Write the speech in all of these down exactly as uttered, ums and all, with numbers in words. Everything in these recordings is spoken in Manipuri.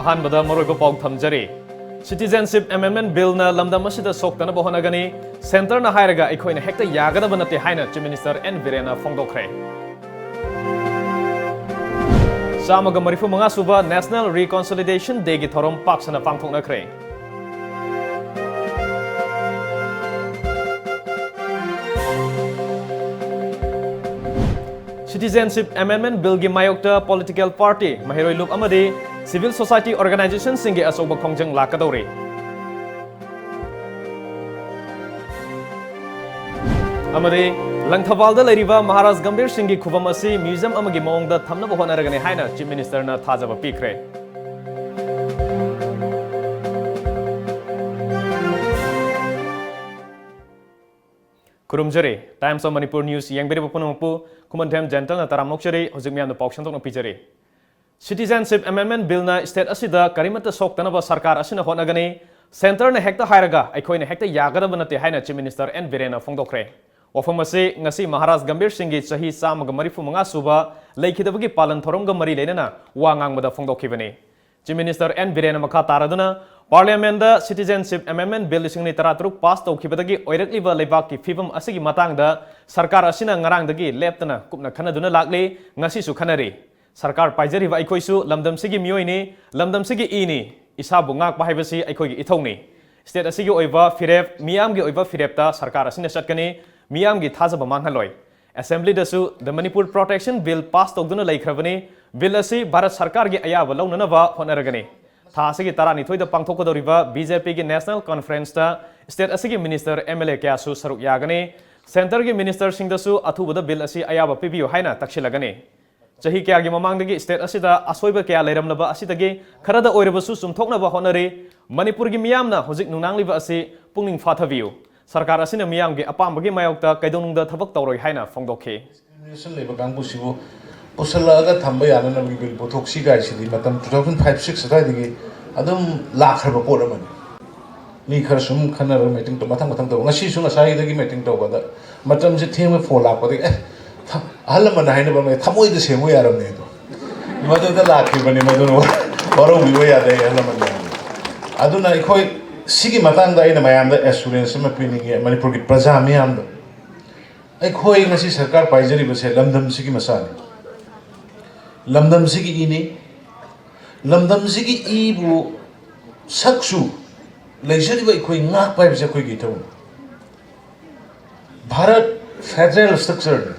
ꯑꯍꯥꯟꯕꯗ ꯃꯔꯨꯑꯣꯏꯕ ꯄꯥꯎ ꯊꯝꯖꯔꯤ꯫ Citizenship Amendment Billꯅ ꯂꯝꯗꯝ ꯑꯁꯤꯗ ꯁꯣꯛꯇꯅꯕ ꯍꯣꯠꯅꯒꯅꯤ, Centreꯅ ꯍꯥꯏꯔꯒ ꯑꯩꯈꯣꯏꯅ ꯍꯦꯛꯇ ꯌꯥꯒꯗꯕ ꯅꯠꯇꯦ ꯍꯥꯏꯅ Chief Minister N ꯕꯤꯔꯦꯟꯅ ꯐꯣꯡꯗꯣꯛꯈ꯭ꯔꯦ꯫ ꯆꯥꯝꯃꯒ ꯃꯔꯤꯐꯨ ꯃꯉꯥ ꯁꯨꯕ National Reconciliation Dayꯒꯤ ꯊꯧꯔꯝ ꯄꯥꯛ ꯁꯟꯅ ꯄꯥꯡꯊꯣꯛꯅꯈ꯭ꯔꯦ꯫ Citizenship Amendment Billꯒꯤ ꯃꯥꯌꯣꯛꯇ political party, ꯃꯍꯩꯔꯣꯏ ꯂꯨꯞ ꯑꯃꯗꯤ civil society organizationꯁꯤꯡꯒꯤ ꯑꯆꯧꯕ ꯈꯣꯡꯖꯪ ꯂꯥꯛꯀꯗꯧꯔꯤ꯫ ꯑꯃꯗꯤ ꯂꯪꯊꯕꯥꯜꯗ ꯂꯩꯔꯤꯕ ꯃꯍꯥꯔꯥꯖ ꯒꯝꯚꯤꯔ ꯁꯤꯡꯒꯤ ꯈꯨꯕꯝ ꯑꯁꯤ museum ꯑꯃꯒꯤ ꯃꯑꯣꯡꯗ ꯊꯝꯅꯕ ꯍꯣꯠꯅꯔꯒꯅꯤ ꯍꯥꯏꯅ Chief Ministerꯅ ꯊꯥꯖꯕ ꯄꯤꯈ꯭ꯔꯦ꯫ ꯈꯨꯔꯨꯝꯖꯔꯤ꯫ Times of Manipur News ꯌꯦꯡꯕꯤꯔꯤꯕ ꯄꯨꯝꯅꯃꯛꯄꯨ ꯈꯨꯃꯟꯊꯦꯝ ꯖꯦꯟꯇꯜꯅ ꯇꯔꯥꯝꯅ ꯑꯣꯛꯆꯔꯤ꯫ ꯍꯧꯖꯤꯛ ꯃꯤꯌꯥꯝꯗ ꯄꯥꯎ ꯁꯟꯗꯣꯛꯅ ꯄꯤꯖꯔꯤ꯫ Citizenship Amendment Billꯅ state ꯑꯁꯤꯗ ꯀꯔꯤꯃꯠꯇ ꯁꯣꯛꯇꯅꯕ ꯁꯔꯀꯥꯔ ꯑꯁꯤꯅ ꯍꯣꯠꯅꯒꯅꯤ, Centreꯅ ꯍꯦꯛꯇ ꯍꯥꯏꯔꯒ ꯑꯩꯈꯣꯏꯅ ꯍꯦꯛꯇ ꯌꯥꯒꯗꯕ ꯅꯠꯇꯦ ꯍꯥꯏꯅ Chief Minister N ꯕꯤꯔꯦꯟꯅ ꯐꯣꯡꯗꯣꯛꯈ꯭ꯔꯦ꯫ ꯋꯥꯐꯝ ꯑꯁꯤ ꯉꯁꯤ ꯃꯍꯥꯔꯥꯖ ꯒꯝꯚꯤꯔ ꯁꯤꯡꯒꯤ ꯆꯍꯤ ꯆꯥꯝꯃꯒ ꯃꯔꯤꯐꯨ ꯃꯉꯥ ꯁꯨꯕ ꯂꯩꯈꯤꯗꯕꯒꯤ ꯄꯥꯂꯟ ꯊꯧꯔꯝꯒ ꯃꯔꯤ ꯂꯩꯅꯅ ꯋꯥ ꯉꯥꯡꯕꯗ ꯐꯣꯡꯗꯣꯛꯈꯤꯕꯅꯤ꯫ Chief Minister N ꯕꯤꯔꯦꯟꯅ ꯃꯈꯥ ꯇꯥꯔꯗꯨꯅ Parliamentꯗ Citizenship Amendment Bill ꯂꯤꯁꯤꯡ ꯑꯅꯤ ꯇꯔꯥꯇꯔꯨꯛ pass ꯇꯧꯈꯤꯕꯗꯒꯤ ꯑꯣꯏꯔꯛꯂꯤꯕ ꯂꯩꯕꯥꯛꯀꯤ ꯐꯤꯕꯝ ꯑꯁꯤꯒꯤ ꯃꯇꯥꯡꯗ ꯁꯔꯀꯥꯔ ꯑꯁꯤꯅ ꯉꯔꯥꯡꯗꯒꯤ ꯂꯦꯞꯇꯅ ꯀꯨꯞꯅ ꯈꯟꯅꯗꯨꯅ ꯂꯥꯛꯂꯤ, ꯉꯁꯤꯁꯨ ꯈꯟꯅꯔꯤ꯫ ꯁꯔꯀꯥꯔ ꯄꯥꯏꯖꯔꯤꯕ ꯑꯩꯈꯣꯏꯁꯨ ꯂꯝꯗꯝꯁꯤꯒꯤ ꯃꯤꯑꯣꯏꯅꯤ, ꯂꯝꯗꯝꯁꯤꯒꯤ ꯏꯅꯤ, ꯏꯁꯥꯕꯨ ꯉꯥꯛꯄ ꯍꯥꯏꯕꯁꯤ ꯑꯩꯈꯣꯏꯒꯤ ꯏꯊꯧꯅꯤ꯫ State ꯑꯁꯤꯒꯤ ꯑꯣꯏꯕ ꯐꯤꯔꯦꯞ, ꯃꯤꯌꯥꯝꯒꯤ ꯑꯣꯏꯕ ꯐꯤꯔꯦꯞꯇ ꯁꯔꯀꯥꯔ ꯑꯁꯤꯅ ꯆꯠꯀꯅꯤ, ꯃꯤꯌꯥꯝꯒꯤ ꯊꯥꯖꯕ ꯃꯥꯡꯍꯜꯂꯣꯏ꯫ Assemblyꯗꯁꯨ The Manipur Protection Bill pass ꯇꯧꯗꯨꯅ ꯂꯩꯈ꯭ꯔꯕꯅꯤ꯫ Bill ꯑꯁꯤ ꯚꯥꯔꯠ ꯁꯔꯀꯥꯔꯒꯤ ꯑꯌꯥꯕ ꯂꯧꯅꯅꯕ ꯍꯣꯠꯅꯔꯒꯅꯤ꯫ ꯊꯥ ꯑꯁꯤꯒꯤ ꯇꯔꯥꯅꯤꯊꯣꯏꯗ ꯄꯥꯡꯊꯣꯛꯀꯗꯧꯔꯤꯕ BJPꯒꯤ National Conferenceꯇ state ꯑꯁꯤꯒꯤ minister, MLA ꯀꯌꯥꯁꯨ ꯁꯔꯨꯛ ꯌꯥꯒꯅꯤ꯫ Centreꯒꯤ ministerꯁꯤꯡꯗꯁꯨ ꯑꯊꯨꯕꯗ bill ꯑꯁꯤ ꯑꯌꯥꯕ ꯄꯤꯕꯤꯌꯨ ꯍꯥꯏꯅ ꯇꯛꯁꯤꯜꯂꯒꯅꯤ꯫ ꯆꯍꯤ ꯀꯌꯥꯒꯤ ꯃꯃꯥꯡꯗꯒꯤ state ꯑꯁꯤꯗ ꯑꯁꯣꯏꯕ ꯀꯌꯥ ꯂꯩꯔꯝꯂꯕ ꯑꯁꯤꯗꯒꯤ ꯈꯔꯗ ꯑꯣꯏꯔꯕꯁꯨ ꯆꯨꯝꯊꯣꯛꯅꯕ ꯍꯣꯠꯅꯔꯤ꯫ ꯃꯅꯤꯄꯨꯔꯒꯤ ꯃꯤꯌꯥꯝꯅ ꯍꯧꯖꯤꯛ ꯅꯨꯡꯅꯥꯡꯂꯤꯕ ꯑꯁꯤ ꯄꯨꯛꯅꯤꯡ ꯐꯥꯊꯕꯤꯌꯨ꯫ ꯁꯔꯀꯥꯔ ꯑꯁꯤꯅ ꯃꯤꯌꯥꯝꯒꯤ ꯑꯄꯥꯝꯕꯒꯤ ꯃꯥꯌꯣꯛꯇ ꯀꯩꯗꯧꯅꯨꯡꯗ ꯊꯕꯛ ꯇꯧꯔꯣꯏ ꯍꯥꯏꯅ ꯐꯣꯡꯗꯣꯛꯈꯤ꯫ Discrimination ꯂꯩꯕ ꯀꯥꯡꯕꯨꯁꯤꯕꯨ ꯄꯨꯁꯜꯂꯛꯑꯒ ꯊꯝꯕ ꯌꯥꯅꯅꯕꯒꯤ bill ꯄꯨꯊꯣꯛꯁꯤ ꯀꯥꯏꯁꯤꯗꯤ ꯃꯇꯝ two thousand five six ꯑꯗꯨꯋꯥꯏꯗꯒꯤ ꯑꯗꯨꯝ ꯂꯥꯛꯈ꯭ꯔꯕ ꯄꯣꯠ ꯑꯃꯅꯤ꯫ ꯃꯤ ꯈꯔ ꯁꯨꯝ ꯈꯟꯅꯔꯒ meeting ꯇꯧ-, ꯃꯊꯪ ꯃꯊꯪ ꯇꯧꯕ꯫ ꯉꯁꯤꯁꯨ ꯉꯁꯥꯏꯗꯒꯤ meeting ꯇꯧꯕꯗ ꯃꯇꯝꯁꯦ ꯊꯦꯡꯕ phone ꯂꯥꯛꯄꯗꯒꯤ, "ꯑꯦ, ꯊ-, ꯑꯍꯜ ꯂꯃꯟꯅ ꯍꯥꯏꯅꯕ ꯑꯃ ꯂꯩ, ꯊꯃꯣꯏꯗ ꯁꯦꯡꯉꯨ ꯌꯥꯔꯝꯅꯦ" ꯑꯗꯣ꯫ ꯃꯗꯨꯗ ꯂꯥꯛꯈꯤꯕꯅꯤ, ꯃꯗꯨꯅ꯫ ꯋꯥꯔꯧꯕꯤꯕ ꯌꯥꯗꯦ, ꯑꯍꯜ ꯂꯃꯟ ꯃꯌꯥꯝ꯫ ꯑꯗꯨꯅ ꯑꯩꯈꯣꯏ ꯁꯤꯒꯤ ꯃꯇꯥꯡꯗ ꯑꯩꯅ ꯃꯌꯥꯝꯗ ꯑꯦꯁꯨꯔꯦꯟꯁ ꯑꯃ ꯄꯤꯅꯤꯡꯉꯦ, ꯃꯅꯤꯄꯨꯔꯒꯤ ꯄ꯭ꯔꯖꯥ ꯃꯤꯌꯥꯝꯗ꯫ ꯑꯩꯈꯣꯏ ꯉꯁꯤ ꯁꯔꯀꯥꯔ ꯄꯥꯏꯖꯔꯤꯕꯁꯦ ꯂꯝꯗꯝꯁꯤꯒꯤ ꯃꯆꯥꯅꯤ, ꯂꯝꯗꯝꯁꯤꯒꯤ ꯏꯅꯤ꯫ ꯂꯝꯗꯝꯁꯤꯒꯤ ꯏꯕꯨ ꯁꯛꯁꯨ ꯂꯩꯖꯔꯤꯕ ꯑꯩꯈꯣꯏ ꯉꯥꯛꯄ ꯍꯥꯏꯕꯁꯦ ꯑꯩꯈꯣꯏꯒꯤ ꯏꯊꯧꯅꯤ꯫ ꯚꯥꯔꯠ ꯐꯦꯗꯔꯦꯜ ꯁ꯭ꯇ꯭ꯔꯛꯆꯔꯅꯤ꯫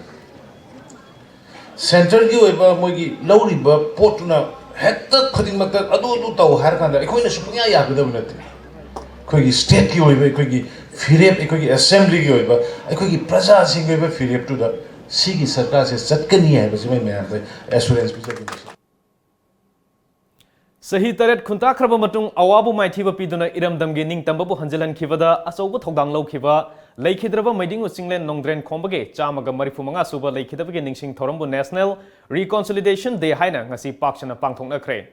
ꯁꯦꯟꯇꯔꯒꯤ ꯑꯣꯏꯕ ꯃꯣꯏꯒꯤ ꯂꯧꯔꯤꯕ ꯄꯣꯠꯇꯨꯅ ꯍꯦꯛꯇ ꯈꯨꯗꯤꯡꯃꯛꯇ ꯑꯗꯨ ꯑꯗꯨ ꯇꯧ ꯍꯥꯏꯔ ꯀꯥꯟꯗ ꯑꯩꯈꯣꯏꯅ ꯁꯨꯡꯌꯥ ꯌꯥꯒꯗꯕ ꯅꯠꯇꯦ꯫ ꯑꯩꯈꯣꯏꯒꯤ ꯁ꯭ꯇꯦꯠꯀꯤ ꯑꯣꯏꯕ, ꯑꯩꯈꯣꯏꯒꯤ ꯐꯤꯔꯦꯞ, ꯑꯩꯈꯣꯏꯒꯤ ꯑꯦꯁꯦꯝꯕ꯭ꯂꯤꯒꯤ ꯑꯣꯏꯕ, ꯑꯩꯈꯣꯏꯒꯤ ꯄ꯭ꯔꯖꯥꯁꯤꯡꯒꯤ ꯑꯣꯏꯕ ꯐꯤꯔꯦꯞꯇꯨꯗ ꯁꯤꯒꯤ ꯁꯔꯀꯥꯔꯁꯦ ꯆꯠꯀꯅꯤ ꯍꯥꯏꯕꯁꯤꯃ ꯃꯌꯥꯝꯗ ꯑꯦꯁꯨꯔꯦꯟꯁ ꯄꯤꯖꯒꯦ꯫ ꯆꯍꯤ ꯇꯔꯦꯠ ꯈꯨꯟꯇꯥꯈ꯭ꯔꯕ ꯃꯇꯨꯡ ꯑꯋꯥꯕ ꯃꯥꯏꯊꯤꯕ ꯄꯤꯗꯨꯅ ꯏꯔꯝꯗꯝꯒꯤ ꯅꯤꯡꯇꯝꯕꯕꯨ ꯍꯟꯖꯤꯜꯍꯟꯈꯤꯕꯗ ꯑꯆꯧꯕ ꯊꯧꯗꯥꯡ ꯂꯧꯈꯤꯕ ꯂꯩꯈꯤꯗ꯭ꯔꯕ ꯃꯩꯗꯤꯡꯉꯨ ꯆꯤꯡꯂꯦꯟ ꯅꯣꯡꯗ꯭ꯔꯦꯟ ꯈꯣꯝꯕꯒꯤ ꯆꯥꯝꯃꯒ ꯃꯔꯤꯐꯨ ꯃꯉꯥ ꯁꯨꯕ ꯂꯩꯈꯤꯗꯕꯒꯤ ꯅꯤꯡꯁꯤꯡ ꯊꯧꯔꯝꯕꯨ National Reconciliation Day ꯍꯥꯏꯅ ꯉꯁꯤ ꯄꯥꯛ ꯁꯟꯅ ꯄꯥꯡꯊꯣꯛꯅꯈ꯭ꯔꯦ꯫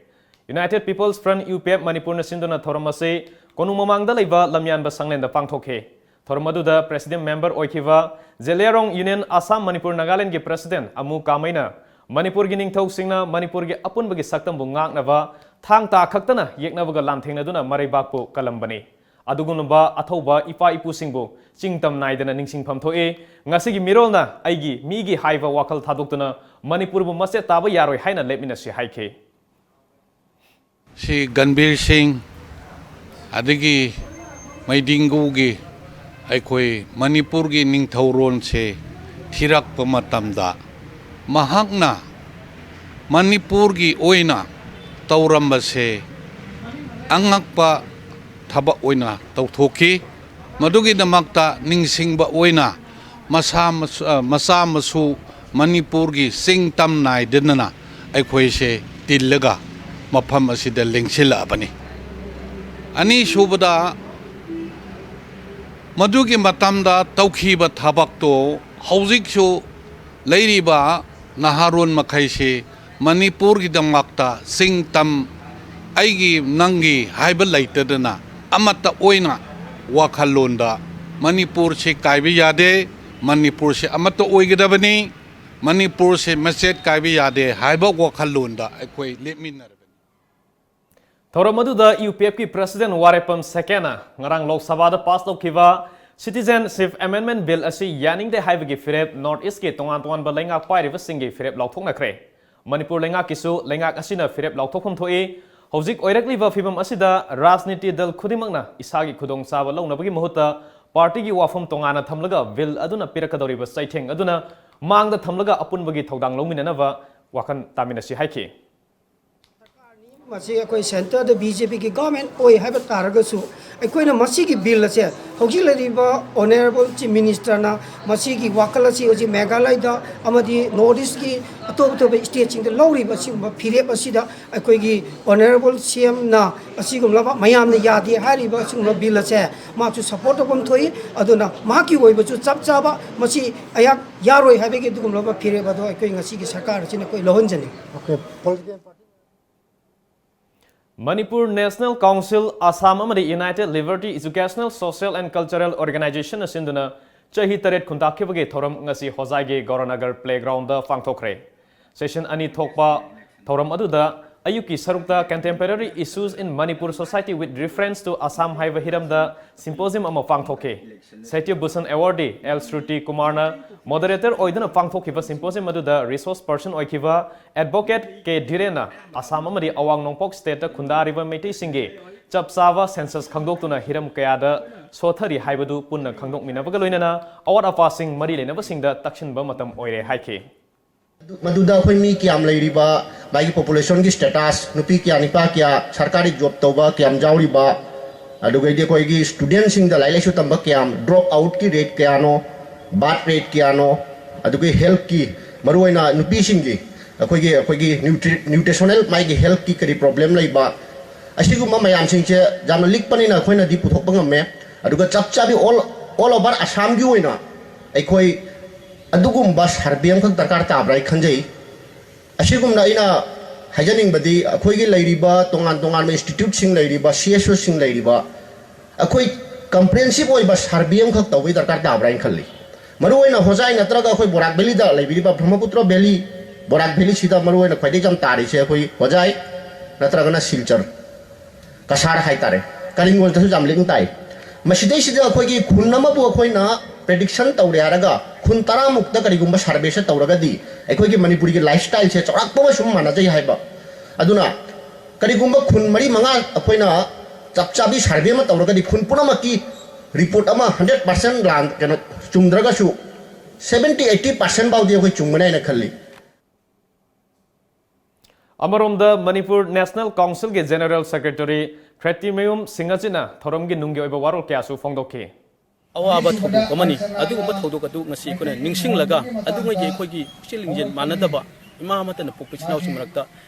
United People's Front, UPF, ꯃꯅꯤꯄꯨꯔꯅ ꯁꯤꯟꯗꯨꯅ ꯊꯧꯔꯝ ꯑꯁꯤ ꯀꯣꯅꯨꯡ ꯃꯃꯥꯡꯗ ꯂꯩꯕ ꯂꯝꯌꯥꯟꯕ ꯁꯪꯂꯦꯟꯗ ꯄꯥꯡꯊꯣꯛꯈꯤ꯫ ꯊꯧꯔꯝ ꯑꯗꯨꯗ President Member ꯑꯣꯏꯈꯤꯕ ꯖꯦꯂꯤꯌꯥꯔꯣꯡ Union, ꯑꯁꯥꯝ, ꯃꯅꯤꯄꯨꯔ, ꯅꯥꯒꯥꯂꯦꯟꯗꯒꯤ President ꯑꯃꯨ ꯀꯥꯃꯩꯅ ꯃꯅꯤꯄꯨꯔꯒꯤ ꯅꯤꯡꯊꯧꯁꯤꯡꯅ ꯃꯅꯤꯄꯨꯔꯒꯤ ꯑꯄꯨꯟꯕꯒꯤ ꯁꯛꯇꯝꯕꯨ ꯉꯥꯛꯅꯕ ꯊꯥꯡ ꯇꯥ ꯈꯛꯇꯅ ꯌꯦꯛꯅꯕꯒ ꯂꯥꯟꯊꯦꯡꯅꯗꯨꯅ ꯃꯔꯩꯕꯥꯛꯄꯨ ꯀꯜꯂꯝꯕꯅꯤ꯫ ꯑꯗꯨꯒꯨꯝꯂꯕ ꯑꯊꯧꯕ ꯏꯄꯥ ꯏꯄꯨꯁꯤꯡꯕꯨ ꯆꯤꯡꯇꯝ ꯅꯥꯏꯗꯅ ꯅꯤꯡꯁꯤꯡꯐꯝ ꯊꯣꯛꯏ꯫ ꯉꯁꯤꯒꯤ ꯃꯤꯔꯣꯜꯅ ꯑꯩꯒꯤ ꯃꯤꯒꯤ ꯍꯥꯏꯕ ꯋꯥꯈꯜ ꯊꯥꯗꯣꯛꯇꯨꯅ ꯃꯅꯤꯄꯨꯔꯕꯨ ꯃꯆꯦꯠ ꯇꯥꯕ ꯌꯥꯔꯣꯏ ꯍꯥꯏꯅ ꯂꯦꯞꯃꯤꯟꯅꯁꯤ ꯍꯥꯏꯈꯤ꯫ ꯁꯤ ꯒꯝꯚꯤꯔ ꯁꯤꯡ ꯑꯗꯒꯤ ꯃꯩꯗꯤꯡꯒꯨꯒꯤ ꯑꯩꯈꯣꯏ ꯃꯅꯤꯄꯨꯔꯒꯤ ꯅꯤꯡꯊꯧꯔꯣꯜꯁꯦ ꯊꯤꯔꯛꯄ ꯃꯇꯝꯗ ꯃꯍꯥꯛꯅ ꯃꯅꯤꯄꯨꯔꯒꯤ ꯑꯣꯏꯅ ꯇꯧꯔꯝꯕꯁꯦ ꯑꯉꯛꯄ ꯊꯕꯛ ꯑꯣꯏꯅ ꯇꯧꯊꯣꯛꯈꯤ꯫ ꯃꯗꯨꯒꯤꯗꯃꯛꯇ ꯅꯤꯡꯁꯤꯡꯕ ꯑꯣꯏꯅ ꯃꯁꯥ ꯃꯁꯨ-, ꯑ, ꯃꯆꯥ ꯃꯁꯨ ꯃꯅꯤꯄꯨꯔꯒꯤ ꯆꯤꯡ ꯇꯝ ꯅꯥꯏꯗꯅ ꯑꯩꯈꯣꯏꯁꯦ ꯇꯤꯜꯂꯒ ꯃꯐꯝ ꯑꯁꯤꯗ ꯂꯦꯡꯁꯤꯜꯂꯛꯑꯕꯅꯤ꯫ ꯑꯅꯤꯁꯨꯕꯗ, ꯃꯗꯨꯒꯤ ꯃꯇꯝꯗ ꯇꯧꯈꯤꯕ ꯊꯕꯛꯇꯣ ꯍꯧꯖꯤꯛꯁꯨ ꯂꯩꯔꯤꯕ ꯅꯍꯥꯔꯣꯜ ꯃꯈꯩꯁꯤ ꯃꯅꯤꯄꯨꯔꯒꯤꯗꯃꯛꯇ ꯆꯤꯡ ꯇꯝ ꯑꯩꯒꯤ ꯅꯪꯒꯤ ꯍꯥꯏꯕ ꯂꯩꯇꯗꯅ ꯑꯃꯠꯇ ꯑꯣꯏꯅ ꯋꯥꯈꯜꯂꯣꯟꯗ ꯃꯅꯤꯄꯨꯔꯁꯤ ꯀꯥꯏꯕ ꯌꯥꯗꯦ, ꯃꯅꯤꯄꯨꯔꯁꯤ ꯑꯃꯠꯇ ꯑꯣꯏꯒꯗꯕꯅꯤ, ꯃꯅꯤꯄꯨꯔꯁꯤ ꯃꯆꯦꯠ ꯀꯥꯏꯕ ꯌꯥꯗꯦ ꯍꯥꯏꯕ ꯋꯥꯈꯜꯂꯣꯟꯗ ꯑꯩꯈꯣꯏ ꯂꯦꯞꯃꯤꯟꯅꯔꯕꯅꯤ꯫ ꯊꯧꯔꯝ ꯑꯗꯨꯗ ꯌꯨ ꯄꯤ ꯑꯦꯐꯀꯤ ꯄ꯭ꯔꯁꯤꯗꯦꯟ ꯋꯥꯔꯦꯄꯝ ꯁꯦꯀꯦꯟꯅ ꯉꯔꯥꯡ ꯂꯣꯛ ꯁꯚꯥꯗ ꯄꯥꯁ ꯇꯧꯈꯤꯕ Citizenship Amendment Bill ꯑꯁꯤ ꯌꯥꯅꯤꯡꯗꯦ ꯍꯥꯏꯕꯒꯤ ꯐꯤꯔꯦꯞ North Eastꯀꯤ ꯇꯣꯉꯥꯟ ꯇꯣꯉꯥꯟꯕ ꯂꯩꯉꯥꯛ ꯄꯥꯏꯔꯤꯕꯁꯤꯡꯒꯤ ꯐꯤꯔꯦꯞ ꯂꯥꯎꯊꯣꯛꯅꯈ꯭ꯔꯦ꯫ ꯃꯅꯤꯄꯨꯔ ꯂꯩꯉꯥꯛꯀꯤꯁꯨ ꯂꯩꯉꯥꯛ ꯑꯁꯤꯅ ꯐꯤꯔꯦꯞ ꯂꯥꯎꯊꯣꯛꯐꯝ ꯊꯣꯛꯏ꯫ ꯍꯧꯖꯤꯛ ꯑꯣꯏꯔꯛꯂꯤꯕ ꯐꯤꯕꯝ ꯑꯁꯤꯗ ꯔꯥꯖꯅꯤꯇꯤ ꯗꯜ ꯈꯨꯗꯤꯡꯃꯛꯅ ꯏꯁꯥꯒꯤ ꯈꯨꯗꯣꯡꯆꯥꯕ ꯂꯧꯅꯕꯒꯤ ꯃꯍꯨꯠꯇ ꯄꯥꯔꯇꯤꯒꯤ ꯋꯥꯐꯝ ꯇꯣꯉꯥꯟꯅ ꯊꯝꯂꯒ ꯕꯤꯜ ꯑꯗꯨꯅ ꯄꯤꯔꯛꯀꯗꯧꯔꯤꯕ ꯆꯩꯊꯦꯡ ꯑꯗꯨꯅ ꯃꯥꯡꯗ ꯊꯝꯂꯒ ꯑꯄꯨꯟꯕꯒꯤ ꯊꯧꯗꯥꯡ ꯂꯧꯃꯤꯟꯅꯅꯕ ꯋꯥꯈꯜ ꯇꯥꯃꯤꯟꯅꯁꯤ ꯍꯥꯏꯈꯤ꯫ ꯃꯁꯤ ꯑꯩꯈꯣꯏ ꯁꯦꯟꯇꯔꯗ ꯕꯤ ꯖꯦ ꯄꯤꯒꯤ ꯒꯚꯔꯟꯃꯦꯟꯠ ꯑꯣꯏ ꯍꯥꯏꯕ ꯇꯥꯔꯒꯁꯨ, ꯑꯩꯈꯣꯏꯅ ꯃꯁꯤꯒꯤ ꯕꯤꯜ ꯑꯁꯦ ꯍꯧꯖꯤꯛ ꯂꯩꯔꯤꯕ ꯑꯣꯅꯔꯦꯕꯜ ꯆꯤꯐ ꯃꯤꯅꯤꯁꯇꯔꯅ ꯃꯁꯤꯒꯤ ꯋꯥꯈꯜ ꯑꯁꯤ ꯍꯧꯖꯤꯛ ꯃꯦꯘꯥꯂꯌꯗ ꯑꯃꯗꯤ ꯅꯣꯔꯠ ꯏꯁ꯭ꯠꯀꯤ ꯑꯇꯣꯞ ꯑꯇꯣꯞꯄ ꯁ꯭ꯇꯦꯠꯁꯤꯡꯗ ꯂꯧꯔꯤꯕ ꯑꯁꯤꯒꯨꯝꯕ ꯐꯤꯔꯦꯞ ꯑꯁꯤꯗ ꯑꯩꯈꯣꯏꯒꯤ ꯑꯣꯅꯔꯦꯕꯜ ꯁꯤ ꯑꯦꯝꯅ ꯑꯁꯤꯒꯨꯝꯂꯕ ꯃꯌꯥꯝꯅ ꯌꯥꯗꯦ ꯍꯥꯏꯔꯤꯕ ꯑꯁꯤꯒꯨꯝꯕ ꯕꯤꯜ ꯑꯁꯦ ꯃꯥꯁꯨ ꯁꯄꯣꯔꯠ ꯇꯧꯐꯝ ꯊꯣꯛꯏ꯫ ꯑꯗꯨꯅ ꯃꯍꯥꯛꯀꯤ ꯑꯣꯏꯕꯁꯨ ꯆꯞ ꯆꯥꯕ ꯃꯁꯤ ꯑꯩꯍꯥꯛ ꯌꯥꯔꯣꯏ ꯍꯥꯏꯕꯒꯤ ꯑꯗꯨꯒꯨꯝꯂꯕ ꯐꯤꯔꯦꯞ ꯑꯗꯣ ꯑꯩꯈꯣꯏ ꯉꯁꯤꯒꯤ ꯁꯔꯀꯥꯔ ꯑꯁꯤꯅ ꯑꯩꯈꯣꯏ ꯂꯧꯍꯟꯖꯅꯤꯡꯏ꯫ ꯃꯅꯤꯄꯨꯔ ꯅꯦꯁꯅꯦꯜ ꯀꯥꯎꯟꯁꯤꯜ, ꯑꯁꯥꯝ ꯑꯃꯗꯤ United Liberty Educational, Social and Cultural Organization ꯅ ꯁꯤꯟꯗꯨꯅ ꯆꯍꯤ ꯇꯔꯦꯠ ꯈꯨꯟꯇꯥꯛꯈꯤꯕꯒꯤ ꯊꯧꯔꯝ ꯉꯁꯤ ꯍꯣꯖꯥꯏꯒꯤ ꯒꯧꯔꯅꯒꯔ ꯄ꯭ꯂꯦꯒ꯭ꯔꯥꯎꯟꯗ ꯄꯥꯡꯊꯣꯛꯈ꯭ꯔꯦ꯫ ꯁꯦꯁꯟ ꯑꯅꯤ ꯊꯣꯛꯄ ꯊꯧꯔꯝ ꯑꯗꯨꯗ ꯑꯌꯨꯛꯀꯤ ꯁꯔꯨꯛꯇ Contemporary Issues in Manipur Society with Reference to Assam ꯍꯥꯏꯕ ꯍꯤꯔꯝꯗ ꯁꯤꯝꯄꯣꯖꯤꯌꯝ ꯑꯃ ꯄꯥꯡꯊꯣꯛꯈꯤ꯫ ꯁꯥꯍꯤꯇ꯭ꯌ ꯚꯨꯁꯟ ꯑꯦꯋꯥꯔꯗꯤ ꯑꯦꯜ ꯁ꯭ꯔꯨꯇꯤ ꯀꯨꯃꯥꯔꯅ ꯃꯣꯗꯔꯦꯇꯔ ꯑꯣꯏꯗꯨꯅ ꯄꯥꯡꯊꯣꯛꯈꯤꯕ ꯁꯤꯝꯄꯣꯖꯤꯌꯝ ꯑꯗꯨꯗ ꯔꯤꯁꯣꯔꯁ ꯄꯔꯁꯟ ꯑꯣꯏꯈꯤꯕ ꯑꯦꯗꯚꯣꯀꯦꯠ ꯀꯦ ꯙꯤꯔꯦꯟꯅ ꯑꯁꯥꯝ ꯑꯃꯗꯤ ꯑꯋꯥꯡ ꯅꯣꯡꯄꯣꯛ ꯁ꯭ꯇꯦꯠꯇ ꯈꯨꯟꯗꯥꯔꯤꯕ ꯃꯩꯇꯩꯁꯤꯡꯒꯤ ꯆꯞ ꯆꯥꯕ ꯁꯦꯟꯁꯁ ꯈꯪꯗꯣꯛꯇꯨꯅ ꯍꯤꯔꯝ ꯀꯌꯥꯗ ꯁꯣꯊꯔꯤ ꯍꯥꯏꯕꯗꯨ ꯄꯨꯟꯅ ꯈꯪꯗꯣꯛꯃꯤꯟꯅꯕꯒ ꯂꯣꯏꯅꯅ ꯑꯋꯥꯠ ꯑꯄꯥꯁꯤꯡ ꯃꯔꯤ ꯂꯩꯅꯕꯁꯤꯡꯗ ꯇꯛꯁꯤꯟꯕ ꯃꯇꯝ ꯑꯣꯏꯔꯦ ꯍꯥꯏꯈꯤ꯫ ꯃꯗꯨꯗ ꯑꯩꯈꯣꯏ ꯃꯤ ꯀꯌꯥꯝ ꯂꯩꯔꯤꯕ, ꯃꯥꯒꯤ ꯄꯣꯄꯨꯂꯦꯁꯟꯒꯤ ꯁ꯭ꯇꯦꯇꯁ, ꯅꯨꯄꯤ ꯀꯌꯥ ꯅꯨꯄꯥ ꯀꯌꯥ, ꯁꯔꯀꯥꯔꯤ ꯖꯣꯕ ꯇꯧꯕ ꯀꯌꯥꯝ ꯌꯥꯎꯔꯤꯕ, ꯑꯗꯨꯒꯩꯗꯤ ꯑꯩꯈꯣꯏꯒꯤ ꯁ꯭ꯇꯨꯗꯦꯟꯠꯁꯤꯡꯗ ꯂꯥꯏꯔꯤꯛ ꯂꯥꯏꯁꯨ ꯇꯝꯕ ꯀꯌꯥꯝ, ꯗ꯭ꯔꯣꯞ ꯑꯥꯎꯠꯀꯤ ꯔꯦꯠ ꯀꯌꯥꯅꯣ, ꯕꯥꯔꯊ ꯔꯦꯠ ꯀꯌꯥꯅꯣ, ꯑꯗꯨꯒ ꯍꯦꯜꯠꯀꯤ, ꯃꯔꯨꯑꯣꯏꯅ ꯅꯨꯄꯤꯁꯤꯡꯒꯤ ꯑꯩꯈꯣꯏꯒꯤ ꯑꯩꯈꯣꯏꯒꯤ ꯅ꯭ꯌꯨꯇ꯭ꯔꯤ ꯅ꯭ꯌꯨꯇ꯭ꯔꯤꯁꯅꯦꯜ ꯃꯥꯒꯤ ꯍꯦꯜꯠꯀꯤ ꯀꯔꯤ ꯄ꯭ꯔꯣꯕ꯭ꯂꯦꯝ ꯂꯩꯕ, ꯑꯁꯤꯒꯨꯝꯕ ꯃꯌꯥꯝꯁꯤꯡꯁꯦ ꯌꯥꯝꯅ ꯂꯤꯛꯄꯅꯤꯅ ꯑꯩꯈꯣꯏꯅꯗꯤ ꯄꯨꯊꯣꯛꯄ ꯉꯝꯃꯦ꯫ ꯑꯗꯨꯒ ꯆꯞ ꯆꯥꯕꯤ ꯑꯣꯜ ꯑꯣꯜ ꯑꯣꯚꯔ ꯑꯁꯥꯝꯒꯤ ꯑꯣꯏꯅ ꯑꯩꯈꯣꯏ ꯑꯗꯨꯒꯨꯝꯕ ꯁꯔꯚꯦ ꯑꯃꯈꯛ ꯗꯔꯀꯥꯔ ꯇꯥꯕ꯭ꯔꯥ ꯍꯥꯏ ꯈꯟꯖꯩ꯫ ꯑꯁꯤꯒꯨꯝꯅ ꯑꯩꯅ ꯍꯥꯏꯖꯅꯤꯡꯕꯗꯤ ꯑꯩꯈꯣꯏꯒꯤ ꯂꯩꯔꯤꯕ ꯇꯣꯉꯥꯟ ꯇꯣꯉꯥꯟꯕ ꯏꯟꯁꯇꯤꯇ꯭ꯌꯨꯠꯁꯤꯡ ꯂꯩꯔꯤꯕ, ꯁꯤ ꯑꯦꯁ ꯑꯣꯁꯤꯡ ꯂꯩꯔꯤꯕ, ꯑꯩꯈꯣꯏ ꯀꯝꯄ꯭ꯔꯤꯍꯦꯟꯁꯤꯞ ꯑꯣꯏꯕ ꯁꯔꯚꯦ ꯑꯃꯈꯛ ꯇꯧꯕꯒꯤ ꯗꯔꯀꯥꯔ ꯇꯥꯕ꯭ꯔꯥ ꯍꯥꯏꯅ ꯈꯜꯂꯤ꯫ ꯃꯔꯨꯑꯣꯏꯅ ꯍꯣꯖꯥꯏ ꯅꯠꯇ꯭ꯔꯒ ꯑꯩꯈꯣꯏ ꯕꯣꯔꯥꯛ ꯚꯦꯂꯤꯗ ꯂꯩꯕꯤꯔꯤꯕ ꯕ꯭ꯔꯍꯃꯄꯨꯇ꯭ꯔ ꯚꯦꯂꯤ, ꯕꯣꯔꯥꯛ ꯚꯦꯂꯤꯁꯤꯗ ꯃꯔꯨꯑꯣꯏꯅ ꯈ꯭ꯋꯥꯏꯗꯒꯤ ꯌꯥꯝ ꯇꯥꯔꯤꯁꯦ ꯑꯩꯈꯣꯏ ꯍꯣꯖꯥꯏ ꯅꯠꯇ꯭ꯔꯒꯅ ꯁꯤꯜꯆꯔ꯫ ꯀꯁꯥꯔ ꯍꯥꯏꯇꯥꯔꯦ, ꯀꯔꯤꯡꯒꯣꯟꯗꯁꯨ ꯌꯥꯝ ꯂꯤꯡ ꯇꯥꯏ꯫ ꯃꯁꯤꯗꯩꯁꯤꯗ ꯑꯩꯈꯣꯏꯒꯤ ꯈꯨꯟ ꯑꯃꯕꯨ ꯑꯩꯈꯣꯏꯅ prediction ꯇꯧꯔꯦ ꯍꯥꯏꯔꯒ, ꯈꯨꯟ ꯇꯔꯥꯃꯨꯛꯇ ꯀꯔꯤꯒꯨꯝꯕ surveyꯁꯦ ꯇꯧꯔꯒꯗꯤ, ꯑꯩꯈꯣꯏꯒꯤ ꯃꯅꯤꯄꯨꯔꯒꯤ lifestyleꯁꯦ ꯆꯥꯎꯔꯥꯛꯄ ꯑꯃ ꯁꯨꯝ ꯃꯥꯟꯅꯖꯩ ꯍꯥꯏꯕ꯫ ꯑꯗꯨꯅ ꯀꯔꯤꯒꯨꯝꯕ ꯈꯨꯟ ꯃꯔꯤ ꯃꯉꯥ ꯑꯩꯈꯣꯏꯅ ꯆꯞ ꯆꯥꯕꯤ survey ꯑꯃ ꯇꯧꯔꯒꯗꯤ, ꯈꯨꯟ ꯄꯨꯝꯅꯃꯛꯀꯤ report ꯑꯃ hundred percent ꯂꯥꯟ, ꯀꯩꯅꯣ, ꯆꯨꯝꯗ꯭ꯔꯒꯁꯨ seventy eighty percent ꯐꯥꯎꯗꯤ ꯑꯩꯈꯣꯏ ꯆꯨꯝꯒꯅꯤ ꯍꯥꯏꯅ ꯈꯜꯂꯤ꯫ ꯑꯃꯔꯣꯝꯗ, ꯃꯅꯤꯄꯨꯔ National Councilꯒꯤ General Secretary ꯈ꯭ꯔꯦꯇꯤꯃꯌꯨꯝ ꯁꯤꯡꯍꯖꯤꯠꯅ ꯊꯧꯔꯝꯒꯤ ꯅꯨꯡꯒꯤ ꯑꯣꯏꯕ ꯋꯥꯔꯣꯜ ꯀꯌꯥꯁꯨ ꯐꯣꯡꯗꯣꯛꯈꯤ꯫ ꯑꯋꯥꯕ ꯊꯧꯗꯣꯛ ꯑꯃꯅꯤ꯫ ꯑꯗꯨꯒꯨꯝꯕ ꯊꯧꯗꯣꯛ ꯑꯗꯨ ꯉꯁꯤ ꯑꯩꯈꯣꯏꯅ ꯅꯤꯡꯁꯤꯡꯂꯒ, ꯑꯗꯨꯉꯩꯒꯤ ꯑꯩꯈꯣꯏꯒꯤ ꯄꯨꯛꯆꯦꯜ ꯂꯤꯡꯖꯦꯜ ꯃꯥꯟꯅꯗꯕ, ꯏꯃꯥ ꯑꯃꯠꯇꯅ ꯄꯣꯛꯄ ꯏꯆꯤꯟ ꯏꯅꯥꯎꯁꯤꯡ ꯃꯔꯛꯇ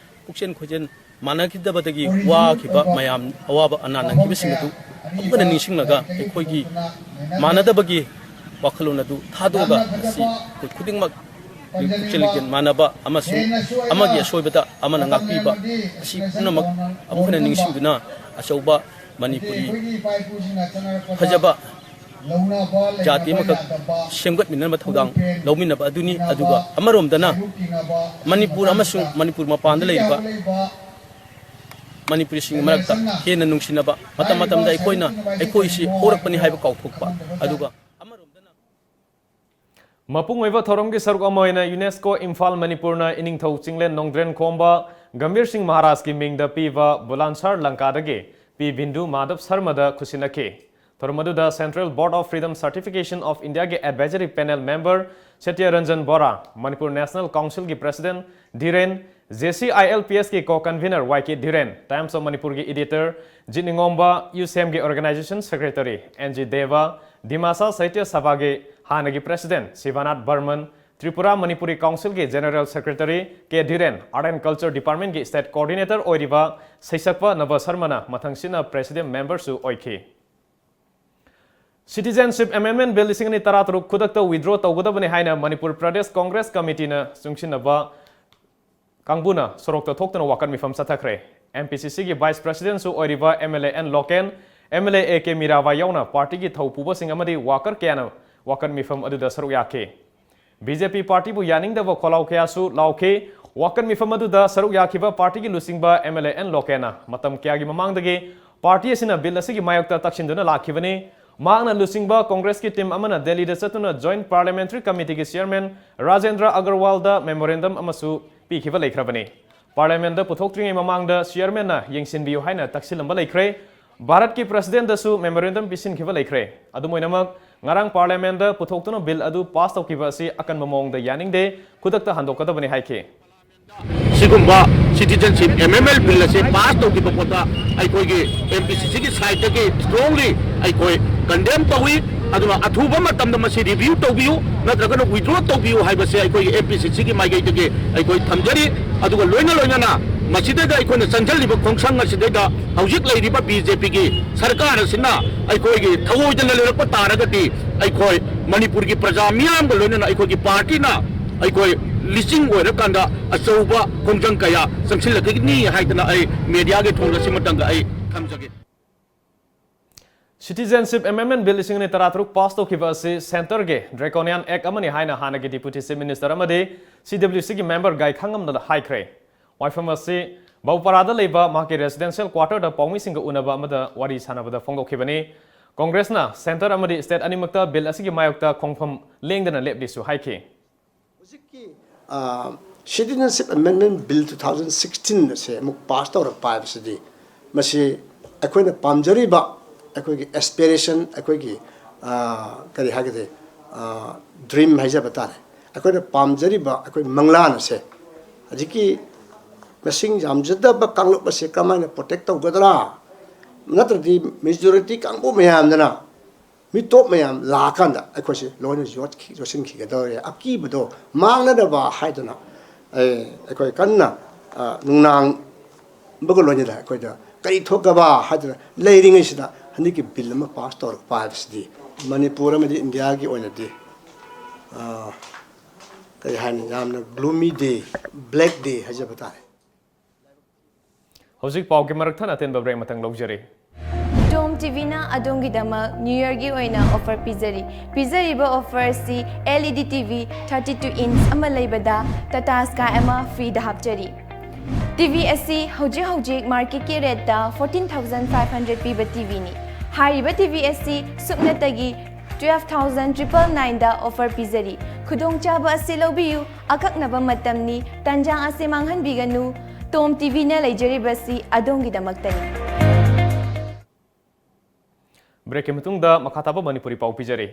ꯄꯨꯛꯆꯦꯜ ꯈꯣꯏꯖꯦꯜ ꯃꯥꯟꯅꯈꯤꯗꯕꯗꯒꯤ ꯋꯥꯈꯤꯕ ꯃꯌꯥꯝ, ꯑꯋꯥꯕ ꯑꯅꯥ ꯅꯪꯈꯤꯕꯁꯤꯡ ꯑꯗꯨ ꯑꯃꯨꯛ ꯍꯟꯅ ꯅꯤꯡꯁꯤꯡꯂꯒ, ꯑꯩꯈꯣꯏꯒꯤ ꯃꯥꯟꯅꯗꯕꯒꯤ ꯋꯥꯈꯜꯂꯣꯟ ꯑꯗꯨ ꯊꯥꯗꯣꯛꯑꯒ, ꯉꯁꯤ ꯑꯩꯈꯣꯏ ꯈꯨꯗꯤꯡꯃꯛ ꯄꯨꯛꯆꯦꯜ ꯂꯤꯡꯖꯦꯜ ꯃꯥꯟꯅꯕ ꯑꯃꯁꯨꯡ ꯑꯃꯒꯤ ꯑꯁꯣꯏꯕꯗ ꯑꯃꯅ ꯉꯥꯛꯄꯤꯕ ꯑꯁꯤ ꯄꯨꯝꯅꯃꯛ ꯑꯃꯨꯛ ꯍꯟꯅ ꯅꯤꯡꯁꯤꯡꯗꯨꯅ, ꯑꯆꯧꯕ ꯃꯅꯤꯄꯨꯔꯤ ꯐꯖꯕ ꯖꯥꯇꯤ ꯑꯃꯈꯛ ꯁꯦꯝꯒꯠꯃꯤꯟꯅꯅꯕ ꯊꯧꯗꯥꯡ ꯂꯧꯃꯤꯟꯅꯕ ꯑꯗꯨꯅꯤ꯫ ꯑꯗꯨꯒ ꯑꯃꯔꯣꯝꯗꯅ ꯃꯅꯤꯄꯨꯔ ꯑꯃꯁꯨꯡ ꯃꯅꯤꯄꯨꯔ ꯃꯄꯥꯟꯗ ꯂꯩꯔꯤꯕ ꯃꯅꯤꯄꯨꯔꯤꯁꯤꯡꯒꯤ ꯃꯔꯛꯇ ꯍꯦꯟꯅ ꯅꯨꯡꯁꯤꯅꯕ, ꯃꯇꯝ ꯃꯇꯝꯗ ꯑꯩꯈꯣꯏꯅ ꯑꯩꯈꯣꯏꯁꯤ ꯍꯧꯔꯛꯄꯅꯤ ꯍꯥꯏꯕ ꯀꯥꯎꯊꯣꯛꯄ, ꯑꯗꯨꯒ ꯑꯃꯔꯣꯝꯗꯅ ꯃꯄꯨꯡ ꯑꯣꯏꯕ ꯊꯧꯔꯝꯒꯤ ꯁꯔꯨꯛ ꯑꯃ ꯑꯣꯏꯅ ꯌꯨꯅꯦꯁꯀꯣ ꯏꯝꯐꯥꯜ ꯃꯅꯤꯄꯨꯔꯅ ꯏꯅꯤꯡꯊꯧ ꯆꯤꯡꯂꯦꯟ ꯅꯣꯡꯗ꯭ꯔꯦꯟ ꯈꯣꯝꯕ ꯒꯝꯚꯤꯔ ꯁꯤꯡ ꯃꯍꯥꯔꯥꯖꯀꯤ ꯃꯤꯡꯗ ꯄꯤꯕ ꯕꯨꯂꯥꯟꯁꯥꯔ ꯂꯪꯀꯥꯗꯒꯤ ꯄꯤ ꯕꯤꯟꯗꯨ ꯃꯥꯙꯕ ꯁꯔꯃꯗ ꯈꯨꯠꯁꯤꯟꯅꯈꯤ꯫ ꯊꯧꯔꯝ ꯑꯗꯨꯗ Central Board of Freedom Certification of Indiaꯒꯤ Advisory Panel Member Satya Ranjan ꯕꯣꯔꯥ, Manipur National Councilꯒꯤ President ꯙꯤꯔꯦꯟ, JCILPSꯀꯤ Co-Convener YK ꯙꯤꯔꯦꯟ, Times of Manipurꯒꯤ Editor ꯖꯤꯠ ꯅꯤꯉꯣꯝꯕ, ꯌꯨꯁꯦꯝꯒꯤ Organization Secretary NG ꯗꯦꯕ, ꯗꯤꯃꯥꯁꯥ ꯁꯥꯍꯤꯇ꯭ꯌ ꯁꯚꯥꯒꯤ ꯍꯥꯟꯅꯒꯤ President ꯁꯤꯕꯥꯅꯥꯊ Barman, Tripura Manipuri Councilꯒꯤ General Secretary K ꯙꯤꯔꯦꯟ, Art and Culture Departmentꯀꯤ State Coordinator ꯑꯣꯏꯔꯤꯕ ꯁꯩꯁꯛꯄ ꯅꯕ ꯁꯔꯃꯅ ꯃꯊꯪꯁꯤꯠꯅ President Memberꯁꯨ ꯑꯣꯏꯈꯤ꯫ Citizenship Amendment Bill ꯂꯤꯁꯤꯡ ꯑꯅꯤ ꯇꯔꯥꯇꯔꯨꯛ ꯈꯨꯗꯛꯇ withdraw ꯇꯧꯒꯗꯕꯅꯤ ꯍꯥꯏꯅ ꯃꯅꯤꯄꯨꯔ ꯄ꯭ꯔꯗꯦꯁ ꯀꯣꯡꯒ꯭ꯔꯦꯁ ꯀꯃꯤꯇꯤꯅ ꯆꯨꯡꯁꯤꯟꯅꯕ ꯀꯥꯡꯕꯨꯅ ꯁꯣꯔꯣꯛꯇ ꯊꯣꯛꯇꯨꯅ ꯋꯥꯀꯠ ꯃꯤꯐꯝ ꯆꯠꯊꯈ꯭ꯔꯦ꯫ MPCCꯒꯤ Vice Presidentꯁꯨ ꯑꯣꯏꯔꯤꯕ MLA N Loken, MLA A K Mirabai ꯌꯥꯎꯅ ꯄꯥꯔꯇꯤꯒꯤ ꯊꯧ ꯄꯨꯕꯁꯤꯡ ꯑꯃꯗꯤ ꯋꯥꯀꯔ ꯀꯌꯥꯅ ꯋꯥꯀꯠ ꯃꯤꯐꯝ ꯑꯗꯨꯗ ꯁꯔꯨꯛ ꯌꯥꯈꯤ꯫ BJP ꯄꯥꯔꯇꯤꯕꯨ ꯌꯥꯅꯤꯡꯗꯕ ꯈꯣꯜꯂꯥꯎ ꯀꯌꯥꯁꯨ ꯂꯥꯎꯈꯤ꯫ ꯋꯥꯀꯠ ꯃꯤꯐꯝ ꯑꯗꯨꯗ ꯁꯔꯨꯛ ꯌꯥꯈꯤꯕ ꯄꯥꯔꯇꯤꯒꯤ ꯂꯨꯆꯤꯡꯕ ꯑꯦꯝ ꯑꯦꯜ ꯑꯦ ꯑꯦꯟ ꯂꯣꯀꯦꯟꯅ ꯃꯇꯝ ꯀꯌꯥꯒꯤ ꯃꯃꯥꯡꯗꯒꯤ ꯄꯥꯔꯇꯤ ꯑꯁꯤꯅ ꯕꯤꯜ ꯑꯁꯤꯒꯤ ꯃꯥꯌꯣꯛꯇ ꯇꯛꯁꯤꯟꯗꯨꯅ ꯂꯥꯛꯈꯤꯕꯅꯤ꯫ ꯃꯍꯥꯛꯅ ꯂꯨꯆꯤꯡꯕ ꯀꯣꯡꯒ꯭ꯔꯦꯁꯀꯤ ꯇꯤꯝ ꯑꯃꯅ ꯗꯦꯜꯂꯤꯗ ꯆꯠꯇꯨꯅ ꯖꯣꯏꯟꯠ ꯄꯥꯔꯂꯤꯌꯥꯃꯦꯟꯇꯔꯤ ꯀꯃꯤꯇꯤꯒꯤ ꯆꯤꯌꯔꯃꯦꯟ ꯔꯥꯖꯦꯟꯗ꯭ꯔ ꯑꯒꯔꯋꯥꯜꯗ ꯃꯦꯃꯣꯔꯦꯟꯗꯝ ꯑꯃꯁꯨ ꯄꯤꯈꯤꯕ ꯂꯩꯈ꯭ꯔꯕꯅꯤ꯫ ꯄꯥꯔꯂꯤꯌꯥꯃꯦꯟꯗ ꯄꯨꯊꯣꯛꯇ꯭ꯔꯤꯉꯩ ꯃꯃꯥꯡꯗ ꯆꯤꯌꯔꯃꯦꯟꯅ ꯌꯦꯡꯁꯤꯟꯕꯤꯌꯨ ꯍꯥꯏꯅ ꯇꯛꯁꯤꯜꯂꯝꯕ ꯂꯩꯈ꯭ꯔꯦ꯫ ꯚꯥꯔꯠꯀꯤ ꯄ꯭ꯔꯁꯤꯗꯦꯟꯗꯁꯨ ꯃꯦꯃꯣꯔꯦꯟꯗꯝ ꯄꯤꯁꯤꯟꯈꯤꯕ ꯂꯩꯈ꯭ꯔꯦ꯫ ꯑꯗꯨꯝ ꯑꯣꯏꯅꯃꯛ, ꯉꯔꯥꯡ ꯄꯥꯔꯂꯤꯌꯥꯃꯦꯟꯗ ꯄꯨꯊꯣꯛꯇꯨꯅ ꯕꯤꯜ ꯑꯗꯨ ꯄꯥꯁ ꯇꯧꯈꯤꯕ ꯑꯁꯤ ꯑꯀꯟꯕ ꯃꯑꯣꯡꯗ ꯌꯥꯅꯤꯡꯗꯦ, ꯈꯨꯗꯛꯇ ꯍꯟꯗꯣꯛꯀꯗꯕꯅꯤ ꯍꯥꯏꯈꯤ꯫ ꯁꯤꯒꯨꯝꯕ ꯁꯤꯇꯤꯖꯟꯁꯤꯞ ꯑꯦꯃꯦꯟꯗꯃꯦꯟꯠ ꯕꯤꯜ ꯑꯁꯤ ꯄꯥꯁ ꯇꯧꯈꯤꯕ ꯄꯣꯠꯇ ꯑꯩꯈꯣꯏꯒꯤ ꯑꯦꯝ ꯄꯤ ꯁꯤ ꯁꯤꯒꯤ ꯁꯥꯏꯠꯇꯒꯤ ꯁ꯭ꯇꯔꯣꯡꯂꯤ ꯑꯩꯈꯣꯏ ꯀꯟꯗꯦꯝ ꯇꯧꯏ꯫ ꯑꯗꯨꯅ ꯑꯊꯨꯕ ꯃꯇꯝꯗ ꯃꯁꯤ ꯔꯤꯚ꯭ꯌꯨ ꯇꯧꯕꯤꯌꯨ, ꯅꯠꯇ꯭ꯔꯒꯅ ꯋꯤꯗ꯭ꯔꯣ ꯇꯧꯕꯤꯌꯨ ꯍꯥꯏꯕꯁꯦ ꯑꯩꯈꯣꯏꯒꯤ ꯑꯦꯝ ꯄꯤ ꯁꯤ ꯁꯤꯒꯤ ꯃꯥꯏꯀꯩꯗꯒꯤ ꯑꯩꯈꯣꯏ ꯊꯝꯖꯔꯤ꯫ ꯑꯗꯨꯒ ꯂꯣꯏꯅ ꯂꯣꯏꯅꯅ ꯃꯁꯤꯗꯩꯗ ꯑꯩꯈꯣꯏꯅ ꯆꯪꯁꯤꯜꯂꯤꯕ ꯈꯣꯡꯁꯪ ꯑꯁꯤꯗꯩꯗ ꯍꯧꯖꯤꯛ ꯂꯩꯔꯤꯕ ꯕꯤ ꯖꯦ ꯄꯤꯒꯤ ꯁꯔꯀꯥꯔ ꯑꯁꯤꯅ ꯑꯩꯈꯣꯏꯒꯤ ꯊꯑꯣꯏꯗꯅ ꯂꯩꯔꯛꯄ ꯇꯥꯔꯒꯗꯤ, ꯑꯩꯈꯣꯏ ꯃꯅꯤꯄꯨꯔꯒꯤ ꯄ꯭ꯔꯖꯥ ꯃꯤꯌꯥꯝꯒ ꯂꯣꯏꯅꯅ ꯑꯩꯈꯣꯏꯒꯤ ꯄꯥꯔꯇꯤꯅ ꯑꯩꯈꯣꯏ ꯂꯤꯁꯤꯡ ꯑꯣꯏꯔꯀꯥꯟꯗ ꯑꯆꯧꯕ ꯈꯣꯡꯖꯪ ꯀꯌꯥ ꯆꯪꯁꯤꯜꯂꯛꯀꯅꯤ ꯍꯥꯏꯗꯅ ꯑꯩ ꯃꯦꯗꯤꯌꯥꯒꯤ ꯊꯣꯡꯗ ꯁꯤ ꯃꯇꯝꯗ ꯑꯩ ꯊꯝꯖꯒꯦ꯫ ꯁꯤꯇꯤꯖꯦꯟꯁꯤꯞ ꯑꯦꯃꯦꯟꯗꯃꯦꯟꯠ ꯕꯤꯜ ꯂꯤꯁꯤꯡ ꯑꯅꯤ ꯇꯔꯥꯇꯔꯨꯛ ꯄꯥꯁ ꯇꯧꯈꯤꯕ ꯑꯁꯤ ꯁꯦꯟꯇꯔꯒꯤ ꯗ꯭ꯔꯦꯀꯣꯅꯤꯌꯥꯟ ꯑꯦꯛ ꯑꯃꯅꯤ ꯍꯥꯏꯅ ꯍꯥꯟꯅꯒꯤ ꯗꯤꯄ꯭ꯌꯨꯇꯤ ꯆꯤꯐ ꯃꯤꯅꯤꯁꯇꯔ ꯑꯃꯗꯤ ꯁꯤ ꯗꯕ꯭ꯂ꯭ꯌꯨ ꯁꯤꯒꯤ ꯃꯦꯝꯕꯔ ꯒꯥꯏꯈꯥꯉꯝꯅ ꯍꯥꯏꯈ꯭ꯔꯦ꯫ ꯋꯥꯐꯝ ꯑꯁꯤ ꯕꯧꯄꯥꯔꯥꯗ ꯂꯩꯕ ꯃꯍꯥꯛꯀꯤ ꯔꯦꯁꯤꯗꯦꯟꯁꯤꯌꯦꯜ ꯀ꯭ꯋꯥꯇꯔꯗ ꯄꯥꯎꯃꯤꯁꯤꯡꯒ ꯎꯅꯕ ꯑꯃꯗ ꯋꯥꯔꯤ ꯁꯥꯟꯅꯕꯗ ꯐꯣꯡꯗꯣꯛꯈꯤꯕꯅꯤ꯫ ꯀꯣꯡꯒ꯭ꯔꯦꯁꯅ ꯁꯦꯟꯇꯔ ꯑꯃꯗꯤ ꯁ꯭ꯇꯦꯠ ꯑꯅꯤꯃꯛꯇ ꯕꯤꯜ ꯑꯁꯤꯒꯤ ꯃꯥꯌꯣꯛꯇ ꯈꯣꯡꯐꯝ ꯂꯦꯡꯗꯅ ꯂꯦꯞꯂꯤꯁꯨ ꯍꯥꯏꯈꯤ꯫ ꯍꯧꯖꯤꯛꯀꯤ citizenship amendment bill two thousand sixteen ꯑꯁꯦ ꯑꯃꯨꯛ ꯄꯥꯁ ꯇꯧꯔꯛꯄ ꯍꯥꯏꯕꯁꯤꯗꯤ, ꯃꯁꯤ ꯑꯩꯈꯣꯏꯅ ꯄꯥꯝꯖꯔꯤꯕ, ꯑꯩꯈꯣꯏꯒꯤ ꯑꯦꯁꯄꯤꯔꯦꯁꯟ, ꯑꯩꯈꯣꯏꯒꯤ ꯀꯔꯤ ꯍꯥꯏꯒꯗꯦ, ꯗ꯭ꯔꯤꯝ ꯍꯥꯏꯖꯕ ꯇꯥꯔꯦ, ꯑꯩꯈꯣꯏꯅ ꯄꯥꯝꯖꯔꯤꯕ ꯑꯩꯈꯣꯏ ꯃꯪꯂꯥꯟ ꯑꯁꯦ ꯍꯧꯖꯤꯛꯀꯤ ꯃꯁꯤꯡ ꯌꯥꯝꯖꯗꯕ ꯀꯥꯡꯂꯨꯞ ꯑꯁꯦ ꯀꯃꯥꯏꯅ ꯄ꯭ꯔꯣꯇꯦꯛ ꯇꯧꯒꯗ꯭ꯔꯥ, ꯅꯠꯇ꯭ꯔꯗꯤ ꯃꯦꯖꯣꯔꯤꯇꯤ ꯀꯥꯡꯕꯨ ꯃꯌꯥꯝꯗꯅ ꯃꯤꯇꯣꯞ ꯃꯌꯥꯝ ꯂꯥꯛꯑꯀꯥꯟꯗ ꯑꯩꯈꯣꯏꯁꯦ ꯂꯣꯏꯅ ꯌꯣꯠꯈꯤ- ꯌꯣꯠꯁꯤꯟꯈꯤꯒꯗꯧꯔꯦ, ꯑꯀꯤꯕꯗꯣ ꯃꯥꯡꯅꯅꯕ ꯍꯥꯏꯗꯅ ꯑꯩ- ꯑꯩꯈꯣꯏ ꯀꯟꯅ, ꯑ, ꯅꯨꯡꯅꯥꯡꯕꯒ ꯂꯣꯏꯅꯅ ꯑꯩꯈꯣꯏꯗ ꯀꯔꯤ ꯊꯣꯛꯀꯕ ꯍꯥꯏꯗꯅ ꯂꯩꯔꯤꯉꯩꯁꯤꯗ ꯍꯟꯗꯛꯀꯤ ꯕꯤꯜ ꯑꯃ ꯄꯥꯁ ꯇꯧꯔꯛꯄ ꯍꯥꯏꯕꯁꯤꯗꯤ ꯃꯅꯤꯄꯨꯔ ꯑꯃꯗꯤ ꯏꯟꯗꯤꯌꯥꯒꯤ ꯑꯣꯏꯅꯗꯤ, ꯑ, ꯀꯔꯤ ꯍꯥꯏꯅꯤ, ꯌꯥꯝꯅ gloomy day, black day ꯍꯥꯏꯖꯕ ꯇꯥꯔꯦ꯫ ꯍꯧꯖꯤꯛ ꯄꯥꯎꯒꯤ ꯃꯔꯛ ꯊꯠꯅ ꯑꯇꯦꯟꯕ ꯕ꯭ꯔꯦꯛ ꯑꯃꯇꯪ ꯂꯧꯖꯔꯤ꯫ Don't ꯇꯤꯚꯤꯅ ꯑꯗꯣꯝꯒꯤꯗꯃꯛ ꯅ꯭ꯌꯨ ꯌꯔꯒꯤ ꯑꯣꯏꯅ ꯑꯣꯐꯔ ꯄꯤꯖꯔꯤ꯫ ꯄꯤꯖꯔꯤꯕ ꯑꯣꯐꯔ ꯑꯁꯤ L E D T V thirty two inch ꯑꯃ ꯂꯩꯕꯗ Tata Sky ꯑꯃ ꯐ꯭ꯔꯤꯗ ꯍꯥꯞꯆꯔꯤ꯫ ꯇꯤꯚꯤ ꯑꯁꯤ ꯍꯧꯖꯤꯛ ꯍꯧꯖꯤꯛ ꯃꯥꯔꯀꯦꯠꯀꯤ ꯔꯦꯠꯇ fourteen thousand five hundred ꯄꯤꯕ ꯇꯤꯚꯤꯅꯤ꯫ ꯍꯥꯏꯔꯤꯕ ꯇꯤꯚꯤ ꯑꯁꯤ ꯁꯨꯞꯅꯇꯒꯤ twelve thousand triple nineꯗ ꯑꯣꯐꯔ ꯄꯤꯖꯔꯤ꯫ ꯈꯨꯗꯣꯡꯆꯥꯕ ꯑꯁꯤ ꯂꯧꯕꯤꯌꯨ, ꯑꯀꯛꯅꯕ ꯃꯇꯝꯅꯤ, ꯇꯥꯟꯖꯥ ꯑꯁꯤ ꯃꯥꯡꯍꯟꯕꯤꯒꯅꯨ꯫ ꯇꯣꯝ ꯇꯤꯚꯤꯅ ꯂꯩꯖꯔꯤꯕꯁꯤ ꯑꯗꯣꯝꯒꯤꯗꯃꯛꯇꯅꯤ꯫ ꯕ꯭ꯔꯦꯛꯀꯤ ꯃꯇꯨꯡꯗ ꯃꯈꯥ ꯇꯥꯕ ꯃꯅꯤꯄꯨꯔꯤ ꯄꯥꯎ ꯄꯤꯖꯔꯤ꯫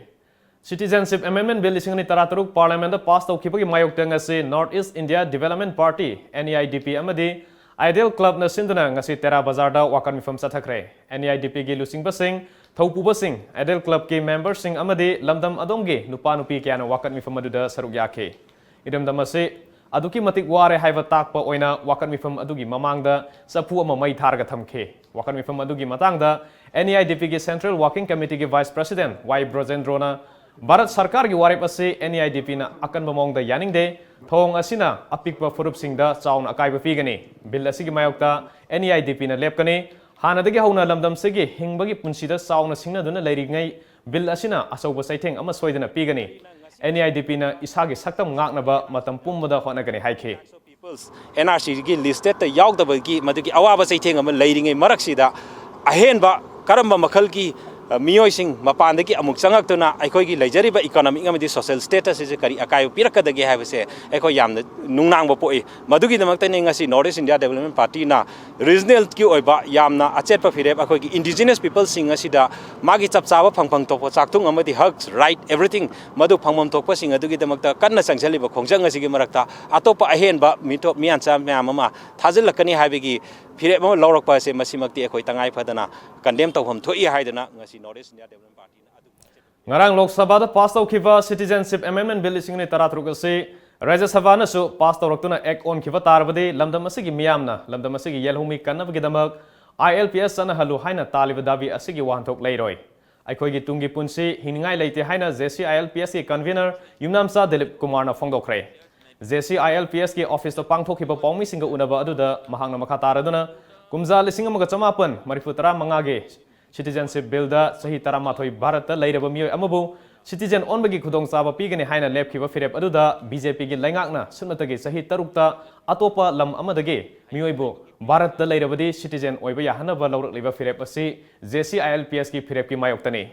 Citizenship Amendment Bill ꯂꯤꯁꯤꯡ ꯑꯅꯤ ꯇꯔꯥꯇꯔꯨꯛ ꯄꯥꯔꯂꯤꯌꯥꯃꯦꯟꯗ ꯄꯥꯁ ꯇꯧꯈꯤꯕꯒꯤ ꯃꯥꯌꯣꯛꯇ ꯉꯁꯤ North East India Development Party, N E I D P, ꯑꯃꯗꯤ Ideal Clubꯅ ꯁꯤꯟꯗꯨꯅ ꯉꯁꯤ ꯇꯦꯔꯥ ꯕꯖꯥꯔꯗ ꯋꯥꯀꯠ ꯃꯤꯐꯝ ꯆꯠꯊꯈ꯭ꯔꯦ꯫ N E I D Pꯒꯤ ꯂꯨꯆꯤꯡꯕꯁꯤꯡ, ꯊꯧꯄꯨꯕꯁꯤꯡ, Ideal Clubꯀꯤ ꯃꯦꯝꯕꯔꯁꯤꯡ ꯑꯃꯗꯤ ꯂꯝꯗꯝ ꯑꯗꯣꯝꯒꯤ ꯅꯨꯄꯥ ꯅꯨꯄꯤ ꯀꯌꯥꯅ ꯋꯥꯀꯠ ꯃꯤꯐꯝ ꯑꯗꯨꯗ ꯁꯔꯨꯛ ꯌꯥꯈꯤ꯫ ꯏꯔꯝꯗꯝ ꯑꯁꯤ ꯑꯗꯨꯛꯀꯤ ꯃꯇꯤꯛ ꯋꯥꯔꯦ ꯍꯥꯏꯕ ꯇꯥꯛꯄ ꯑꯣꯏꯅ ꯋꯥꯀꯠ ꯃꯤꯐꯝ ꯑꯗꯨꯒꯤ ꯃꯃꯥꯡꯗ ꯆꯐꯨ ꯑꯃ ꯃꯩ ꯊꯥꯔꯒ ꯊꯝꯈꯤ꯫ ꯋꯥꯀꯠ ꯃꯤꯐꯝ ꯑꯗꯨꯒꯤ ꯃꯇꯥꯡꯗ N E I D Pꯒꯤ Central Working Committeeꯒꯤ Vice President Y ꯕ꯭ꯔꯖꯦꯟꯗ꯭ꯔꯣꯅ Bharat ꯁꯔꯀꯥꯔꯒꯤ ꯋꯥꯔꯦꯞ ꯑꯁꯤ N E I D Pꯅ ꯑꯀꯟꯕ ꯃꯑꯣꯡꯗ ꯌꯥꯅꯤꯡꯗꯦ, ꯊꯧꯑꯣꯡ ꯑꯁꯤꯅ ꯑꯄꯤꯛꯄ ꯐꯨꯔꯨꯞꯁꯤꯡꯗ ꯆꯥꯎꯅ ꯑꯀꯥꯏꯕ ꯄꯤꯒꯅꯤ꯫ ꯕꯤꯜ ꯑꯁꯤꯒꯤ ꯃꯥꯌꯣꯛꯇ N E I D Pꯅ ꯂꯦꯞꯀꯅꯤ꯫ ꯍꯥꯟꯅꯗꯒꯤ ꯍꯧꯅ ꯂꯝꯗꯝꯁꯤꯒꯤ ꯍꯤꯡꯕꯒꯤ ꯄꯨꯟꯁꯤꯗ ꯆꯥꯎꯅ ꯁꯤꯡꯅꯗꯨꯅ ꯂꯩꯔꯤꯉꯩ ꯕꯤꯜ ꯑꯁꯤꯅ ꯑꯆꯧꯕ ꯆꯩꯊꯦꯡ ꯑꯃ ꯁꯣꯏꯗꯅ ꯄꯤꯒꯅꯤ꯫ N E I D Pꯅ ꯏꯁꯥꯒꯤ ꯁꯛꯇꯝ ꯉꯥꯛꯅꯕ ꯃꯇꯝ ꯄꯨꯝꯕꯗ ꯍꯣꯠꯅꯒꯅꯤ ꯍꯥꯏꯈꯤ꯫ People's N R Cꯒꯤ ꯂꯤꯁꯇꯦꯠꯇ ꯌꯥꯎꯗꯕꯒꯤ ꯃꯗꯨꯒꯤ ꯑꯋꯥꯕ ꯆꯩꯊꯦꯡ ꯑꯃ ꯂꯩꯔꯤꯉꯩ ꯃꯔꯛꯁꯤꯗ ꯑꯍꯦꯟꯕ ꯀꯔꯝꯕ ꯃꯈꯜꯒꯤ, ꯑ, ꯃꯤꯑꯣꯏꯁꯤꯡ ꯃꯄꯥꯟꯗꯒꯤ ꯑꯃꯨꯛ ꯆꯪꯉꯛꯇꯨꯅ ꯑꯩꯈꯣꯏꯒꯤ ꯂꯩꯖꯔꯤꯕ economic ꯑꯃꯗꯤ social status ꯑꯁꯤꯁꯦ ꯀꯔꯤ ꯑꯀꯥꯏꯕ ꯄꯤꯔꯛꯀꯗꯒꯦ ꯍꯥꯏꯕꯁꯦ ꯑꯩꯈꯣꯏ ꯌꯥꯝꯅ ꯅꯨꯡꯅꯥꯡꯕ ꯄꯣꯛꯏ꯫ ꯃꯗꯨꯒꯤꯗꯃꯛꯇꯅꯤ ꯉꯁꯤ North East India Development Partyꯅ regionalꯒꯤ ꯑꯣꯏꯕ ꯌꯥꯝꯅ ꯑꯆꯦꯠꯄ ꯐꯤꯔꯦꯞ ꯑꯩꯈꯣꯏꯒꯤ indigenous peopleꯁꯤꯡ ꯑꯁꯤꯗ ꯃꯥꯒꯤ ꯆꯞ ꯆꯥꯕ ꯐꯪꯐꯝ ꯊꯣꯛꯄ ꯆꯥꯛꯊꯨꯡ ꯑꯃꯗꯤ haq, right, everything ꯃꯗꯨ ꯐꯪꯐꯝ ꯊꯣꯛꯄꯁꯤꯡ ꯑꯗꯨꯒꯤꯗꯃꯛꯇ ꯀꯟꯅ ꯆꯪꯁꯤꯜꯂꯤꯕ ꯈꯣꯡꯖꯪ ꯑꯁꯤꯒꯤ ꯃꯔꯛꯇ ꯑꯇꯣꯞꯄ ꯑꯍꯦꯟꯕ ꯃꯤꯇꯣꯞ ꯃꯤꯌꯥꯟꯆꯥ ꯃꯌꯥꯝ ꯑꯃ ꯊꯥꯖꯤꯜꯂꯛꯀꯅꯤ ꯍꯥꯏꯕꯒꯤ ꯐꯤꯔꯦꯞ ꯑꯃ ꯂꯧꯔꯛꯄ ꯑꯁꯦ ꯃꯁꯤꯃꯛꯇꯤ ꯑꯩꯈꯣꯏ ꯇꯉꯥꯏ ꯐꯗꯅ condemn ꯇꯧꯐꯝ ꯊꯣꯛꯏ ꯍꯥꯏꯗꯅ ꯉꯁꯤ North East India Development Partyꯅ ꯑꯗꯨꯝ ꯉꯔꯥꯡ ꯂꯣꯛ ꯁꯚꯥꯗ ꯄꯥꯁ ꯇꯧꯈꯤꯕ Citizenship Amendment Bill ꯂꯤꯁꯤꯡ ꯑꯅꯤ ꯇꯔꯥꯇꯔꯨꯛ ꯑꯁꯤ ꯔꯥꯖ꯭ꯌ ꯁꯚꯥꯅꯁꯨ ꯄꯥꯁ ꯇꯧꯔꯛꯇꯨꯅ act ꯑꯣꯟꯈꯤꯕ ꯇꯥꯔꯕꯗꯤ ꯂꯝꯗꯝ ꯑꯁꯤꯒꯤ ꯃꯤꯌꯥꯝꯅ ꯂꯝꯗꯝ ꯑꯁꯤꯒꯤ ꯌꯦꯜꯍꯧꯃꯤ ꯀꯟꯅꯕꯒꯤꯗꯃꯛ I L P S ꯆꯠꯅꯍꯜꯂꯨ ꯍꯥꯏꯅ ꯇꯥꯜꯂꯤꯕ ꯗꯥꯕꯤ ꯑꯁꯤꯒꯤ ꯋꯥꯍꯟꯊꯣꯛ ꯂꯩꯔꯣꯏ꯫ ꯑꯩꯈꯣꯏꯒꯤ ꯇꯨꯡꯒꯤ ꯄꯨꯟꯁꯤ ꯍꯤꯡꯅꯤꯡꯉꯥꯏ ꯂꯩꯇꯦ ꯍꯥꯏꯅ J C I L P Sꯀꯤ convener ꯌꯨꯝꯅꯥꯝꯆꯥ Dilip ꯀꯨꯃꯥꯔꯅ ꯐꯣꯡꯗꯣꯛꯈ꯭ꯔꯦ꯫ J C I L P Sꯀꯤ officeꯇ ꯄꯥꯡꯊꯣꯛꯈꯤꯕ ꯄꯥꯎꯃꯤꯁꯤꯡꯒ ꯎꯅꯕ ꯑꯗꯨꯗ ꯃꯍꯥꯛꯅ ꯃꯈꯥ ꯇꯥꯔꯗꯨꯅ ꯀꯨꯝꯖꯥ ꯂꯤꯁꯤꯡ ꯑꯃꯒ ꯆꯃꯥꯄꯟ ꯃꯔꯤꯐꯨ ꯇꯔꯥ ꯃꯉꯥꯒꯤ Citizenship Billꯗ ꯆꯍꯤ ꯇꯔꯥꯃꯥꯊꯣꯏ ꯚꯥꯔꯠꯇ ꯂꯩꯔꯕ ꯃꯤꯑꯣꯏ ꯑꯃꯕꯨ citizen ꯑꯣꯟꯕꯒꯤ ꯈꯨꯗꯣꯡꯆꯥꯕ ꯄꯤꯒꯅꯤ ꯍꯥꯏꯅ ꯂꯦꯞꯈꯤꯕ ꯐꯤꯔꯦꯞ ꯑꯗꯨꯗ BJPꯒꯤ ꯂꯩꯉꯥꯛꯅ ꯁꯨꯞꯅꯇꯒꯤ ꯆꯍꯤ ꯇꯔꯨꯛꯇ ꯑꯇꯣꯞꯄ ꯂꯝ ꯑꯃꯗꯒꯤ ꯃꯤꯑꯣꯏꯕꯨ ꯚꯥꯔꯠꯇ ꯂꯩꯔꯕꯗꯤ citizen ꯑꯣꯏꯕ ꯌꯥꯍꯟꯅꯕ ꯂꯧꯔꯛꯂꯤꯕ ꯐꯤꯔꯦꯞ ꯑꯁꯤ JCILPSꯀꯤ ꯐꯤꯔꯦꯞꯀꯤ ꯃꯥꯌꯣꯛꯇꯅꯤ꯫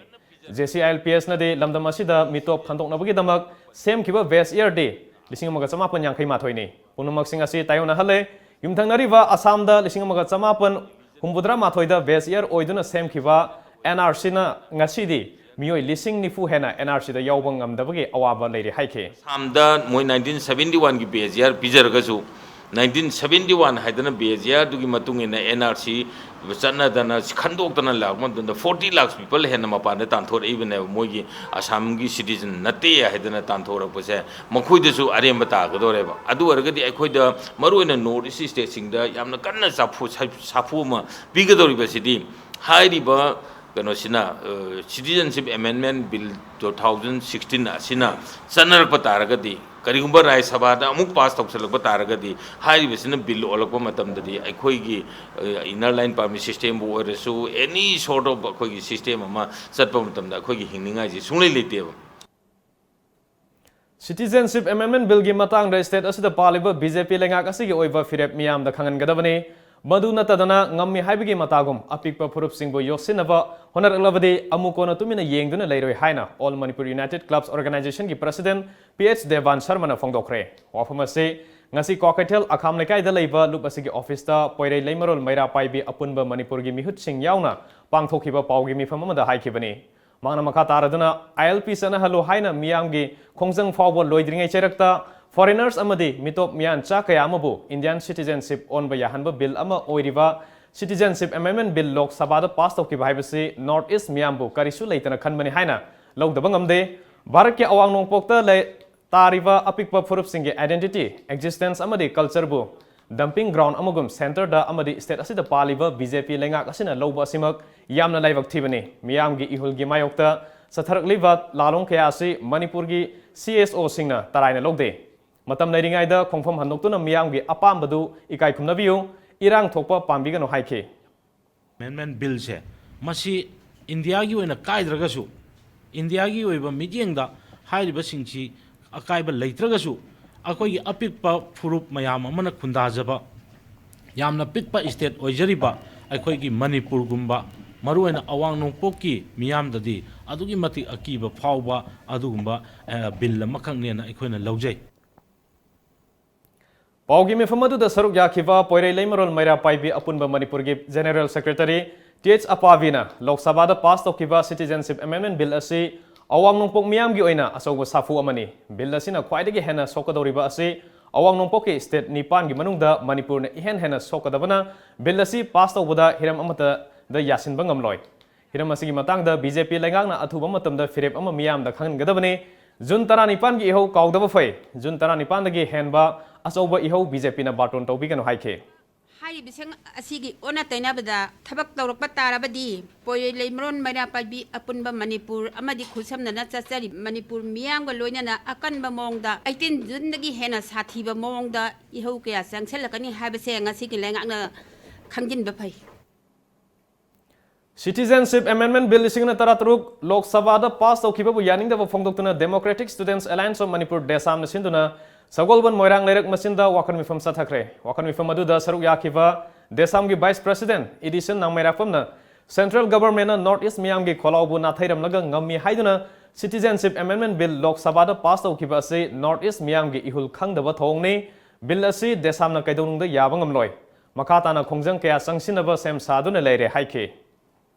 JCILPSꯅꯗꯤ ꯂꯝꯗꯝ ꯑꯁꯤꯗ ꯃꯤꯇꯣꯞ ꯈꯟꯗꯣꯛꯅꯕꯒꯤꯗꯃꯛ ꯁꯦꯝꯈꯤꯕ base yearꯗꯤ ꯂꯤꯁꯤꯡ ꯑꯃꯒ ꯆꯃꯥꯄꯟ ꯌꯥꯡꯈꯩ ꯃꯥꯊꯣꯏꯅꯤ꯫ ꯄꯨꯝꯅꯃꯛꯁꯤꯡ ꯑꯁꯤ ꯇꯥꯏꯌꯣꯟꯅꯍꯜꯂꯦ꯫ ꯌꯨꯝꯊꯪꯅꯔꯤꯕ ꯑꯁꯥꯝꯗ ꯂꯤꯁꯤꯡ ꯑꯃꯒ ꯆꯃꯥꯄꯟ ꯍꯨꯝꯐꯨꯇꯔꯥ ꯃꯥꯊꯣꯏꯗ base year ꯑꯣꯏꯗꯨꯅ ꯁꯦꯝꯈꯤꯕ NRCꯅ ꯉꯁꯤꯗꯤ ꯃꯤꯑꯣꯏ ꯂꯤꯁꯤꯡ ꯅꯤꯐꯨ ꯍꯦꯟꯅ NRCꯗ ꯌꯥꯎꯕ ꯉꯝꯗꯕꯒꯤ ꯑꯋꯥꯕ ꯂꯩꯔꯦ ꯍꯥꯏꯈꯤ꯫ ꯑꯁꯥꯝꯗ ꯃꯣꯏ nineteen seventy oneꯒꯤ base year ꯄꯤꯖꯔꯒꯁꯨ, nineteen seventy one ꯍꯥꯏꯗꯅ base yearꯗꯨꯒꯤ ꯃꯇꯨꯡ ꯏꯟꯅ NRC ꯆꯠꯅꯗꯅ, ꯈꯟꯗꯣꯛꯇꯅ ꯂꯥꯛꯄ ꯃꯇꯝꯗ forty lakhs people ꯍꯦꯟꯅ ꯃꯄꯥꯟꯗ ꯇꯥꯟꯊꯣꯔꯛꯏꯕꯅꯦꯕ, ꯃꯣꯏꯒꯤ ꯑꯁꯥꯝꯒꯤ citizen ꯅꯠꯇꯦ ꯍꯥꯏꯗꯅ ꯇꯥꯟꯊꯣꯔꯛꯄꯁꯦ ꯃꯈꯣꯏꯗꯁꯨ ꯑꯔꯦꯝꯕ ꯇꯥꯒꯗꯧꯔꯦꯕ꯫ ꯑꯗꯨ ꯑꯣꯏꯔꯒꯗꯤ ꯑꯩꯈꯣꯏꯗ, ꯃꯔꯨꯑꯣꯏꯅ North East stateꯁꯤꯡꯗ ꯌꯥꯝꯅ ꯀꯟꯅ ꯁꯥꯐꯨ, ꯁꯥꯐꯨ ꯑꯃ ꯄꯤꯒꯗꯧꯔꯤꯕꯁꯤꯗꯤ ꯍꯥꯏꯔꯤꯕ ꯀꯩꯅꯣꯁꯤꯅ, Citizenship Amendment Bill two thousand sixteen ꯑꯁꯤꯅ ꯆꯠꯅꯔꯛꯄ ꯇꯥꯔꯒꯗꯤ, ꯀꯔꯤꯒꯨꯝꯕ ꯔꯥꯖ꯭ꯌ ꯁꯚꯥꯗ ꯑꯃꯨꯛ pass ꯇꯧꯁꯜꯂꯛꯄ ꯇꯥꯔꯒꯗꯤ, ꯍꯥꯏꯔꯤꯕꯁꯤꯅ bill ꯑꯣꯜꯂꯛꯄ ꯃꯇꯝꯗꯗꯤ ꯑꯩꯈꯣꯏꯒꯤ inner line permit systemꯕꯨ ꯑꯣꯏꯔꯁꯨ, any sort of ꯑꯩꯈꯣꯏꯒꯤ system ꯑꯃ ꯆꯠꯄ ꯃꯇꯝꯗ ꯑꯩꯈꯣꯏꯒꯤ ꯍꯤꯡꯅꯤꯡꯉꯥꯏꯁꯤ ꯁꯨꯡꯂꯩ ꯂꯩꯇꯦꯕ꯫ Citizenship Amendment Billꯒꯤ ꯃꯇꯥꯡꯗ state ꯑꯁꯤꯗ ꯄꯥꯜꯂꯤꯕ BJP ꯂꯩꯉꯥꯛ ꯑꯁꯤꯒꯤ ꯑꯣꯏꯕ ꯐꯤꯔꯦꯞ ꯃꯤꯌꯥꯝꯗ ꯈꯪꯍꯟꯒꯗꯕꯅꯤ꯫ ꯃꯗꯨ ꯅꯠꯇꯗꯅ ꯉꯝꯃꯤ ꯍꯥꯏꯕꯒꯤ ꯃꯇꯥꯒꯨꯝ ꯑꯄꯤꯛꯄ ꯐꯨꯔꯨꯞꯁꯤꯡꯕꯨ ꯌꯣꯠꯁꯤꯟꯅꯕ ꯍꯣꯠꯅꯔꯛꯂꯕꯗꯤ ꯑꯃꯨꯛ ꯀꯣꯟꯅ ꯇꯨꯃꯤꯟꯅ ꯌꯦꯡꯗꯨꯅ ꯂꯩꯔꯣꯏ ꯍꯥꯏꯅ All Manipur United Clubs Organizationꯒꯤ president P H Devan Sharmaꯅ ꯐꯣꯡꯗꯣꯛꯈ꯭ꯔꯦ꯫ ꯋꯥꯐꯝ ꯑꯁꯤ ꯉꯁꯤ ꯀ꯭ꯋꯥꯀꯩꯊꯦꯜ ꯑꯈꯥꯝ ꯂꯩꯀꯥꯏꯗ ꯂꯩꯕ ꯂꯨꯞ ꯑꯁꯤꯒꯤ officeꯇ ꯄꯣꯏꯔꯩ ꯂꯩꯃꯔꯣꯜ ꯃꯩꯔꯥ ꯄꯥꯏꯕꯤ ꯑꯄꯨꯟꯕ ꯃꯅꯤꯄꯨꯔꯒꯤ ꯃꯤꯍꯨꯠꯁꯤꯡ ꯌꯥꯎꯅ ꯄꯥꯡꯊꯣꯛꯈꯤꯕ ꯄꯥꯎꯒꯤ ꯃꯤꯐꯝ ꯑꯃꯗ ꯍꯥꯏꯈꯤꯕꯅꯤ꯫ ꯃꯍꯥꯛꯅ ꯃꯈꯥ ꯇꯥꯔꯗꯨꯅ ILP ꯆꯠꯅꯍꯜꯂꯨ ꯍꯥꯏꯅ ꯃꯤꯌꯥꯝꯒꯤ ꯈꯣꯡꯖꯪ ꯐꯥꯎꯕ ꯂꯣꯏꯗ꯭ꯔꯤꯉꯩ ꯆꯩꯔꯛꯇ foreigners ꯑꯃꯗꯤ ꯃꯤꯇꯣꯞ ꯃꯤꯌꯥꯟꯆꯥ ꯀꯌꯥ ꯑꯃꯕꯨ Indian citizenship ꯑꯣꯟꯕ ꯌꯥꯍꯟꯕ bill ꯑꯃ ꯑꯣꯏꯔꯤꯕ Citizenship Amendment Bill ꯂꯣꯛ ꯁꯚꯥꯗ pass ꯇꯧꯈꯤꯕ ꯍꯥꯏꯕꯁꯤ North East ꯃꯤꯌꯥꯝꯕꯨ ꯀꯔꯤꯁꯨ ꯂꯩꯇꯅ ꯈꯟꯕꯅꯤ ꯍꯥꯏꯅ ꯂꯧꯗꯕ ꯉꯝꯗꯦ꯫ ꯚꯥꯔꯠꯀꯤ ꯑꯋꯥꯡ ꯅꯣꯡꯄꯣꯛꯇ ꯂꯩ, ꯇꯥꯔꯤꯕ ꯑꯄꯤꯛꯄ ꯐꯨꯔꯨꯞꯁꯤꯡꯒꯤ identity, existence ꯑꯃꯗꯤ cultureꯕꯨ dumping ground ꯑꯃꯒꯨꯝ centreꯗ ꯑꯃꯗꯤ state ꯑꯁꯤꯗ ꯄꯥꯜꯂꯤꯕ BJP ꯂꯩꯉꯥꯛ ꯑꯁꯤꯅ ꯂꯧꯕ ꯑꯁꯤꯃꯛ ꯌꯥꯝꯅ ꯂꯥꯏꯕꯛ ꯊꯤꯕꯅꯤ꯫ ꯃꯤꯌꯥꯝꯒꯤ ꯏꯍꯨꯜꯒꯤ ꯃꯥꯌꯣꯛꯇ ꯆꯠꯊꯔꯛꯂꯤꯕ ꯂꯥꯂꯣꯡ ꯀꯌꯥ ꯑꯁꯤ ꯃꯅꯤꯄꯨꯔꯒꯤ CSOꯁꯤꯡꯅ ꯇꯔꯥꯏꯅ ꯂꯧꯗꯦ꯫ ꯃꯇꯝ ꯂꯩꯔꯤꯉꯩꯗ ꯈꯣꯡꯐꯝ ꯍꯟꯗꯣꯛꯇꯨꯅ ꯃꯤꯌꯥꯝꯒꯤ ꯑꯄꯥꯝꯕꯗꯨ ꯏꯀꯥꯏ ꯈꯨꯝꯅꯕꯤꯌꯨ, ꯏꯔꯥꯡ ꯊꯣꯛꯄ ꯄꯥꯝꯕꯤꯒꯅꯨ ꯍꯥꯏꯈꯤ꯫ Amendment Billꯁꯦ ꯃꯁꯤ ꯏꯟꯗꯤꯌꯥꯒꯤ ꯑꯣꯏꯅ ꯀꯥꯏꯗ꯭ꯔꯒꯁꯨ, ꯏꯟꯗꯤꯌꯥꯒꯤ ꯑꯣꯏꯕ ꯃꯤꯠꯌꯦꯡꯗ ꯍꯥꯏꯔꯤꯕꯁꯤꯡꯁꯤ ꯑꯀꯥꯏꯕ ꯂꯩꯇ꯭ꯔꯒꯁꯨ, ꯑꯩꯈꯣꯏꯒꯤ ꯑꯄꯤꯛꯄ ꯐꯨꯔꯨꯞ ꯃꯌꯥꯝ ꯑꯃꯅ ꯈꯨꯟꯗꯥꯖꯕ, ꯌꯥꯝꯅ ꯄꯤꯛꯄ state ꯑꯣꯏꯖꯔꯤꯕ ꯑꯩꯈꯣꯏꯒꯤ ꯃꯅꯤꯄꯨꯔꯒꯨꯝꯕ, ꯃꯔꯨꯑꯣꯏꯅ ꯑꯋꯥꯡ ꯅꯣꯡꯄꯣꯛꯀꯤ ꯃꯤꯌꯥꯝꯗꯗꯤ ꯑꯗꯨꯛꯀꯤ ꯃꯇꯤꯛ ꯑꯀꯤꯕ ꯐꯥꯎꯕ ꯑꯗꯨꯒꯨꯝꯕ, ꯑ, bill ꯑꯃꯈꯛꯅꯦꯅ ꯑꯩꯈꯣꯏꯅ ꯂꯧꯖꯩ꯫ ꯄꯥꯎꯒꯤ ꯃꯤꯐꯝ ꯑꯗꯨꯗ ꯁꯔꯨꯛ ꯌꯥꯈꯤꯕ ꯄꯣꯏꯔꯩ ꯂꯩꯃꯔꯣꯜ ꯃꯩꯔꯥ ꯄꯥꯏꯕꯤ ꯑꯄꯨꯟꯕ ꯃꯅꯤꯄꯨꯔꯒꯤ General Secretary T H ꯑꯄꯥꯕꯤꯅ ꯂꯣꯛ ꯁꯚꯥꯗ pass ꯇꯧꯈꯤꯕ Citizenship Amendment Bill ꯑꯁꯤ ꯑꯋꯥꯡ ꯅꯣꯡꯄꯣꯛ ꯃꯤꯌꯥꯝꯒꯤ ꯑꯣꯏꯅ ꯑꯆꯧꯕ ꯁꯥꯐꯨ ꯑꯃꯅꯤ꯫ Bill ꯑꯁꯤꯅ ꯈ꯭ꯋꯥꯏꯗꯒꯤ ꯍꯦꯟꯅ ꯁꯣꯛꯀꯗꯧꯔꯤꯕ ꯑꯁꯤ ꯑꯋꯥꯡ ꯅꯣꯡꯄꯣꯛꯀꯤ state ꯅꯤꯄꯥꯟꯒꯤ ꯃꯅꯨꯡꯗ ꯃꯅꯤꯄꯨꯔꯅ ꯏꯍꯦꯟ ꯍꯦꯟꯅ ꯁꯣꯛꯀꯗꯕꯅ Bill ꯑꯁꯤ pass ꯇꯧꯕꯗ ꯍꯤꯔꯝ ꯑꯃꯠꯇꯗ ꯌꯥꯁꯤꯟꯕ ꯉꯝꯂꯣꯏ꯫ ꯍꯤꯔꯝ ꯑꯁꯤꯒꯤ ꯃꯇꯥꯡꯗ B J P ꯂꯩꯉꯥꯛꯅ ꯑꯊꯨꯕ ꯃꯇꯝꯗ ꯐꯤꯔꯦꯞ ꯑꯃ ꯃꯤꯌꯥꯝꯗ ꯈꯪꯍꯟꯒꯗꯕꯅꯤ꯫ ꯖꯨꯟ ꯇꯔꯥꯅꯤꯄꯥꯟꯒꯤ ꯏꯍꯧ ꯀꯥꯎꯗꯕ ꯐꯩ꯫ ꯖꯨꯟ ꯇꯔꯥꯅꯤꯄꯥꯟꯗꯒꯤ ꯍꯦꯟꯕ ꯑꯆꯧꯕ ꯏꯍꯧ B J Pꯅ ꯕꯥꯔꯇꯣꯟ ꯇꯧꯕꯤꯒꯅꯨ ꯍꯥꯏꯈꯤ꯫ ꯍꯥꯏꯔꯤꯕꯁꯤꯡ ꯑꯁꯤꯒꯤ ꯑꯣꯟꯅ ꯇꯩꯅꯕꯗ ꯊꯕꯛ ꯇꯧꯔꯛꯄ ꯇꯥꯔꯕꯗꯤ ꯄꯣꯏꯔꯩ ꯂꯩꯃꯔꯣꯟ ꯃꯩꯔꯥ ꯄꯥꯏꯕꯤ ꯑꯄꯨꯟꯕ ꯃꯅꯤꯄꯨꯔ ꯑꯃꯗꯤ ꯈꯨꯠꯁꯝꯅꯅ ꯆꯠꯆꯔꯤꯕ ꯃꯅꯤꯄꯨꯔ ꯃꯤꯌꯥꯝꯒ ꯂꯣꯏꯅꯅ ꯑꯀꯟꯕ ꯃꯑꯣꯡꯗ eighteen Juneꯗꯒꯤ ꯍꯦꯟꯅ ꯁꯥꯊꯤꯕ ꯃꯑꯣꯡꯗ ꯏꯍꯧ ꯀꯌꯥ ꯆꯪꯁꯤꯜꯂꯛꯀꯅꯤ ꯍꯥꯏꯕꯁꯦ ꯉꯁꯤꯒꯤ ꯂꯩꯉꯥꯛꯅ ꯈꯪꯖꯤꯟꯕ ꯐꯩ꯫ Citizenship Amendment Bill ꯂꯤꯁꯤꯡ ꯑꯅꯤ ꯇꯔꯥꯇꯔꯨꯛ ꯂꯣꯛ ꯁꯚꯥꯗ pass ꯇꯧꯈꯤꯕꯕꯨ ꯌꯥꯅꯤꯡꯗꯕ ꯐꯣꯡꯗꯣꯛꯇꯨꯅ Democratic Students Alliance of Manipur, ꯗꯦꯁꯥꯝꯅ ꯁꯤꯟꯗꯨꯅ ꯁꯒꯣꯜꯕꯟ ꯃꯣꯏꯔꯥꯡ ꯂꯩꯔꯛ ꯃꯆꯤꯟꯗ ꯋꯥꯈꯜ ꯃꯤꯐꯝ ꯆꯠꯊꯈ꯭ꯔꯦ꯫ ꯋꯥꯈꯜ ꯃꯤꯐꯝ ꯑꯗꯨꯗ ꯁꯔꯨꯛ ꯌꯥꯈꯤꯕ ꯗꯦꯁꯥꯝꯒꯤ Vice President ꯏꯗꯤꯁꯟ ꯅꯥꯡꯃꯩꯔꯥꯛꯄꯝꯅ Central Governmentꯅ North East ꯃꯤꯌꯥꯝꯒꯤ ꯈꯣꯜꯂꯥꯎꯕꯨ ꯅꯥꯊꯩꯔꯝꯂꯒ ꯉꯝꯃꯤ ꯍꯥꯏꯗꯨꯅ Citizenship Amendment Bill ꯂꯣꯛ ꯁꯚꯥꯗ pass ꯇꯧꯈꯤꯕ ꯑꯁꯤ North East ꯃꯤꯌꯥꯝꯒꯤ ꯏꯍꯨꯜ ꯈꯪꯗꯕ ꯊꯧꯑꯣꯡꯅꯤ꯫ Bill ꯑꯁꯤ ꯗꯦꯁꯥꯝꯅ ꯀꯩꯗꯧꯅꯨꯡꯗ ꯌꯥꯕ ꯉꯝꯂꯣꯏ꯫ ꯃꯈꯥ ꯇꯥꯅ ꯈꯣꯡꯖꯪ ꯀꯌꯥ ꯆꯪꯁꯤꯟꯅꯕ ꯁꯦꯝ ꯁꯥꯗꯨꯅ ꯂꯩꯔꯦ ꯍꯥꯏꯈꯤ꯫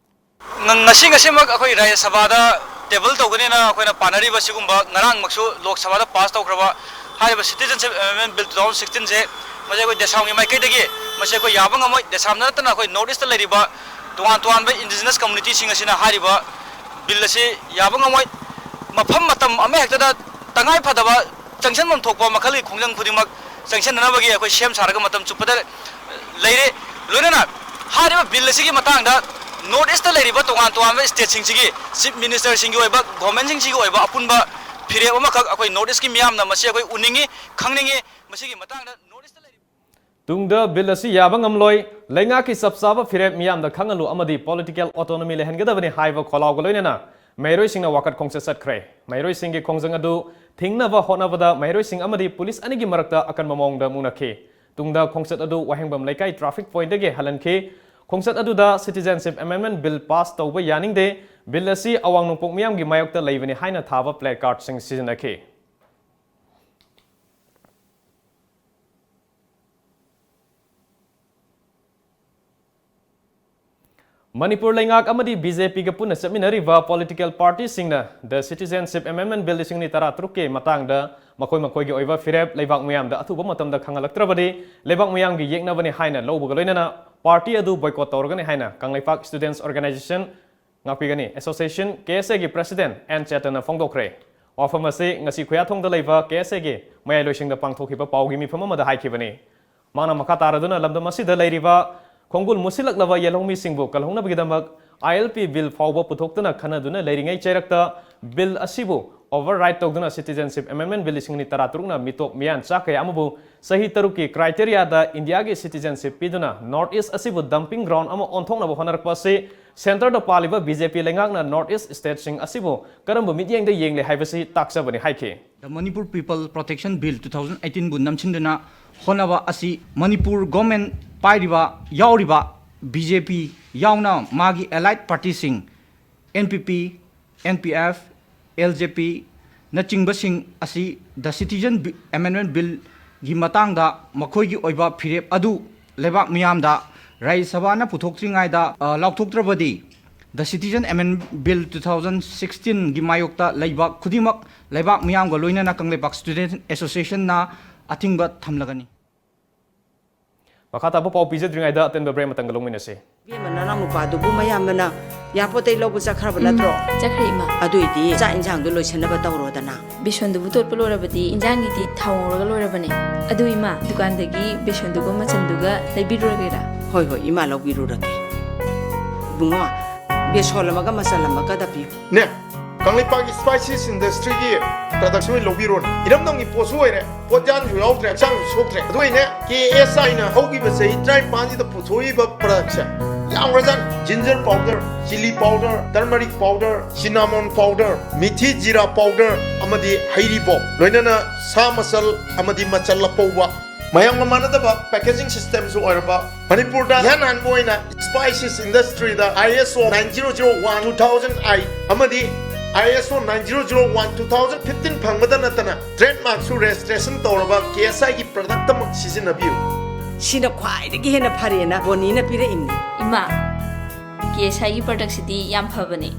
ꯉ-, ꯉꯁꯤ ꯉꯁꯤꯃꯛ ꯑꯩꯈꯣꯏ ꯔꯥꯖ꯭ꯌ ꯁꯚꯥꯗ table ꯇꯧꯒꯅꯤꯅ ꯑꯩꯈꯣꯏꯅ ꯄꯥꯅꯔꯤꯕ ꯁꯤꯒꯨꯝꯕ ꯉꯔꯥꯡꯃꯛꯁꯨ ꯂꯣꯛ ꯁꯚꯥꯗ pass ꯇꯧꯈ꯭ꯔꯕ ꯍꯥꯏꯔꯤꯕ Citizenship Amendment Bill two thousand sixteen ꯁꯦ, ꯃꯁꯤ ꯑꯩꯈꯣꯏ ꯗꯦꯁꯥꯝꯒꯤ ꯃꯥꯏꯀꯩꯗꯒꯤ ꯃꯁꯤ ꯑꯩꯈꯣꯏ ꯌꯥꯕ ꯉꯝꯃꯣꯏ꯫ ꯗꯦꯁꯥꯝꯗ ꯅꯠꯇꯅ ꯑꯩꯈꯣꯏ North Eastꯇ ꯂꯩꯔꯤꯕ ꯇꯣꯉꯥꯟ ꯇꯣꯉꯥꯟꯕ indigenous communityꯁꯤꯡ ꯑꯁꯤꯅ ꯍꯥꯏꯔꯤꯕ bill ꯑꯁꯤ ꯌꯥꯕ ꯉꯝꯃꯣꯏ꯫ ꯃꯐꯝ ꯃꯇꯝ ꯑꯃꯍꯦꯛꯇꯗ ꯇꯉꯥꯏ ꯐꯗꯕ ꯆꯪꯁꯤꯟꯐꯝ ꯊꯣꯛꯄ ꯃꯈꯜꯒꯤ ꯈꯣꯡꯖꯪ ꯈꯨꯗꯤꯡꯃꯛ ꯆꯪꯁꯤꯟꯅꯅꯕꯒꯤ ꯑꯩꯈꯣꯏ ꯁꯦꯝ ꯁꯥꯔꯒ ꯃꯇꯝ ꯆꯨꯞꯄꯗ ꯂꯩꯔꯦ꯫ ꯂꯣꯏꯅꯅ ꯍꯥꯏꯔꯤꯕ bill ꯑꯁꯤꯒꯤ ꯃꯇꯥꯡꯗ North Eastꯇ ꯂꯩꯔꯤꯕ ꯇꯣꯉꯥꯟ ꯇꯣꯉꯥꯟꯕ stateꯁꯤꯡꯁꯤꯒꯤ chief ministerꯁꯤꯡꯒꯤ ꯑꯣꯏꯕ, governmentꯁꯤꯡꯁꯤꯒꯤ ꯑꯣꯏꯕ ꯑꯄꯨꯟꯕ ꯐꯤꯔꯦꯞ ꯑꯃꯈꯛ ꯑꯩꯈꯣꯏ North Eastꯀꯤ ꯃꯤꯌꯥꯝꯅ ꯃꯁꯤ ꯑꯩꯈꯣꯏ ꯎꯅꯤꯡꯉꯤ, ꯈꯪꯅꯤꯡꯉꯤ꯫ ꯃꯁꯤꯒꯤ ꯃꯇꯥꯡꯗ North Eastꯇ ꯂꯩꯔꯤꯕ ꯇꯨꯡꯗ ꯕꯤꯜ ꯑꯁꯤ ꯌꯥꯕ ꯉꯝꯂꯣꯏ, ꯂꯩꯉꯥꯛꯀꯤ ꯆꯞ ꯆꯥꯕ ꯐꯤꯔꯦꯞ ꯃꯤꯌꯥꯝꯗ ꯈꯪꯍꯜꯂꯨ ꯑꯃꯗꯤ ꯄꯣꯂꯤꯇꯤꯀꯦꯜ ꯑꯣꯇꯣꯅꯣꯃꯤ ꯂꯩꯍꯟꯒꯗꯕꯅꯤ ꯍꯥꯏꯕ ꯈꯣꯜꯂꯥꯎꯒ ꯂꯣꯏꯅꯅ ꯃꯍꯩꯔꯣꯏꯁꯤꯡꯅ ꯋꯥꯀꯠ ꯈꯣꯡꯆꯠ ꯆꯠꯈ꯭ꯔꯦ꯫ ꯃꯍꯩꯔꯣꯏꯁꯤꯡꯒꯤ ꯈꯣꯡꯖꯪ ꯑꯗꯨ ꯊꯤꯡꯅꯕ ꯍꯣꯠꯅꯕꯗ ꯃꯍꯩꯔꯣꯏꯁꯤꯡ ꯑꯃꯗꯤ ꯄꯨꯂꯤꯁ ꯑꯅꯤꯒꯤ ꯃꯔꯛꯇ ꯑꯀꯟꯕ ꯃꯑꯣꯡꯗ ꯃꯨꯛꯅꯈꯤ꯫ ꯇꯨꯡꯗ ꯈꯣꯡꯆꯠ ꯑꯗꯨ ꯋꯥꯍꯦꯡꯕꯝ ꯂꯩꯀꯥꯏ ꯇ꯭ꯔꯥꯐꯤꯛ ꯄꯣꯏꯟꯠꯇꯒꯤ ꯍꯜꯍꯟꯈꯤ꯫ ꯈꯣꯡꯆꯠ ꯑꯗꯨꯗ Citizenship Amendment Bill ꯄꯥꯁ ꯇꯧꯕ ꯌꯥꯅꯤꯡꯗꯦ, ꯕꯤꯜ ꯑꯁꯤ ꯑꯋꯥꯡ ꯅꯣꯡꯄꯣꯛ ꯃꯤꯌꯥꯝꯒꯤ ꯃꯥꯌꯣꯛꯇ ꯂꯩꯕꯅꯤ ꯍꯥꯏꯅ ꯊꯥꯕ ꯄ꯭ꯂꯦ ꯀꯥꯔꯗꯁꯤꯡ ꯁꯤꯖꯤꯟꯅꯈꯤ꯫ ꯃꯅꯤꯄꯨꯔ ꯂꯩꯉꯥꯛ ꯑꯃꯗꯤ ꯕꯤ ꯖꯦ ꯄꯤꯒ ꯄꯨꯟꯅ ꯆꯠꯃꯤꯟꯅꯔꯤꯕ political ꯄꯥꯔꯇꯤꯁꯤꯡꯅ The Citizenship Amendment Bill ꯂꯤꯁꯤꯡ ꯑꯅꯤ ꯇꯔꯥꯇꯔꯨꯛꯀꯤ ꯃꯇꯥꯡꯗ ꯃꯈꯣꯏ ꯃꯈꯣꯏꯒꯤ ꯑꯣꯏꯕ ꯐꯤꯔꯦꯞ ꯂꯩꯕꯥꯛ ꯃꯤꯌꯥꯝꯗ ꯑꯊꯨꯕ ꯃꯇꯝꯗ ꯈꯪꯍꯜꯂꯛꯇ꯭ꯔꯕꯗꯤ ꯂꯩꯕꯥꯛ ꯃꯤꯌꯥꯝꯒꯤ ꯌꯦꯛꯅꯕꯅꯤ ꯍꯥꯏꯅ ꯂꯧꯕꯒ ꯂꯣꯏꯅꯅ ꯄꯥꯔꯇꯤ ꯑꯗꯨ ꯕꯣꯏꯀꯣꯠ ꯇꯧꯔꯒꯅꯤ ꯍꯥꯏꯅ Kangleipak Students Organization, ꯉꯥꯛꯄꯤꯒꯅꯤ, Association, K S A ꯒꯤ President ꯑꯦꯟ ꯆꯦꯇꯟꯅ ꯐꯣꯡꯗꯣꯛꯈ꯭ꯔꯦ꯫ ꯋꯥꯐꯝ ꯑꯁꯤ ꯉꯁꯤ ꯈꯨꯌꯥꯊꯣꯡꯗ ꯂꯩꯕ K S A ꯒꯤ ꯃꯌꯥꯏ ꯂꯣꯏꯁꯪꯗ ꯄꯥꯡꯊꯣꯛꯈꯤꯕ ꯄꯥꯎꯒꯤ ꯃꯤꯐꯝ ꯑꯃꯗ ꯍꯥꯏꯈꯤꯕꯅꯤ꯫ ꯃꯍꯥꯛꯅ ꯃꯈꯥ ꯇꯥꯔꯗꯨꯅ ꯂꯝꯗꯝ ꯑꯁꯤꯗ ꯂꯩꯔꯤꯕ ꯈꯣꯡꯒꯨꯜ ꯃꯨꯁꯤꯜꯂꯛꯂꯕ ꯌꯦꯜꯍꯧꯃꯤꯁꯤꯡꯕꯨ ꯀꯜꯍꯧꯅꯕꯒꯤꯗꯃꯛ I L P Bill ꯐꯥꯎꯕ ꯄꯨꯊꯣꯛꯇꯨꯅ ꯈꯟꯅꯗꯨꯅ ꯂꯩꯔꯤꯉꯩ ꯆꯩꯔꯛꯇ Bill ꯑꯁꯤꯕꯨ override ꯇꯧꯗꯨꯅ Citizenship Amendment Bill ꯂꯤꯁꯤꯡ ꯑꯅꯤ ꯇꯔꯥꯇꯔꯨꯛꯅ ꯃꯤꯇꯣꯞ ꯃꯤꯌꯥꯟ ꯆꯥ ꯀꯌꯥ ꯑꯃꯕꯨ ꯆꯍꯤ ꯇꯔꯨꯛꯀꯤ criteriaꯗ ꯏꯟꯗꯤꯌꯥꯒꯤ citizenship ꯄꯤꯗꯨꯅ North East ꯑꯁꯤꯕꯨ dumping ground ꯑꯃ ꯑꯣꯟꯊꯣꯛꯅꯕ ꯍꯣꯠꯅꯔꯛꯄ ꯑꯁꯤ centreꯗ ꯄꯥꯜꯂꯤꯕ B J P ꯂꯩꯉꯥꯛꯅ North East stateꯁꯤꯡ ꯑꯁꯤꯕꯨ ꯀꯔꯝꯕ ꯃꯤꯠꯌꯦꯡꯗ ꯌꯦꯡꯂꯤ ꯍꯥꯏꯕꯁꯤ ꯇꯥꯛꯆꯕꯅꯤ ꯍꯥꯏꯈꯤ꯫ The Manipur People Protection Bill two thousand eighteen ꯕꯨ ꯅꯝꯁꯤꯟꯗꯨꯅ ꯍꯣꯠꯅꯕ ꯑꯁꯤ ꯃꯅꯤꯄꯨꯔ government ꯄꯥꯏꯔꯤꯕ ꯌꯥꯎꯔꯤꯕ B J P ꯌꯥꯎꯅ ꯃꯥꯒꯤ allied partyꯁꯤꯡ N P P, N P F, L J P ꯅꯆꯤꯡꯕꯁꯤꯡ ꯑꯁꯤ The Citizen Bi-, Amendment Billꯒꯤ ꯃꯇꯥꯡꯗ ꯃꯈꯣꯏꯒꯤ ꯑꯣꯏꯕ ꯐꯤꯔꯦꯞ ꯑꯗꯨ ꯂꯩꯕꯥꯛ ꯃꯤꯌꯥꯝꯗ ꯔꯥꯖ꯭ꯌ ꯁꯚꯥꯅ ꯄꯨꯊꯣꯛꯇ꯭ꯔꯤꯉꯩꯗ, ꯑ, ꯂꯥꯎꯊꯣꯛꯇ꯭ꯔꯕꯗꯤ The Citizen Amendment Bill two thousand sixteenꯒꯤ ꯃꯥꯌꯣꯛꯇ ꯂꯩꯕ ꯈꯨꯗꯤꯡꯃꯛ ꯂꯩꯕꯥꯛ ꯃꯤꯌꯥꯝꯒ ꯂꯣꯏꯅꯅ ꯀꯪꯂꯩꯄꯥꯛ Student Associationꯅ ꯑꯊꯤꯡꯕ ꯊꯝꯂꯒꯅꯤ꯫ ꯃꯈꯥ ꯇꯥꯕ ꯄꯥꯎ ꯄꯤꯖꯗ꯭ꯔꯤꯉꯩꯗ ꯑꯇꯦꯟꯕ break ꯑꯃꯇꯪꯒ ꯂꯧꯃꯤꯟꯅꯁꯤ꯫ ꯏꯕꯦꯝꯃ, ꯅꯅꯥꯎ ꯅꯨꯄꯥꯗꯨꯕꯨ ꯃꯌꯥꯝꯕꯅ airportꯇꯩ ꯂꯧꯕ ꯆꯠꯈ꯭ꯔꯕ ꯎꯝ, ꯅꯠꯇ꯭ꯔꯣ? ꯆꯠꯈ꯭ꯔꯦ, ꯏꯃꯥ꯫ ꯑꯗꯨꯏꯗꯤ ꯆꯥꯛ ꯏꯟꯖꯥꯡꯗꯣ ꯂꯣꯏꯁꯟꯅꯕ ꯇꯧꯔꯣꯗꯅ꯫ ꯕꯦꯁꯣꯟꯗꯨꯕꯨ ꯇꯣꯠꯄ ꯂꯣꯏꯔꯕꯗꯤ ꯏꯟꯖꯥꯡꯒꯤꯗꯤ ꯊꯥꯎ ꯉꯧꯔꯒ ꯂꯣꯏꯔꯕꯅꯦ꯫ ꯑꯗꯨ ꯏꯃꯥ, ꯗꯨꯀꯥꯟꯗꯒꯤ ꯕꯦꯁꯣꯟꯗꯨꯒ ꯃꯆꯟꯗꯨꯒ ꯂꯩꯕꯤꯔꯨꯔꯒꯦꯔꯥ? ꯍꯣꯏ, ꯍꯣꯏ, ꯏꯃꯥ ꯂꯧꯕꯤꯔꯨꯔꯒꯦ꯫ ꯏꯕꯨꯡꯉꯣ, ꯕꯦꯁꯣꯟ ꯑꯃꯒ ꯃꯆꯜ ꯑꯃꯒꯗ ꯄꯤꯌꯨ꯫ ꯅꯦ, ꯀꯪꯂꯩꯄꯥꯛꯀꯤ spices industryꯒꯤ Product ꯁꯨ ꯑꯣꯏꯅ ꯂꯧꯕꯤꯔꯣꯅꯦ꯫ ꯏꯔꯝꯗꯝꯒꯤ ꯄꯣꯠꯁꯨ ꯑꯣꯏꯔꯦ, ꯄꯣꯠꯌꯥꯟꯁꯨ ꯌꯥꯎꯗ꯭ꯔꯦ, ꯍꯛꯆꯥꯡꯁꯨ ꯁꯣꯛꯇ꯭ꯔꯦ꯫ ꯑꯗꯨ ꯑꯣꯏꯅꯦ, ꯀꯦ ꯑꯦꯁ ꯑꯥꯏꯅ ꯍꯧꯈꯤꯕ ꯆꯍꯤ ꯇꯔꯥꯅꯤꯄꯥꯟꯁꯤꯗ ꯄꯨꯊꯣꯛꯏꯕ product ꯁꯦ ꯌꯥꯝꯈ꯭ꯔꯖꯥꯠꯅꯤ꯫ Ginger powder, chilli powder, turmeric powder, cinnamon powder, ꯃꯤꯊꯤ ꯖꯤꯔꯥ powder ꯑꯃꯗꯤ ꯍꯩꯔꯤꯕꯣꯞ, ꯂꯣꯏꯅꯅ ꯁꯥ ꯃꯆꯜ ꯑꯃꯗꯤ ꯃꯆꯜ ꯑꯄꯧꯕ, ꯃꯌꯥꯝꯒ ꯃꯥꯟꯅꯗꯕ packaging system ꯁꯨ ꯑꯣꯏꯔꯕ, ꯃꯅꯤꯄꯨꯔꯗ ꯏꯍꯥꯟ ꯍꯥꯟꯕ ꯑꯣꯏꯅ spices industry the I S O nine zero zero one two thousand eight ꯑꯃꯗꯤ I S O nine zero zero one two thousand fifteen ꯐꯪꯕꯗ ꯅꯠꯇꯅ trademark ꯁꯨ registration ꯇꯧꯔꯕ ꯀꯦ ꯑꯦꯁ ꯑꯥꯏ ꯒꯤ product ꯑꯃ ꯁꯤꯖꯤꯟꯅꯕꯤꯌꯨ꯫ ꯁꯤꯅ ꯈ꯭ꯋꯥꯏꯗꯒꯤ ꯍꯦꯟꯅ ꯐꯔꯦꯅ ꯕꯣꯅꯤꯅ ꯄꯤꯔꯛꯏꯅꯤ꯫ ꯏꯃꯥ, ꯀꯦ ꯑꯦꯁ ꯑꯥꯏ ꯒꯤ product ꯁꯤꯗꯤ ꯌꯥꯝ ꯐꯕꯅꯦ꯫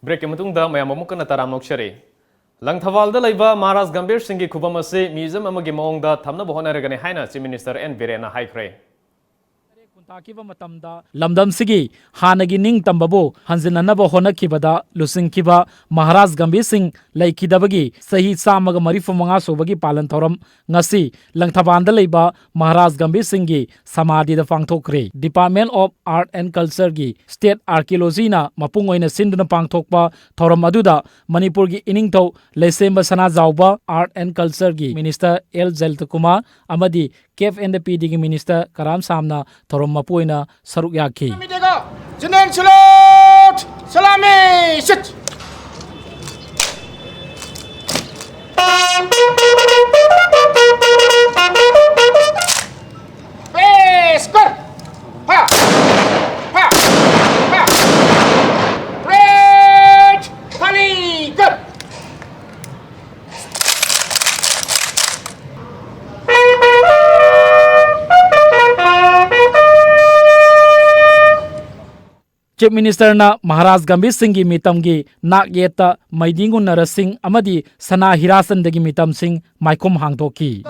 Break ꯀꯤ ꯃꯇꯨꯡꯗ ꯃꯌꯥꯝ ꯑꯃꯨꯛ ꯀꯟꯅ ꯇꯔꯥꯝꯅ ꯑꯣꯛꯆꯔꯤ꯫ ꯂꯪꯊꯕꯥꯜꯗ ꯂꯩꯕ ꯃꯍꯥꯔꯥꯖ ꯒꯝꯚꯤꯔ ꯁꯤꯡꯒꯤ ꯈꯨꯕꯝ ꯑꯁꯤ museum ꯑꯃꯒꯤ ꯃꯑꯣꯡꯗ ꯊꯝꯅꯕ ꯍꯣꯠꯅꯔꯒꯅꯤ ꯍꯥꯏꯅ Chief Minister ꯑꯦꯟ ꯕꯤꯔꯦꯟꯅ ꯍꯥꯏꯈ꯭ꯔꯦ꯫ ꯈꯨꯟꯇꯥꯛꯈꯤꯕ ꯃꯇꯝꯗ ꯂꯝꯗꯝꯁꯤꯒꯤ ꯍꯥꯟꯅꯒꯤ ꯅꯤꯡꯇꯝꯕꯕꯨ ꯍꯟꯖꯤꯟꯅꯅꯕ ꯍꯣꯠꯅꯈꯤꯕꯗ ꯂꯨꯆꯤꯡꯈꯤꯕ ꯃꯍꯥꯔꯥꯖ ꯒꯝꯚꯤꯔ ꯁꯤꯡ ꯂꯩꯈꯤꯗꯕꯒꯤ ꯆꯍꯤ ꯆꯥꯝꯃꯒ ꯃꯔꯤꯐꯨ ꯃꯉꯥ ꯁꯨꯕꯒꯤ ꯄꯥꯂꯟ ꯊꯧꯔꯝ ꯉꯁꯤ ꯂꯪꯊꯕꯥꯜꯗ ꯂꯩꯕ ꯃꯍꯥꯔꯥꯖ ꯒꯝꯚꯤꯔ ꯁꯤꯡꯒꯤ ꯁꯃꯥꯙꯤꯗ ꯄꯥꯡꯊꯣꯛꯈ꯭ꯔꯦ꯫ Department of Art and Culture ꯒꯤ State Archaeology ꯅ ꯃꯄꯨꯡ ꯑꯣꯏꯅ ꯁꯤꯟꯗꯨꯅ ꯄꯥꯡꯊꯣꯛꯄ ꯊꯧꯔꯝ ꯑꯗꯨꯗ ꯃꯅꯤꯄꯨꯔꯒꯤ ꯏꯅꯤꯡꯊꯧ ꯂꯩꯁꯦꯝꯕ ꯁꯅꯥꯖꯥꯎꯕ, Art and Culture ꯒꯤ Minister ꯑꯦꯜ ꯖꯌꯟꯇꯀꯨꯃꯥꯔ ꯑꯃꯗꯤ ꯀꯦꯞ ꯑꯦꯟ ꯄꯤ ꯗꯤ ꯒꯤ Minister ꯀꯔꯥꯝ ꯁꯥꯝꯅ ꯊꯧꯔꯝ ꯃꯄꯨ ꯑꯣꯏꯅ ꯁꯔꯨꯛ ꯌꯥꯈꯤ꯫ ꯁꯂꯥꯃꯤ ꯗꯦꯒꯣ, ꯖꯦꯅꯔꯦꯜ ꯁꯦꯂꯨꯠ, ꯁꯂꯥꯃꯤ, ꯁꯤꯠ꯫ ꯄꯦꯁ ꯀꯔ꯫ ꯐꯥ꯫ ꯐꯥ꯫ ꯐꯥ꯫ ꯔꯦꯠ꯫ ꯈꯥꯂꯤ꯫ ꯒꯨꯗ꯫ Chief Minister ꯅ ꯃꯍꯥꯔꯥꯖ ꯒꯝꯚꯤꯔ ꯁꯤꯡꯒꯤ ꯃꯤꯇꯝꯒꯤ ꯅꯥꯛ ꯌꯦꯠꯇ ꯃꯩꯗꯤꯡꯒꯨ ꯅꯔꯁꯤꯡ ꯑꯃꯗꯤ ꯁꯅꯥ ꯍꯤꯔꯥꯆꯟꯗꯒꯤ ꯃꯤꯇꯝꯁꯤꯡ ꯃꯥꯏꯈꯨꯝ ꯍꯥꯡꯗꯣꯛꯈꯤ꯫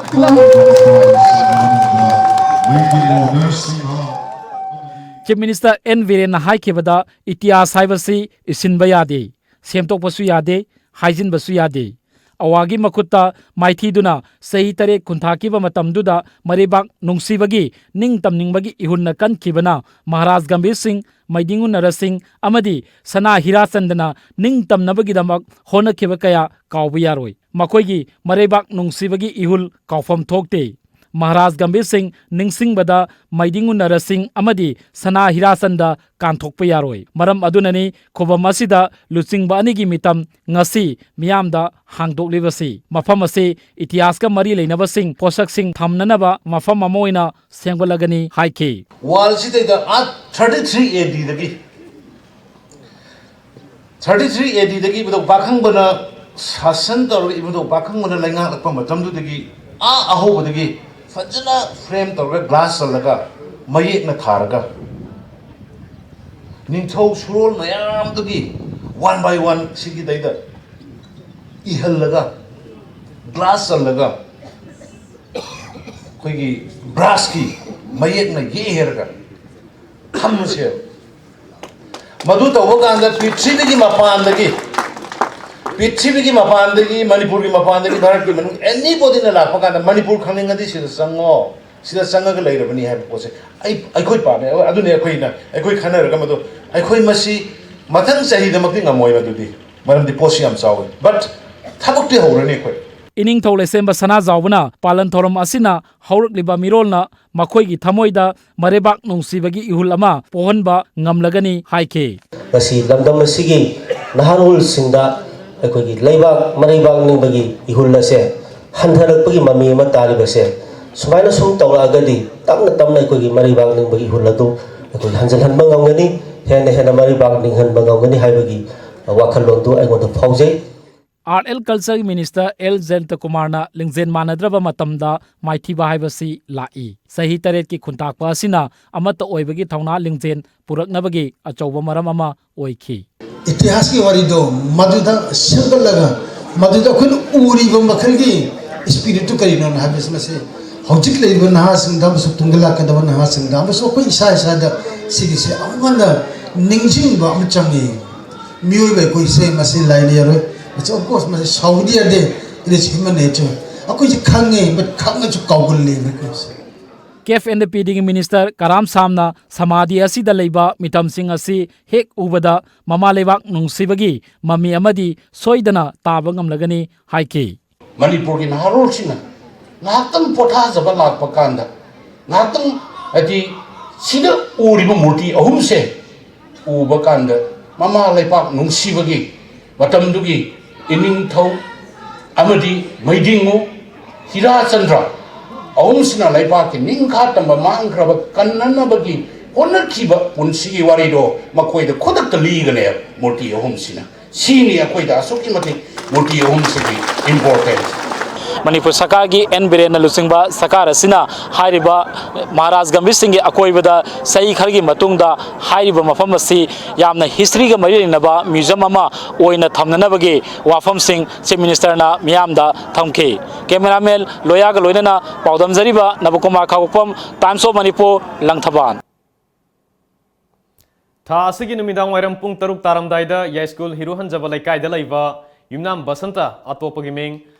Chief Minister ꯑꯦꯟ ꯕꯤꯔꯦꯟꯅ ꯍꯥꯏꯈꯤꯕꯗ, ꯏꯇꯤꯍꯥꯁ ꯍꯥꯏꯕꯁꯤ ꯏꯁꯤꯟꯕ ꯌꯥꯗꯦ, ꯁꯦꯝꯗꯣꯛꯄꯁꯨ ꯌꯥꯗꯦ, ꯍꯥꯏꯖꯤꯟꯕꯁꯨ ꯌꯥꯗꯦ꯫ ꯑꯋꯥꯒꯤ ꯃꯈꯨꯠꯇ ꯃꯥꯏꯊꯤꯗꯨꯅ ꯆꯍꯤ ꯇꯔꯦꯠ ꯈꯨꯟꯊꯥꯈꯤꯕ ꯃꯇꯝꯗꯨꯗ ꯃꯔꯩꯕꯥꯛ ꯅꯨꯡꯁꯤꯕꯒꯤ, ꯅꯤꯡ ꯇꯝꯅꯤꯡꯕꯒꯤ ꯏꯍꯨꯜꯅ ꯀꯟꯈꯤꯕꯅ ꯃꯍꯥꯔꯥꯖ ꯒꯝꯚꯤꯔ ꯁꯤꯡ ꯃꯩꯗꯤꯡꯒꯨ ꯅꯔꯁꯤꯡ ꯑꯃꯗꯤ ꯁꯅꯥ ꯍꯤꯔꯥꯆꯟꯗꯅ ꯅꯤꯡꯇꯝꯅꯕꯒꯤꯗꯃꯛ ꯍꯣꯠꯅꯈꯤꯕ ꯀꯌꯥ ꯀꯥꯎꯕ ꯌꯥꯔꯣꯏ꯫ ꯃꯈꯣꯏꯒꯤ ꯃꯔꯩꯕꯥꯛ ꯅꯨꯡꯁꯤꯕꯒꯤ ꯏꯍꯨꯜ ꯀꯥꯎꯐꯝ ꯊꯣꯛꯇꯦ꯫ ꯃꯍꯥꯔꯥꯖ ꯒꯝꯚꯤꯔ ꯁꯤꯡ ꯅꯤꯡꯁꯤꯡꯕꯗ ꯃꯩꯗꯤꯡꯒꯨ ꯅꯔꯁꯤꯡ ꯑꯃꯗꯤ ꯁꯅꯥ ꯍꯤꯔꯥꯆꯟꯗ ꯀꯥꯟꯊꯣꯛꯄ ꯌꯥꯔꯣꯏ꯫ ꯃꯔꯝ ꯑꯗꯨꯅꯅꯤ ꯈꯨꯕꯝ ꯑꯁꯤꯗ ꯂꯨꯆꯤꯡꯕ ꯑꯅꯤꯒꯤ ꯃꯤꯇꯝ ꯉꯁꯤ ꯃꯤꯌꯥꯝꯗ ꯍꯥꯡꯗꯣꯛꯂꯤꯕꯁꯤ꯫ ꯃꯐꯝ ꯑꯁꯤ ꯏꯇꯤꯍꯥꯁꯀ ꯃꯔꯤ ꯂꯩꯅꯕꯁꯤꯡ ꯄꯣꯠꯁꯛꯁꯤꯡ ꯊꯝꯅꯅꯕ ꯃꯐꯝ ꯑꯃ ꯑꯣꯏꯅ ꯁꯦꯝꯒꯠꯂꯒꯅꯤ ꯍꯥꯏꯈꯤ꯫ ꯋꯥꯜꯁꯤꯗꯩꯗ ꯑꯥ ꯊꯥꯔꯇꯤ ꯊ꯭ꯔꯤ ꯑꯦ ꯗꯤꯗꯒꯤ, ꯊꯥꯔꯇꯤ ꯊ꯭ꯔꯤ ꯑꯦ ꯗꯤꯗꯒꯤ ꯏꯕꯨꯙꯧ ꯄꯥꯈꯪꯕꯅ ꯁꯥꯁꯟ ꯇꯧꯔꯒ ꯏꯕꯨꯙꯧ ꯄꯥꯈꯪꯕꯅ ꯂꯩꯉꯥꯛꯂꯛꯄ ꯃꯇꯝꯗꯨꯗꯒꯤ ꯑꯥ ꯑꯍꯧꯕꯗꯒꯤ ꯐꯖꯅ ꯐ꯭ꯔꯦꯝ ꯇꯧꯔꯒ, ꯒ꯭ꯂꯥꯁ ꯆꯜꯂꯒ, ꯃꯌꯦꯛꯅ ꯊꯥꯔꯒ, ꯅꯤꯡꯊꯧ ꯁꯨꯔꯣꯜ ꯃꯌꯥꯝꯗꯨꯒꯤ ꯋꯥꯟ ꯕꯥꯏ ꯋꯥꯟ ꯁꯤꯒꯤꯗꯩꯗ ꯏꯍꯜꯂꯒ, ꯒ꯭ꯂꯥꯁ ꯆꯜꯂꯒ, ꯑꯩꯈꯣꯏꯒꯤ ꯕ꯭ꯔꯥꯁꯀꯤ ꯃꯌꯦꯛꯅ ꯌꯦꯛꯍꯦꯔꯒ ꯊꯝꯕꯁꯦꯕ꯫ ꯃꯗꯨ ꯇꯧꯕ ꯀꯥꯟꯗ ꯄ꯭ꯔꯤꯊꯤꯕꯤꯒꯤ ꯃꯄꯥꯟꯗꯒꯤ, ꯄ꯭ꯔꯤꯊꯤꯕꯤꯒꯤ ꯃꯄꯥꯟꯗꯒꯤ, ꯃꯅꯤꯄꯨꯔꯒꯤ ꯃꯄꯥꯟꯗꯒꯤ, ꯚꯥꯔꯠꯀꯤ ꯃꯅꯨꯡ, ꯑꯦꯅꯤꯕꯣꯗꯤꯅ ꯂꯥꯛꯄ ꯀꯥꯟꯗ ꯃꯅꯤꯄꯨꯔ ꯈꯪꯅꯤꯡꯉꯗꯤ ꯁꯤꯗ ꯆꯪꯉꯣ, ꯁꯤꯗ ꯆꯪꯉꯒ ꯂꯩꯔꯕꯅꯤ ꯍꯥꯏꯕ ꯄꯣꯠꯁꯦ ꯑꯩ, ꯑꯩꯈꯣꯏ ꯄꯥꯝꯃꯦ꯫ ꯑꯗꯨꯅꯤ ꯑꯩꯈꯣꯏꯅ, ꯑꯩꯈꯣꯏ ꯈꯟꯅꯔꯒ ꯃꯗꯨ, ꯑꯩꯈꯣꯏ ꯃꯁꯤ ꯃꯊꯪ ꯆꯍꯤꯗꯃꯛꯇꯤ ꯉꯝꯃꯣꯏ ꯃꯗꯨꯗꯤ, ꯃꯔꯝꯗꯤ ꯄꯣꯠꯁꯤ ꯌꯥꯝ ꯆꯥꯎꯋꯤ꯫ But ꯊꯕꯛꯇꯤ ꯍꯧꯔꯅꯤ ꯑꯩꯈꯣꯏ꯫ ꯏꯅꯤꯡꯊꯧ ꯂꯩꯁꯦꯝꯕ ꯁꯅꯥꯖꯥꯎꯕꯅ ꯄꯥꯂꯟ ꯊꯧꯔꯝ ꯑꯁꯤꯅ ꯍꯧꯔꯛꯂꯤꯕ ꯃꯤꯔꯣꯜꯅ ꯃꯈꯣꯏꯒꯤ ꯊꯃꯣꯏꯗ ꯃꯔꯩꯕꯥꯛ ꯅꯨꯡꯁꯤꯕꯒꯤ ꯏꯍꯨꯜ ꯑꯃ ꯄꯣꯛꯍꯟꯕ ꯉꯝꯂꯒꯅꯤ ꯍꯥꯏꯈꯤ꯫ ꯉꯁꯤ ꯂꯝꯗꯝ ꯑꯁꯤꯒꯤ ꯅꯍꯥꯔꯣꯜꯁꯤꯡꯗ ꯑꯩꯈꯣꯏꯒꯤ ꯂꯩꯕꯥꯛ ꯃꯔꯩꯕꯥꯛ ꯅꯤꯡꯕꯒꯤ ꯏꯍꯨꯜ ꯑꯁꯦ ꯍꯟꯊꯔꯛꯄꯒꯤ ꯃꯃꯤ ꯑꯃ ꯇꯥꯔꯤꯕꯁꯦ, ꯁꯨꯃꯥꯏꯅ ꯁꯨꯝ ꯇꯧꯔꯛꯑꯒꯗꯤ ꯇꯞꯅ ꯇꯞꯅ ꯑꯩꯈꯣꯏꯒꯤ ꯃꯔꯩꯕꯥꯛ ꯅꯤꯡꯕꯒꯤ ꯏꯍꯨꯜ ꯑꯗꯨ ꯑꯩꯈꯣꯏ ꯍꯟꯖꯤꯜꯍꯟꯕ ꯉꯝꯒꯅꯤ, ꯍꯦꯟꯅ ꯍꯦꯟꯅ ꯃꯔꯩꯕꯥꯛ ꯅꯤꯡꯍꯟꯕ ꯉꯝꯒꯅꯤ ꯍꯥꯏꯕꯒꯤ ꯋꯥꯈꯜꯂꯣꯟꯗꯨ ꯑꯩꯉꯣꯟꯗ ꯐꯥꯎꯖꯩ꯫ Art and Culture Minister L ꯖꯌꯟꯇꯀꯨꯃꯥꯔꯅ ꯂꯤꯡꯖꯦꯜ ꯃꯥꯟꯅꯗ꯭ꯔꯕ ꯃꯇꯝꯗ ꯃꯥꯏꯊꯤꯕ ꯍꯥꯏꯕꯁꯤ ꯂꯥꯛꯏ꯫ ꯆꯍꯤ ꯇꯔꯦꯠꯀꯤ ꯈꯨꯟꯇꯥꯛꯄ ꯑꯁꯤꯅ ꯑꯃꯠꯇ ꯑꯣꯏꯕꯒꯤ ꯊꯧꯅꯥ ꯂꯤꯡꯖꯦꯜ ꯄꯨꯔꯛꯅꯕꯒꯤ ꯑꯆꯧꯕ ꯃꯔꯝ ꯑꯃ ꯑꯣꯏꯈꯤ꯫ ꯏꯇꯤꯍꯥꯁꯀꯤ ꯋꯥꯔꯤꯗꯣ ꯃꯗꯨꯗ ꯁꯦꯝꯒꯠꯂꯒ, ꯃꯗꯨꯗ ꯑꯩꯈꯣꯏꯅ ꯎꯔꯤꯕ ꯃꯈꯜꯒꯤ ꯏꯁꯄꯤꯔꯤꯠꯇꯨ ꯀꯔꯤꯅꯣꯅ ꯍꯥꯏꯕꯁꯤ, ꯃꯁꯤ ꯍꯧꯖꯤꯛ ꯂꯩꯔꯤꯕ ꯅꯍꯥꯁꯤꯡꯗ ꯑꯃꯁꯨꯡ ꯇꯨꯡꯗ ꯂꯥꯛꯀꯗꯕ ꯅꯍꯥꯁꯤꯡꯗ ꯑꯃꯁꯨꯡ ꯑꯩꯈꯣꯏ ꯏꯁꯥ ꯏꯁꯥꯗ ꯁꯤꯒꯤꯁꯦ ꯑꯃꯨꯛ ꯍꯟꯅ ꯅꯤꯡꯁꯤꯡꯕ ꯑꯃ ꯆꯪꯉꯤ꯫ ꯃꯤꯑꯣꯏꯕ ꯑꯩꯈꯣꯏꯁꯦ ꯃꯁꯤ ꯂꯥꯏꯅ ꯌꯥꯔꯣꯏ꯫ ꯃꯁꯤ, of course, ꯃꯁꯤ ꯁꯥꯎꯕꯗꯤ ꯌꯥꯗꯦ꯫ It is human nature. ꯑꯩꯈꯣꯏꯁꯦ ꯈꯪꯉꯦ, but ꯈꯪꯉꯁꯨ ꯀꯥꯎꯒꯜꯂꯦꯕ ꯑꯩꯈꯣꯏꯁꯦ꯫ ꯀꯦꯐ ꯑꯦꯟ ꯄꯤ ꯗꯤꯒꯤ ꯃꯤꯅꯤꯁꯇꯔ ꯀꯔꯥꯝ ꯁꯥꯝꯅ ꯁꯃꯥꯙꯤ ꯑꯁꯤꯗ ꯂꯩꯕ ꯃꯤꯇꯝꯁꯤꯡ ꯑꯁꯤ ꯍꯦꯛ ꯎꯕꯗ ꯃꯃꯥ ꯂꯩꯕꯥꯛ ꯅꯨꯡꯁꯤꯕꯒꯤ ꯃꯃꯤ ꯑꯃꯗꯤ ꯁꯣꯏꯗꯅ ꯇꯥꯕ ꯉꯝꯂꯒꯅꯤ ꯍꯥꯏꯈꯤ꯫ ꯃꯅꯤꯄꯨꯔꯒꯤ ꯅꯍꯥꯔꯣꯜꯁꯤꯡꯅ ꯉꯥꯏꯍꯥꯛꯇꯪ ꯄꯣꯊꯥꯖꯕ ꯂꯥꯛꯄ ꯀꯥꯟꯗ, ꯉꯥꯏꯍꯥꯛꯇꯪ, ꯍꯥꯏꯗꯤ, ꯁꯤꯗ ꯎꯔꯤꯕ ꯃꯨꯔꯇꯤ ꯑꯍꯨꯝꯁꯦ ꯎꯕ ꯀꯥꯟꯗ ꯃꯃꯥ ꯂꯩꯄꯥꯛ ꯅꯨꯡꯁꯤꯕꯒꯤ ꯃꯇꯝꯗꯨꯒꯤ ꯏꯅꯤꯡꯊꯧ ꯑꯃꯗꯤ ꯃꯩꯗꯤꯡꯉꯨ ꯍꯤꯔꯥꯆꯟꯗ꯭ꯔ ꯑꯍꯨꯝꯁꯤꯅ ꯂꯩꯄꯥꯛꯀꯤ ꯅꯤꯡꯈꯥ ꯇꯝꯕ ꯃꯥꯡꯈ꯭ꯔꯕ ꯀꯟꯅꯅꯕꯒꯤ ꯍꯣꯠꯅꯈꯤꯕ ꯄꯨꯟꯁꯤꯒꯤ ꯋꯥꯔꯤꯗꯣ ꯃꯈꯣꯏꯗ ꯈꯨꯗꯛꯇ ꯂꯤꯒꯅꯦꯕ ꯃꯨꯔꯇꯤ ꯑꯍꯨꯝꯁꯤꯅ꯫ ꯁꯤꯅꯤ ꯑꯩꯈꯣꯏꯗ ꯑꯁꯨꯛꯀꯤ ꯃꯇꯤꯛ ꯃꯨꯔꯇꯤ ꯑꯍꯨꯝꯁꯤꯒꯤ ꯏꯝꯄꯣꯔꯇꯦꯟꯁ꯫ ꯃꯅꯤꯄꯨꯔ ꯁꯔꯀꯥꯔꯒꯤ ꯑꯦꯟ ꯕꯤꯔꯦꯟꯅ ꯂꯨꯆꯤꯡꯕ ꯁꯔꯀꯥꯔ ꯑꯁꯤꯅ ꯍꯥꯏꯔꯤꯕ ꯃꯍꯥꯔꯥꯖ ꯒꯝꯚꯤꯔ ꯁꯤꯡꯒꯤ ꯑꯀꯣꯏꯕꯗ ꯆꯍꯤ ꯈꯔꯒꯤ ꯃꯇꯨꯡꯗ ꯍꯥꯏꯔꯤꯕ ꯃꯐꯝ ꯑꯁꯤ ꯌꯥꯝꯅ ꯍꯤꯁꯇ꯭ꯔꯤꯒ ꯃꯔꯤ ꯂꯩꯅꯕ ꯃ꯭ꯌꯨꯖꯤꯌꯝ ꯑꯃ ꯑꯣꯏꯅ ꯊꯝꯅꯅꯕꯒꯤ ꯋꯥꯐꯝꯁꯤꯡ ꯆꯤꯐ ꯃꯤꯅꯤꯁꯇꯔꯅ ꯃꯤꯌꯥꯝꯗ ꯊꯝꯈꯤ꯫ ꯀꯦꯃꯦꯔꯥꯃꯦꯟ ꯂꯣꯌꯥꯒ ꯂꯣꯏꯅꯅ ꯄꯥꯎꯗꯝꯖꯔꯤꯕ ꯅꯕꯀꯨꯃꯥꯔ ꯈꯥꯉꯕꯣꯛꯐꯝ, ꯇꯥꯏꯝꯁ ꯑꯣꯐ ꯃꯅꯤꯄꯨꯔ, ꯂꯪꯊꯕꯥꯜ꯫ ꯊꯥ ꯑꯁꯤꯒꯤ ꯅꯨꯃꯤꯗꯥꯡ ꯋꯥꯏꯔꯝ ꯄꯨꯡ ꯇꯔꯨꯛ ꯇꯥꯔꯝꯗꯥꯏꯗ ꯌꯥꯏꯁ꯭ꯀꯨꯜ ꯍꯤꯔꯨ ꯍꯟꯖꯕ ꯂꯩꯀꯥꯏꯗ ꯂꯩꯕ ꯌꯨꯝꯅꯥꯝ ꯕꯁꯟꯇ ꯑꯇꯣꯞꯄꯒꯤ ꯃꯤꯡ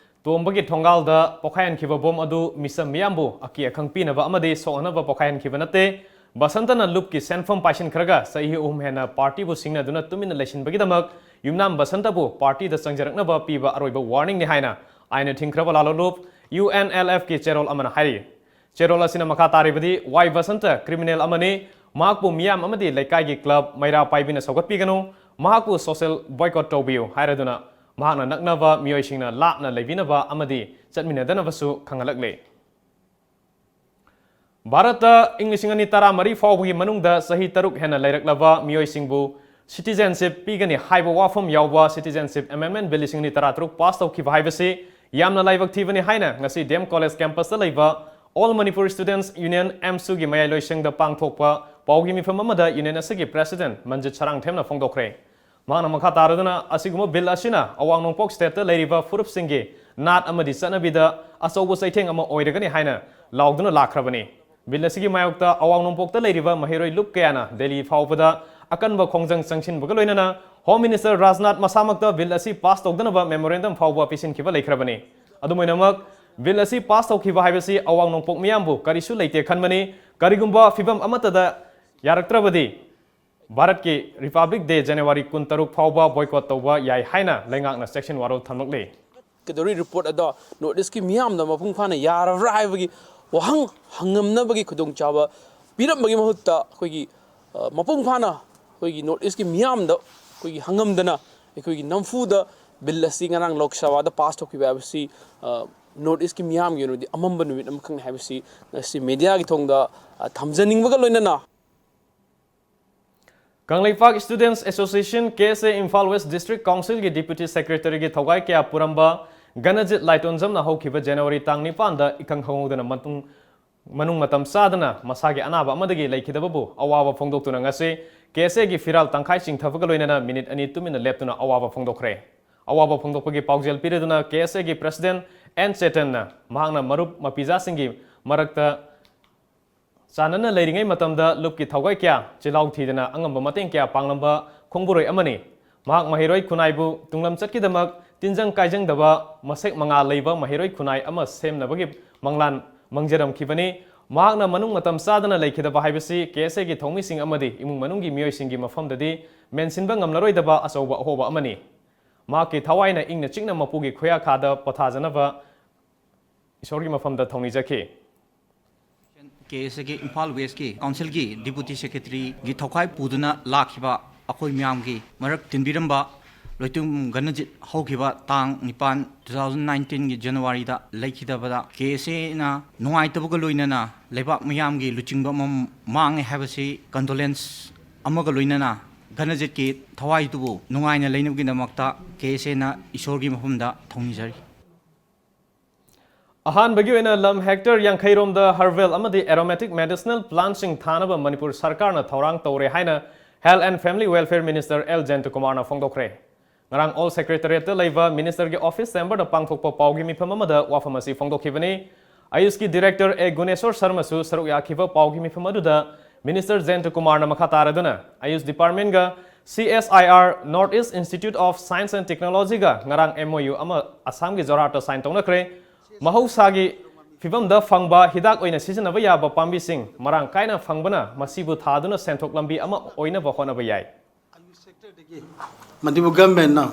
ꯇꯣꯝꯕꯒꯤ ꯊꯣꯡꯒꯥꯜꯗ ꯄꯣꯈꯥꯏꯍꯟꯈꯤꯕ ꯕꯣꯝ ꯑꯗꯨ ꯃꯤꯆꯝ ꯃꯤꯌꯥꯝꯕꯨ ꯑꯀꯤ ꯑꯈꯪ ꯄꯤꯅꯕ ꯑꯃꯗꯤ ꯁꯣꯛꯍꯟꯅꯕ ꯄꯣꯈꯥꯏꯍꯟꯈꯤꯕ ꯅꯠꯇꯦ꯫ ꯕꯁꯟꯇꯅ ꯂꯨꯞꯀꯤ ꯁꯦꯟꯐꯝ ꯄꯥꯏꯁꯤꯟꯈ꯭ꯔꯒ ꯆꯍꯤ ꯑꯍꯨꯝ ꯍꯦꯟꯅ ꯄꯥꯔꯇꯤꯕꯨ ꯁꯤꯡꯅꯗꯨꯅ ꯇꯨꯃꯤꯟꯅ ꯂꯩꯁꯤꯟꯕꯒꯤꯗꯃꯛ ꯌꯨꯝꯅꯥꯝ ꯕꯁꯟꯇꯕꯨ ꯄꯥꯔꯇꯤꯗ ꯆꯪꯖꯔꯛꯅꯕ ꯄꯤꯕ ꯑꯔꯣꯏꯕ ꯋꯥꯔꯅꯤꯡꯅꯤ ꯍꯥꯏꯅ ꯑꯥꯏꯟꯅ ꯊꯤꯡꯈ꯭ꯔꯕ ꯂꯥꯂꯣꯂꯨꯞ ꯌꯨ ꯑꯦꯟ ꯑꯦꯜ ꯑꯦꯐꯀꯤ ꯆꯦꯔꯣꯜ ꯑꯃꯅ ꯍꯥꯏꯔꯤ꯫ ꯆꯦꯔꯣꯜ ꯑꯁꯤꯅ ꯃꯈꯥ ꯇꯥꯔꯤꯕꯗꯤ, ꯋꯥꯏ ꯕꯁꯟꯇ ꯀ꯭ꯔꯤꯃꯤꯅꯦꯜ ꯑꯃꯅꯤ, ꯃꯍꯥꯛꯄꯨ ꯃꯤꯌꯥꯝ ꯑꯃꯗꯤ ꯂꯩꯀꯥꯏꯒꯤ ꯀ꯭ꯂꯕ ꯃꯩꯔꯥ ꯄꯥꯏꯕꯤꯅ ꯁꯧꯒꯠꯄꯤꯒꯅꯨ, ꯃꯍꯥꯛꯄꯨ ꯁꯣꯁꯤꯌꯦꯜ ꯕꯣꯏꯀꯣꯠ ꯇꯧꯕꯤꯌꯨ ꯍꯥꯏꯔꯗꯨꯅ ꯃꯍꯥꯛꯅ ꯅꯛꯅꯕ ꯃꯤꯑꯣꯏꯁꯤꯡꯅ ꯂꯥꯞꯅ ꯂꯩꯕꯤꯅꯕ ꯑꯃꯗꯤ ꯆꯠꯃꯤꯟꯅꯗꯅꯕꯁꯨ ꯈꯪꯍꯜꯂꯛꯂꯤ꯫ ꯚꯥꯔꯠꯇ ꯏꯪ ꯂꯤꯁꯤꯡ ꯑꯅꯤ ꯇꯔꯥꯃꯔꯤ ꯐꯥꯎꯕꯒꯤ ꯃꯅꯨꯡꯗ ꯆꯍꯤ ꯇꯔꯨꯛ ꯍꯦꯟꯅ ꯂꯩꯔꯛꯂꯕ ꯃꯤꯑꯣꯏꯁꯤꯡꯕꯨ ꯁꯤꯇꯤꯖꯦꯟꯁꯤꯞ ꯄꯤꯒꯅꯤ ꯍꯥꯏꯕ ꯋꯥꯐꯝ ꯌꯥꯎꯕ ꯁꯤꯇꯤꯖꯦꯟꯁꯤꯞ ꯑꯦꯃꯦꯟꯗꯃꯦꯟ ꯕꯤꯜ ꯂꯤꯁꯤꯡ ꯑꯅꯤ ꯇꯔꯥꯇꯔꯨꯛ ꯄꯥꯁ ꯇꯧꯈꯤꯕ ꯍꯥꯏꯕꯁꯤ ꯌꯥꯝꯅ ꯂꯥꯏꯕꯛ ꯊꯤꯕꯅꯤ ꯍꯥꯏꯅ ꯉꯁꯤ ꯗꯤ ꯑꯦꯝ ꯀꯣꯂꯦꯖ ꯀꯦꯝꯄꯁꯇ ꯂꯩꯕ ꯑꯣꯜ ꯃꯅꯤꯄꯨꯔ ꯁ꯭ꯇꯨꯗꯦꯟꯠꯁ ꯌꯨꯅꯤꯌꯟ, ꯑꯦꯝꯁꯨꯒꯤ ꯃꯌꯥꯏ ꯂꯣꯏꯁꯪꯗ ꯄꯥꯡꯊꯣꯛꯄ ꯄꯥꯎꯒꯤ ꯃꯤꯐꯝ ꯑꯃꯗ ꯌꯨꯅꯤꯌꯟ ꯑꯁꯤꯒꯤ ꯄ꯭ꯔꯦꯁꯤꯗꯦꯟꯠ ꯃꯟꯖꯤꯠ ꯁꯔꯥꯡꯊꯦꯝꯅ ꯐꯣꯡꯗꯣꯛꯈ꯭ꯔꯦ꯫ ꯃꯍꯥꯛꯅ ꯃꯈꯥ ꯇꯥꯔꯗꯨꯅ, ꯑꯁꯤꯒꯨꯝꯕ ꯕꯤꯜ ꯑꯁꯤꯅ ꯑꯋꯥꯡ ꯅꯣꯡꯄꯣꯛ ꯁ꯭ꯇꯦꯠꯇ ꯂꯩꯔꯤꯕ ꯐꯨꯔꯨꯞꯁꯤꯡꯒꯤ ꯅꯥꯠ ꯑꯃꯗꯤ ꯆꯠꯅꯕꯤꯗ ꯑꯆꯧꯕ ꯆꯩꯊꯦꯡ ꯑꯃ ꯑꯣꯏꯔꯒꯅꯤ ꯍꯥꯏꯅ ꯂꯥꯎꯗꯨꯅ ꯂꯥꯛꯈ꯭ꯔꯕꯅꯤ꯫ ꯕꯤꯜ ꯑꯁꯤꯒꯤ ꯃꯥꯌꯣꯛꯇ ꯑꯋꯥꯡ ꯅꯣꯡꯄꯣꯛꯇ ꯂꯩꯔꯤꯕ ꯃꯍꯩꯔꯣꯏ ꯂꯨꯞ ꯀꯌꯥꯅ ꯗꯦꯜꯂꯤ ꯐꯥꯎꯕꯗ ꯑꯀꯟꯕ ꯈꯣꯡꯖꯪ ꯆꯪꯁꯤꯟꯕꯒ ꯂꯣꯏꯅꯅ ꯍꯣꯝ ꯃꯤꯅꯤꯁꯇꯔ ꯔꯥꯖꯅꯥꯊ ꯃꯁꯥꯃꯛꯇ ꯕꯤꯜ ꯑꯁꯤ ꯄꯥꯁ ꯇꯧꯗꯅꯕ ꯃꯦꯃꯣꯔꯦꯟꯗꯝ ꯐꯥꯎꯕ ꯄꯤꯁꯤꯟꯈꯤꯕ ꯂꯩꯈ꯭ꯔꯕꯅꯤ꯫ ꯑꯗꯨꯝ ꯑꯣꯏꯅꯃꯛ, ꯕꯤꯜ ꯑꯁꯤ ꯄꯥꯁ ꯇꯧꯈꯤꯕ ꯍꯥꯏꯕꯁꯤ ꯑꯋꯥꯡ ꯅꯣꯡꯄꯣꯛ ꯃꯤꯌꯥꯝꯕꯨ ꯀꯔꯤꯁꯨ ꯂꯩꯇꯦ ꯈꯟꯕꯅꯤ꯫ ꯀꯔꯤꯒꯨꯝꯕ ꯐꯤꯕꯝ ꯑꯃꯠꯇꯗ ꯌꯥꯔꯛꯇ꯭ꯔꯕꯗꯤ ꯚꯥꯔꯠꯀꯤ ꯔꯤꯄꯕ꯭ꯂꯤꯛ ꯗꯦ ꯖꯅꯋꯥꯔꯤ ꯀꯨꯟꯇꯔꯨꯛ ꯐꯥꯎꯕ ꯕꯣꯏꯀꯣꯠ ꯇꯧꯕ ꯌꯥꯏ ꯍꯥꯏꯅ ꯂꯩꯉꯥꯛꯅ ꯆꯦꯛꯁꯤꯟ ꯋꯥꯔꯣꯜ ꯊꯝꯂꯛꯂꯤ꯫ ꯀꯩꯗꯧꯔꯤ ꯔꯤꯄꯣꯔꯠ ꯑꯗꯣ ꯅꯣꯔꯠ ꯏꯁꯀꯤ ꯃꯤꯌꯥꯝꯗ ꯃꯄꯨꯡ ꯐꯥꯅ ꯌꯥꯔꯕ꯭ꯔꯥ ꯍꯥꯏꯕꯒꯤ ꯋꯥꯍꯪ ꯍꯪꯉꯝꯅꯕꯒꯤ ꯈꯨꯗꯣꯡꯆꯥꯕ ꯄꯤꯔꯝꯕꯒꯤ ꯃꯍꯨꯠꯇ ꯑꯩꯈꯣꯏꯒꯤ, ꯑ, ꯃꯄꯨꯡ ꯐꯥꯅ ꯑꯩꯈꯣꯏꯒꯤ ꯅꯣꯔꯠ ꯏꯁꯀꯤ ꯃꯤꯌꯥꯝꯗ ꯑꯩꯈꯣꯏꯒꯤ ꯍꯪꯉꯝꯗꯅ ꯑꯩꯈꯣꯏꯒꯤ ꯅꯝꯐꯨꯗ ꯕꯤꯜ ꯑꯁꯤ ꯉꯔꯥꯡ ꯂꯣꯛ ꯁꯚꯥꯗ ꯄꯥꯁ ꯇꯧꯈꯤꯕ ꯍꯥꯏꯕꯁꯤ, ꯑ, ꯅꯣꯔꯠ ꯏꯁꯀꯤ ꯃꯤꯌꯥꯝꯒꯤ ꯑꯣꯏꯅꯗꯤ ꯑꯃꯝꯕ ꯅꯨꯃꯤꯠ ꯑꯃꯈꯛꯅꯤ ꯍꯥꯏꯕꯁꯤ ꯉꯁꯤ ꯃꯦꯗꯤꯌꯥꯒꯤ ꯊꯣꯡꯗ, ꯑ, ꯊꯝꯖꯅꯤꯡꯕꯒ ꯂꯣꯏꯅꯅ Kangleipak Students Association, K S A, Imphal West District Councilꯒꯤ Deputy Secretaryꯒꯤ ꯊꯧꯒꯥꯏ ꯀꯌꯥ ꯄꯨꯔꯝꯕ ꯒꯅꯖꯤꯠ ꯂꯥꯏꯇꯣꯟꯖꯝꯅ ꯍꯧꯈꯤꯕ ꯖꯅꯋꯥꯔꯤ ꯇꯥꯡ ꯅꯤꯄꯥꯟꯗ ꯏꯈꯪ ꯈꯪꯍꯧꯗꯅ ꯃꯇꯨꯡ, ꯃꯅꯨꯡ ꯃꯇꯝ ꯆꯥꯗꯅ ꯃꯁꯥꯒꯤ ꯑꯅꯥꯕ ꯑꯃꯗꯒꯤ ꯂꯩꯈꯤꯗꯕꯕꯨ ꯑꯋꯥꯕ ꯐꯣꯡꯗꯣꯛꯇꯨꯅ ꯉꯁꯤ K S Aꯒꯤ ꯐꯤꯔꯥꯜ ꯇꯪꯈꯥꯏ ꯆꯤꯡꯊꯕꯒ ꯂꯣꯏꯅꯅ ꯃꯤꯅꯤꯠ ꯑꯅꯤ ꯇꯨꯃꯤꯟꯅ ꯂꯦꯞꯇꯨꯅ ꯑꯋꯥꯕ ꯐꯣꯡꯗꯣꯛꯈ꯭ꯔꯦ꯫ ꯑꯋꯥꯕ ꯐꯣꯡꯗꯣꯛꯄꯒꯤ ꯄꯥꯎꯖꯦꯜ ꯄꯤꯔꯗꯨꯅ K S Aꯒꯤ President N ꯆꯦꯇꯟꯅ ꯃꯍꯥꯛꯅ ꯃꯔꯨꯞ ꯃꯄꯤꯖꯥꯁꯤꯡꯒꯤ ꯃꯔꯛꯇ ꯆꯥꯟꯅꯅ ꯂꯩꯔꯤꯉꯩ ꯃꯇꯝꯗ ꯂꯨꯞꯀꯤ ꯊꯋꯥꯏ ꯀꯌꯥ ꯆꯤꯜꯍꯥꯎ ꯊꯤꯗꯅ ꯑꯉꯝꯕ ꯃꯇꯦꯡ ꯀꯌꯥ ꯄꯥꯡꯂꯝꯕ ꯈꯣꯡꯕꯨꯔꯣꯏ ꯑꯃꯅꯤ꯫ ꯃꯍꯥꯛ ꯃꯍꯩꯔꯣꯏ ꯈꯨꯟꯅꯥꯏꯕꯨ ꯇꯨꯡꯂꯝꯆꯠꯀꯤꯗꯃꯛ ꯇꯤꯟꯖꯪ ꯀꯥꯏꯖꯪꯗꯕ ꯃꯁꯦꯛ ꯃꯉꯥ ꯂꯩꯕ ꯃꯍꯩꯔꯣꯏ ꯈꯨꯟꯅꯥꯏ ꯑꯃ ꯁꯦꯝꯅꯕꯒꯤ ꯃꯪꯂꯥꯟ ꯃꯪꯖꯔꯝꯈꯤꯕꯅꯤ꯫ ꯃꯍꯥꯛꯅ ꯃꯅꯨꯡ ꯃꯇꯝ ꯆꯥꯗꯅ ꯂꯩꯈꯤꯗꯕ ꯍꯥꯏꯕꯁꯤ K S Aꯒꯤ ꯊꯧꯃꯤꯁꯤꯡ ꯑꯃꯗꯤ ꯏꯃꯨꯡ ꯃꯅꯨꯡꯒꯤ ꯃꯤꯑꯣꯏꯁꯤꯡꯒꯤ ꯃꯐꯝꯗꯗꯤ ꯃꯦꯟꯁꯤꯟꯕ ꯉꯝꯂꯔꯣꯏꯗꯕ ꯑꯆꯧꯕ ꯑꯍꯣꯕ ꯑꯃꯅꯤ꯫ ꯃꯍꯥꯛꯀꯤ ꯊꯋꯥꯏꯅ ꯏꯪꯅ ꯆꯤꯛꯅ ꯃꯄꯨꯒꯤ ꯈꯨꯌꯥꯈꯥꯗ ꯄꯣꯊꯥꯖꯅꯕ ꯏꯁꯣꯔꯒꯤ ꯃꯐꯝꯗ ꯊꯧꯅꯤꯖꯈꯤ꯫ K S Aꯒꯤ ꯏꯝꯐꯥꯜ ꯋꯦꯁꯀꯤ ꯀꯥꯎꯟꯁꯤꯜꯒꯤ Deputy Secretaryꯒꯤ ꯊꯧꯈꯥꯏ ꯄꯨꯗꯨꯅ ꯂꯥꯛꯈꯤꯕ ꯑꯩꯈꯣꯏ ꯃꯌꯥꯝꯒꯤ ꯃꯔꯛ ꯇꯤꯟꯕꯤꯔꯝꯕ ꯂꯣꯏꯇꯣꯡ ꯒꯅꯖꯤꯠ ꯍꯧꯈꯤꯕ ꯇꯥꯡ ꯅꯤꯄꯥꯟ, two thousand nineteenꯒꯤ ꯖꯅꯋꯥꯔꯤꯗ ꯂꯩꯈꯤꯗꯕꯗ K S Aꯅ ꯅꯨꯡꯉꯥꯏꯇꯕꯒ ꯂꯣꯏꯅꯅ ꯂꯩꯕꯥꯛ ꯃꯤꯌꯥꯝꯒꯤ ꯂꯨꯆꯤꯡꯕ ꯑꯃ ꯃꯥꯡꯉꯦ ꯍꯥꯏꯕꯁꯤ condolence ꯑꯃꯒ ꯂꯣꯏꯅꯅ ꯒꯅꯖꯤꯠꯀꯤ ꯊꯋꯥꯏꯗꯨꯕꯨ ꯅꯨꯡꯉꯥꯏꯅ ꯂꯩꯅꯕꯒꯤꯗꯃꯛꯇ K S Aꯅ ꯏꯁꯣꯔꯒꯤ ꯃꯐꯝꯗ ꯊꯧꯅꯤꯖꯔꯤ꯫ ꯑꯍꯥꯟꯕꯒꯤ ꯑꯣꯏꯅ ꯂꯝ hectare ꯌꯥꯡꯈꯩ ꯔꯣꯝꯗ herbal ꯑꯃꯗꯤ aromatic medicinal plantꯁꯤꯡ ꯊꯥꯅꯕ ꯃꯅꯤꯄꯨꯔ ꯁꯔꯀꯥꯔꯅ ꯊꯧꯔꯥꯡ ꯇꯧꯔꯦ ꯍꯥꯏꯅ Health and Family Welfare Minister L ꯖꯌꯟꯇꯀꯨꯃꯥꯔꯅ ꯐꯣꯡꯗꯣꯛꯈ꯭ꯔꯦ꯫ ꯉꯔꯥꯡ Old Secretariatꯇ ꯂꯩꯕ ministerꯒꯤ office chamberꯗ ꯄꯥꯡꯊꯣꯛꯄ ꯄꯥꯎꯒꯤ ꯃꯤꯐꯝ ꯑꯃꯗ ꯋꯥꯐꯝ ꯑꯁꯤ ꯐꯣꯡꯗꯣꯛꯈꯤꯕꯅꯤ꯫ ꯑꯌꯨꯁꯀꯤ director A ꯒꯨꯅꯦꯁꯣꯔ ꯁꯔꯃꯁꯨ ꯁꯔꯨꯛ ꯌꯥꯈꯤꯕ ꯄꯥꯎꯒꯤ ꯃꯤꯐꯝ ꯑꯗꯨꯗ minister ꯖꯌꯟꯇꯀꯨꯃꯥꯔꯅ ꯃꯈꯥ ꯇꯥꯔꯗꯨꯅ ꯑꯌꯨꯁ departmentꯒ C S I R, North East Institute of Science and Technologyꯒ ꯉꯔꯥꯡ M O U ꯑꯃ ꯑꯁꯥꯝꯒꯤ ꯖꯣꯔꯍꯥꯠꯇ sign ꯇꯧꯅꯈ꯭ꯔꯦ꯫ ꯃꯍꯧꯁꯥꯒꯤ ꯐꯤꯕꯝꯗ ꯐꯪꯕ ꯍꯤꯗꯥꯛ ꯑꯣꯏꯅ ꯁꯤꯖꯤꯟꯅꯕ ꯌꯥꯕ ꯄꯥꯝꯕꯤꯁꯤꯡ ꯃꯔꯥꯡ ꯀꯥꯏꯅ ꯐꯪꯕꯅ ꯃꯁꯤꯕꯨ ꯊꯥꯗꯨꯅ ꯁꯦꯟꯊꯣꯛ ꯂꯝꯕꯤ ꯑꯃ ꯑꯣꯏꯅꯕ ꯍꯣꯠꯅꯕ ꯌꯥꯏ꯫ ꯃꯗꯨꯕꯨ ꯒꯚꯔꯟꯃꯦꯟꯅ,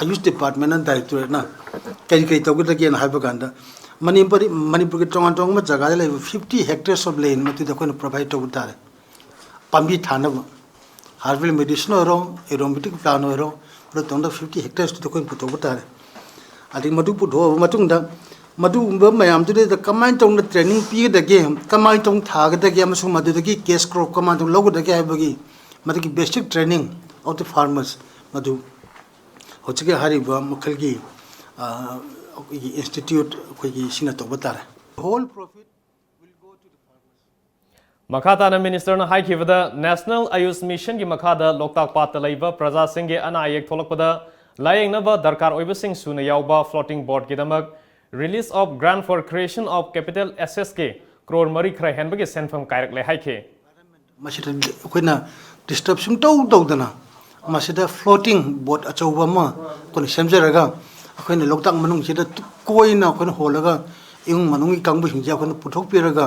ꯑꯌꯨꯁ ꯗꯤꯄꯥꯔꯠꯃꯦꯟꯅ, ꯗꯥꯏꯔꯦꯛꯇꯣꯔꯦꯠꯅ ꯀꯔꯤ ꯀꯔꯤ ꯇꯧꯒꯗꯒꯦꯅ ꯍꯥꯏꯕ ꯀꯥꯟꯗ, ꯃꯅꯤꯄꯨꯔꯤ, ꯃꯅꯤꯄꯨꯔꯒꯤ ꯇꯣꯉꯥꯟ ꯇꯣꯉꯥꯟꯕ ꯖꯒꯥꯗ ꯂꯩꯕ fifty hectares of land ꯃꯗꯨꯗ ꯑꯩꯈꯣꯏꯅ ꯄ꯭ꯔꯣꯚꯥꯏꯠ ꯇꯧꯕ ꯇꯥꯔꯦ꯫ ꯄꯥꯝꯕꯤ ꯊꯥꯅꯕ, ꯍꯥꯔꯕꯦꯜ ꯃꯦꯗꯤꯁꯤꯟ ꯑꯣꯏꯔꯣ, ꯑꯦꯔꯣꯃꯦꯇꯤꯛ ꯄ꯭ꯂꯥꯟ ꯑꯣꯏꯔꯣ, ꯃꯗꯨ ꯇꯣꯉꯥꯟꯕ fifty hectares ꯇꯨꯗ ꯑꯩꯈꯣꯏꯅ ꯄꯨꯊꯣꯛꯄ ꯇꯥꯔꯦ꯫ ꯑꯗꯒꯤ ꯃꯗꯨ ꯄꯨꯊꯣꯛꯑꯕ ꯃꯇꯨꯡꯗ, ꯃꯗꯨꯒꯨꯝꯕ ꯃꯌꯥꯝꯗꯨꯗ ꯀꯃꯥꯏꯅ ꯇꯧꯅ ꯇ꯭ꯔꯦꯅꯤꯡ ꯄꯤꯒꯗꯒꯦ, ꯀꯃꯥꯏꯅ ꯇꯧꯅ ꯊꯥꯒꯗꯒꯦ, ꯑꯃꯁꯨꯡ ꯃꯗꯨꯗꯒꯤ ꯀꯦꯁ ꯀ꯭ꯔꯣꯞ ꯀꯃꯥꯏꯅ ꯇꯧꯅ ꯂꯧꯒꯗꯒꯦ ꯍꯥꯏꯕꯒꯤ ꯃꯗꯨꯒꯤ basic training of the farmers ꯃꯗꯨ ꯍꯧꯖꯤꯛꯀꯤ ꯍꯥꯏꯔꯤꯕ ꯃꯈꯜꯒꯤ, ꯑ, ꯑꯩꯈꯣꯏꯒꯤ ꯏꯟꯁꯇꯤꯇ꯭ꯌꯨꯠ ꯑꯩꯈꯣꯏꯒꯤ ꯁꯤꯅ ꯇꯧꯕ ꯇꯥꯔꯦ꯫ Whole profit will go to the farmers. ꯃꯈꯥ ꯇꯥꯅ ꯃꯤꯅꯤꯁꯇꯔꯅ ꯍꯥꯏꯈꯤꯕꯗ, ꯅꯦꯁꯅꯦꯜ ꯑꯌꯨꯁ ꯃꯤꯁꯟꯒꯤ ꯃꯈꯥꯗ ꯂꯣꯛꯇꯥꯛ ꯄꯥꯠꯇ ꯂꯩꯕ ꯄ꯭ꯔꯖꯥꯁꯤꯡꯒꯤ ꯑꯅꯥ ꯑꯌꯦꯛ ꯊꯣꯛꯂꯛꯄꯗ ꯂꯥꯌꯦꯡꯅꯕ ꯗꯔꯀꯥꯔ ꯑꯣꯏꯕꯁꯤꯡ ꯁꯨꯅ ꯌꯥꯎꯕ floating boatꯀꯤꯗꯃꯛ Release of Grant for Creation of Capital Assetsꯀꯤ crore ꯃꯔꯤ ꯈꯔ ꯍꯦꯟꯕꯒꯤ ꯁꯦꯟꯐꯝ ꯀꯥꯏꯔꯛꯂꯦ ꯍꯥꯏꯈꯤ꯫ ꯃꯁꯤꯗ ꯑꯩꯈꯣꯏꯅ ꯗꯤꯁꯇꯔꯕ ꯁꯨꯡꯇꯧ ꯇꯧꯗꯅ ꯃꯁꯤꯗ floating boat ꯑꯆꯧꯕ ꯑꯃ ꯑꯩꯈꯣꯏꯅ ꯁꯦꯝꯖꯔꯒ, ꯑꯩꯈꯣꯏꯅ ꯂꯣꯛꯇꯥꯛ ꯃꯅꯨꯡꯁꯤꯗ ꯀꯣꯏꯅ ꯑꯩꯈꯣꯏꯅ ꯍꯣꯜꯂꯒ, ꯏꯃꯨꯡ ꯃꯅꯨꯡꯒꯤ ꯀꯥꯡꯕꯨꯁꯤꯡꯁꯦ ꯑꯩꯈꯣꯏꯅ ꯄꯨꯊꯣꯛꯄꯤꯔꯒ,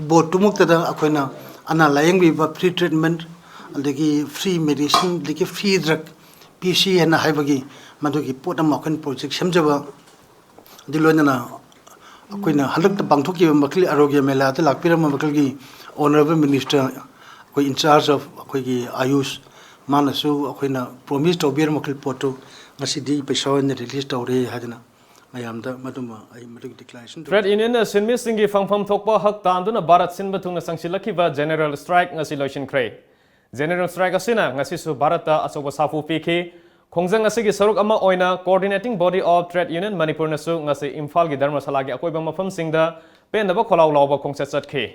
ꯕꯣꯠꯇꯨꯃꯛꯇꯗ ꯑꯩꯈꯣꯏꯅ ꯑꯅꯥ ꯂꯥꯌꯦꯡꯕꯤꯕ, free treatment, ꯑꯗꯒꯤ free medicine, ꯑꯗꯒꯤ free drug ꯄꯤꯁꯤ ꯍꯥꯏꯅ ꯍꯥꯏꯕꯒꯤ ꯃꯗꯨꯒꯤ ꯄꯣꯠ ꯑꯃ ꯑꯩꯈꯣꯏꯅ ꯄ꯭ꯔꯣꯖꯦꯛ ꯁꯦꯝꯖꯕ꯫ ꯑꯗꯨ ꯂꯣꯏꯅꯅ ꯑꯩꯈꯣꯏꯅ ꯍꯟꯗꯛꯇ ꯄꯥꯡꯊꯣꯛꯈꯤꯕ ꯃꯈꯜꯒꯤ ꯑꯔꯣꯒ꯭ꯌ ꯃꯦꯂꯥꯗ ꯂꯥꯛꯄꯤꯔꯝꯕ ꯃꯈꯜꯒꯤ honourable minister, ꯑꯩꯈꯣꯏ in charge of ꯑꯩꯈꯣꯏꯒꯤ ꯑꯌꯨꯁ, ꯃꯥꯅꯁꯨ ꯑꯩꯈꯣꯏꯅ ꯄ꯭ꯔꯣꯃꯤꯁ ꯇꯧꯕꯤꯔꯝꯕ ꯃꯈꯜ ꯄꯣꯠꯇꯨ ꯉꯁꯤꯗꯤ ꯄꯩꯁꯥ ꯑꯣꯏꯅ ꯔꯤꯂꯤꯁ ꯇꯧꯔꯦ ꯍꯥꯏꯗꯅ ꯃꯌꯥꯝꯗ ꯃꯗꯨꯃ ꯑꯩ ꯃꯗꯨꯒꯤ ꯗꯤꯀ꯭ꯂꯥꯔꯦꯁꯟ ꯇ꯭ꯔꯦꯗ ꯌꯨꯅꯤꯌꯟꯅ ꯁꯤꯟꯃꯤꯁꯤꯡꯒꯤ ꯐꯪꯐꯝ ꯊꯣꯛꯄ ꯍꯛ ꯇꯥꯟꯗꯨꯅ ꯚꯥꯔꯠ ꯁꯤꯟꯕ ꯊꯨꯡꯅ ꯆꯪꯁꯤꯜꯂꯛꯈꯤꯕ ꯖꯦꯅꯦꯔꯦꯜ ꯁ꯭ꯇ꯭ꯔꯥꯏꯛ ꯉꯁꯤ ꯂꯣꯏꯁꯤꯟꯈ꯭ꯔꯦ꯫ ꯖꯦꯅꯦꯔꯦꯜ ꯁ꯭ꯇ꯭ꯔꯥꯏꯛ ꯑꯁꯤꯅ ꯉꯁꯤꯁꯨ ꯚꯥꯔꯠꯇ ꯑꯆꯧꯕ ꯁꯥꯐꯨ ꯄꯤꯈꯤ꯫ ꯈꯣꯡꯖꯪ ꯑꯁꯤꯒꯤ ꯁꯔꯨꯛ ꯑꯃ ꯑꯣꯏꯅ Coordinating Body of Trade Union ꯃꯅꯤꯄꯨꯔꯅꯁꯨ ꯉꯁꯤ ꯏꯝꯐꯥꯜꯒꯤ ꯙꯔꯃꯁꯥꯂꯥꯒꯤ ꯑꯀꯣꯏꯕ ꯃꯐꯝꯁꯤꯡꯗ ꯄꯦꯟꯗꯕ ꯈꯣꯜꯂꯥꯎ ꯂꯥꯎꯕ ꯈꯣꯡꯆꯠ ꯆꯠꯈꯤ꯫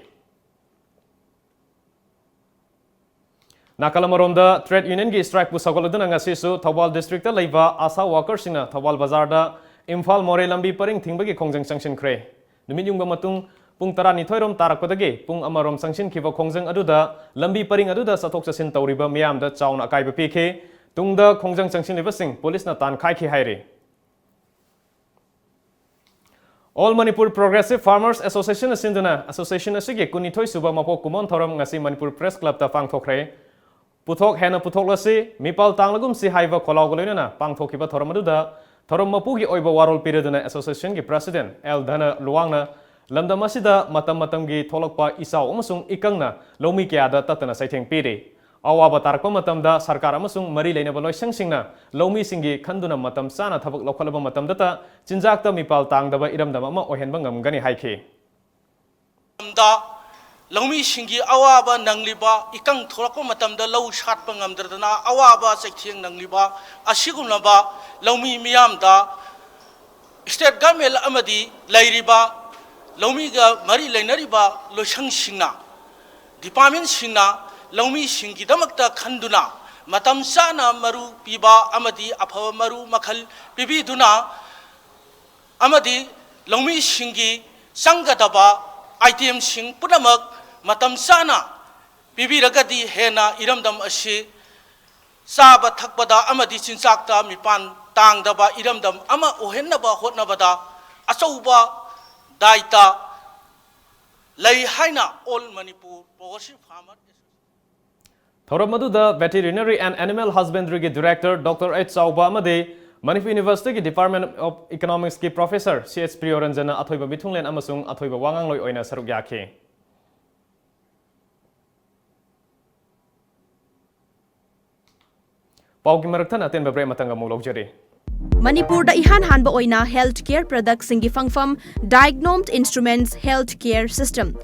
ꯅꯥꯀꯜ ꯑꯃꯔꯣꯝꯗ, ꯇ꯭ꯔꯦꯗ ꯌꯨꯅꯤꯌꯟꯒꯤ ꯁ꯭ꯇ꯭ꯔꯥꯏꯛꯄꯨ ꯁꯧꯒꯠꯂꯗꯨꯅ ꯉꯁꯤꯁꯨ ꯊꯧꯕꯥꯜ ꯗꯤꯁꯇ꯭ꯔꯤꯛꯇ ꯂꯩꯕ ꯑꯥꯁꯥ ꯋꯥꯔꯀꯔꯁꯤꯡꯅ ꯊꯧꯕꯥꯜ ꯕꯖꯥꯔꯗ ꯏꯝꯐꯥꯜ ꯃꯣꯔꯦ ꯂꯝꯕꯤ ꯄꯔꯤꯡ ꯊꯤꯡꯕꯒꯤ ꯈꯣꯡꯖꯪ ꯆꯪꯁꯤꯟꯈ꯭ꯔꯦ꯫ ꯅꯨꯃꯤꯠ ꯌꯨꯡꯕ ꯃꯇꯨꯡ ꯄꯨꯡ ꯇꯔꯥꯅꯤꯊꯣꯏ ꯔꯣꯝ ꯇꯥꯔꯛꯄꯗꯒꯤ ꯄꯨꯡ ꯑꯃꯔꯣꯝ ꯆꯪꯁꯤꯟꯈꯤꯕ ꯈꯣꯡꯖꯪ ꯑꯗꯨꯗ ꯂꯝꯕꯤ ꯄꯔꯤꯡ ꯑꯗꯨꯗ ꯆꯠꯊꯣꯛ ꯆꯠꯁꯤꯟ ꯇꯧꯔꯤꯕ ꯃꯤꯌꯥꯝꯗ ꯆꯥꯎꯅ ꯑꯀꯥꯏꯕ ꯄꯤꯈꯤ꯫ ꯇꯨꯡꯗ ꯈꯣꯡꯖꯪ ꯆꯪꯁꯤꯜꯂꯤꯕꯁꯤꯡ ꯄꯨꯂꯤꯁꯅ ꯇꯥꯟꯈꯥꯏꯈꯤ ꯍꯥꯏꯔꯤ꯫ All Manipur Progressive Farmers Association ꯅ ꯁꯤꯟꯗꯨꯅ association ꯑꯁꯤꯒꯤ ꯀꯨꯟꯅꯤꯊꯣꯏ ꯁꯨꯕ ꯃꯄꯣꯛ ꯀꯨꯝꯑꯣꯟ ꯊꯧꯔꯝ ꯉꯁꯤ ꯃꯅꯤꯄꯨꯔ Press Club ꯇ ꯄꯥꯡꯊꯣꯛꯈ꯭ꯔꯦ꯫ ꯄꯨꯊꯣꯛ ꯍꯦꯟꯅ ꯄꯨꯊꯣꯛꯂꯁꯤ, ꯃꯤꯄꯥꯜ ꯇꯥꯡꯂꯒꯨꯝꯁꯤ ꯍꯥꯏꯕ ꯈꯣꯜꯂꯥꯎꯒ ꯂꯣꯏꯅꯅ ꯄꯥꯡꯊꯣꯛꯈꯤꯕ ꯊꯧꯔꯝ ꯑꯗꯨꯗ ꯊꯧꯔꯝ ꯃꯄꯨꯒꯤ ꯑꯣꯏꯕ ꯋꯥꯔꯣꯜ ꯄꯤꯔꯗꯨꯅ association ꯒꯤ president ꯑꯦꯜ ꯙꯅ ꯂꯨꯋꯥꯡꯅ ꯂꯝꯗꯝ ꯑꯁꯤꯗ ꯃꯇꯝ ꯃꯇꯝꯒꯤ ꯊꯣꯛꯂꯛꯄ ꯏꯆꯥꯎ ꯑꯃꯁꯨꯡ ꯏꯀꯪꯅ ꯂꯧꯃꯤ ꯀꯌꯥꯗ ꯇꯠꯇꯅ ꯆꯩꯊꯦꯡ ꯄꯤꯔꯤ꯫ ꯑꯋꯥꯕ ꯇꯥꯔꯛꯄ ꯃꯇꯝꯗ ꯁꯔꯀꯥꯔ ꯑꯃꯁꯨꯡ ꯃꯔꯤ ꯂꯩꯅꯕ ꯂꯣꯏꯁꯪꯁꯤꯡꯅ ꯂꯧꯃꯤꯁꯤꯡꯒꯤ ꯈꯟꯗꯨꯅ ꯃꯇꯝ ꯆꯥꯅ ꯊꯕꯛ ꯂꯧꯈꯠꯂꯕ ꯃꯇꯝꯗꯇ ꯆꯤꯟꯖꯥꯛꯇ ꯃꯤꯄꯥꯜ ꯇꯥꯡꯗꯕ ꯏꯔꯝꯗꯝ ꯑꯃ ꯑꯣꯏꯍꯟꯕ ꯉꯝꯒꯅꯤ ꯍꯥꯏꯈꯤ꯫ ꯃꯇꯝꯗ ꯂꯧꯃꯤꯁꯤꯡꯒꯤ ꯑꯋꯥꯕ ꯅꯪꯂꯤꯕ, ꯏꯀꯪ ꯊꯣꯛꯂꯛꯄ ꯃꯇꯝꯗ ꯂꯧ ꯁꯥꯠꯄ ꯉꯝꯗꯗꯅ ꯑꯋꯥꯕ ꯆꯩꯊꯦꯡ ꯅꯪꯂꯤꯕ ꯑꯁꯤꯒꯨꯝꯂꯕ ꯂꯧꯃꯤ ꯃꯤꯌꯥꯝꯗ state government ꯑꯃꯗꯤ ꯂꯩꯔꯤꯕ ꯂꯧꯃꯤꯒ ꯃꯔꯤ ꯂꯩꯅꯔꯤꯕ ꯂꯣꯏꯁꯪꯁꯤꯡꯅ, department ꯁꯤꯡꯅ ꯂꯧꯃꯤꯁꯤꯡꯒꯤꯗꯃꯛꯇ ꯈꯟꯗꯨꯅ ꯃꯇꯝ ꯆꯥꯅ ꯃꯔꯨ ꯄꯤꯕ ꯑꯃꯗꯤ ꯑꯐꯕ ꯃꯔꯨ ꯃꯈꯜ ꯄꯤꯕꯤꯗꯨꯅ ꯑꯃꯗꯤ ꯂꯧꯃꯤꯁꯤꯡꯒꯤ ꯆꯪꯒꯗꯕ item ꯁꯤꯡ ꯄꯨꯝꯅꯃꯛ ꯃꯇꯝ ꯆꯥꯅ ꯄꯤꯕꯤꯔꯒꯗꯤ ꯍꯦꯟꯅ ꯏꯔꯝꯗꯝ ꯑꯁꯤ ꯆꯥꯕ ꯊꯛꯄꯗ ꯑꯃꯗꯤ ꯆꯤꯟꯖꯥꯛꯇ ꯃꯤꯄꯥꯟ ꯇꯥꯡꯗꯕ ꯏꯔꯝꯗꯝ ꯑꯃ ꯑꯣꯏꯍꯟꯅꯕ ꯍꯣꯠꯅꯕꯗ ꯑꯆꯧꯕ ꯗꯥꯏꯇ ꯂꯩ ꯍꯥꯏꯅ All Manipur Progressive Farmer Association ꯊꯧꯔꯝ ꯑꯗꯨꯗ Veterinary and Animal Husbandry ꯒꯤ director Doctor H ꯆꯥꯎꯕ ꯑꯃꯗꯤ Manipur University ꯒꯤ Department of Economics ꯀꯤ professor C H ꯄ꯭ꯔꯤꯌꯣꯔꯟꯖꯟꯅ ꯑꯊꯣꯏꯕ ꯃꯤꯊꯨꯡꯂꯦꯟ ꯑꯃꯁꯨꯡ ꯑꯊꯣꯏꯕ ꯋꯥꯉꯥꯡꯂꯣꯏ ꯑꯣꯏꯅ ꯁꯔꯨꯛ ꯌꯥꯈꯤ꯫ ꯄꯥꯎꯒꯤ ꯃꯔꯛꯊꯠꯅ ꯑꯇꯦꯟꯕ break ꯑꯃꯇꯪ ꯑꯃꯨꯛ ꯂꯧꯖꯔꯤ꯫ ꯃꯅꯤꯄꯨꯔꯗ ꯏꯍꯥꯟ ꯍꯥꯟꯕ ꯑꯣꯏꯅ health care product ꯁꯤꯡꯒꯤ ꯐꯪꯐꯝ Diagnomed Instruments Health Care System꯫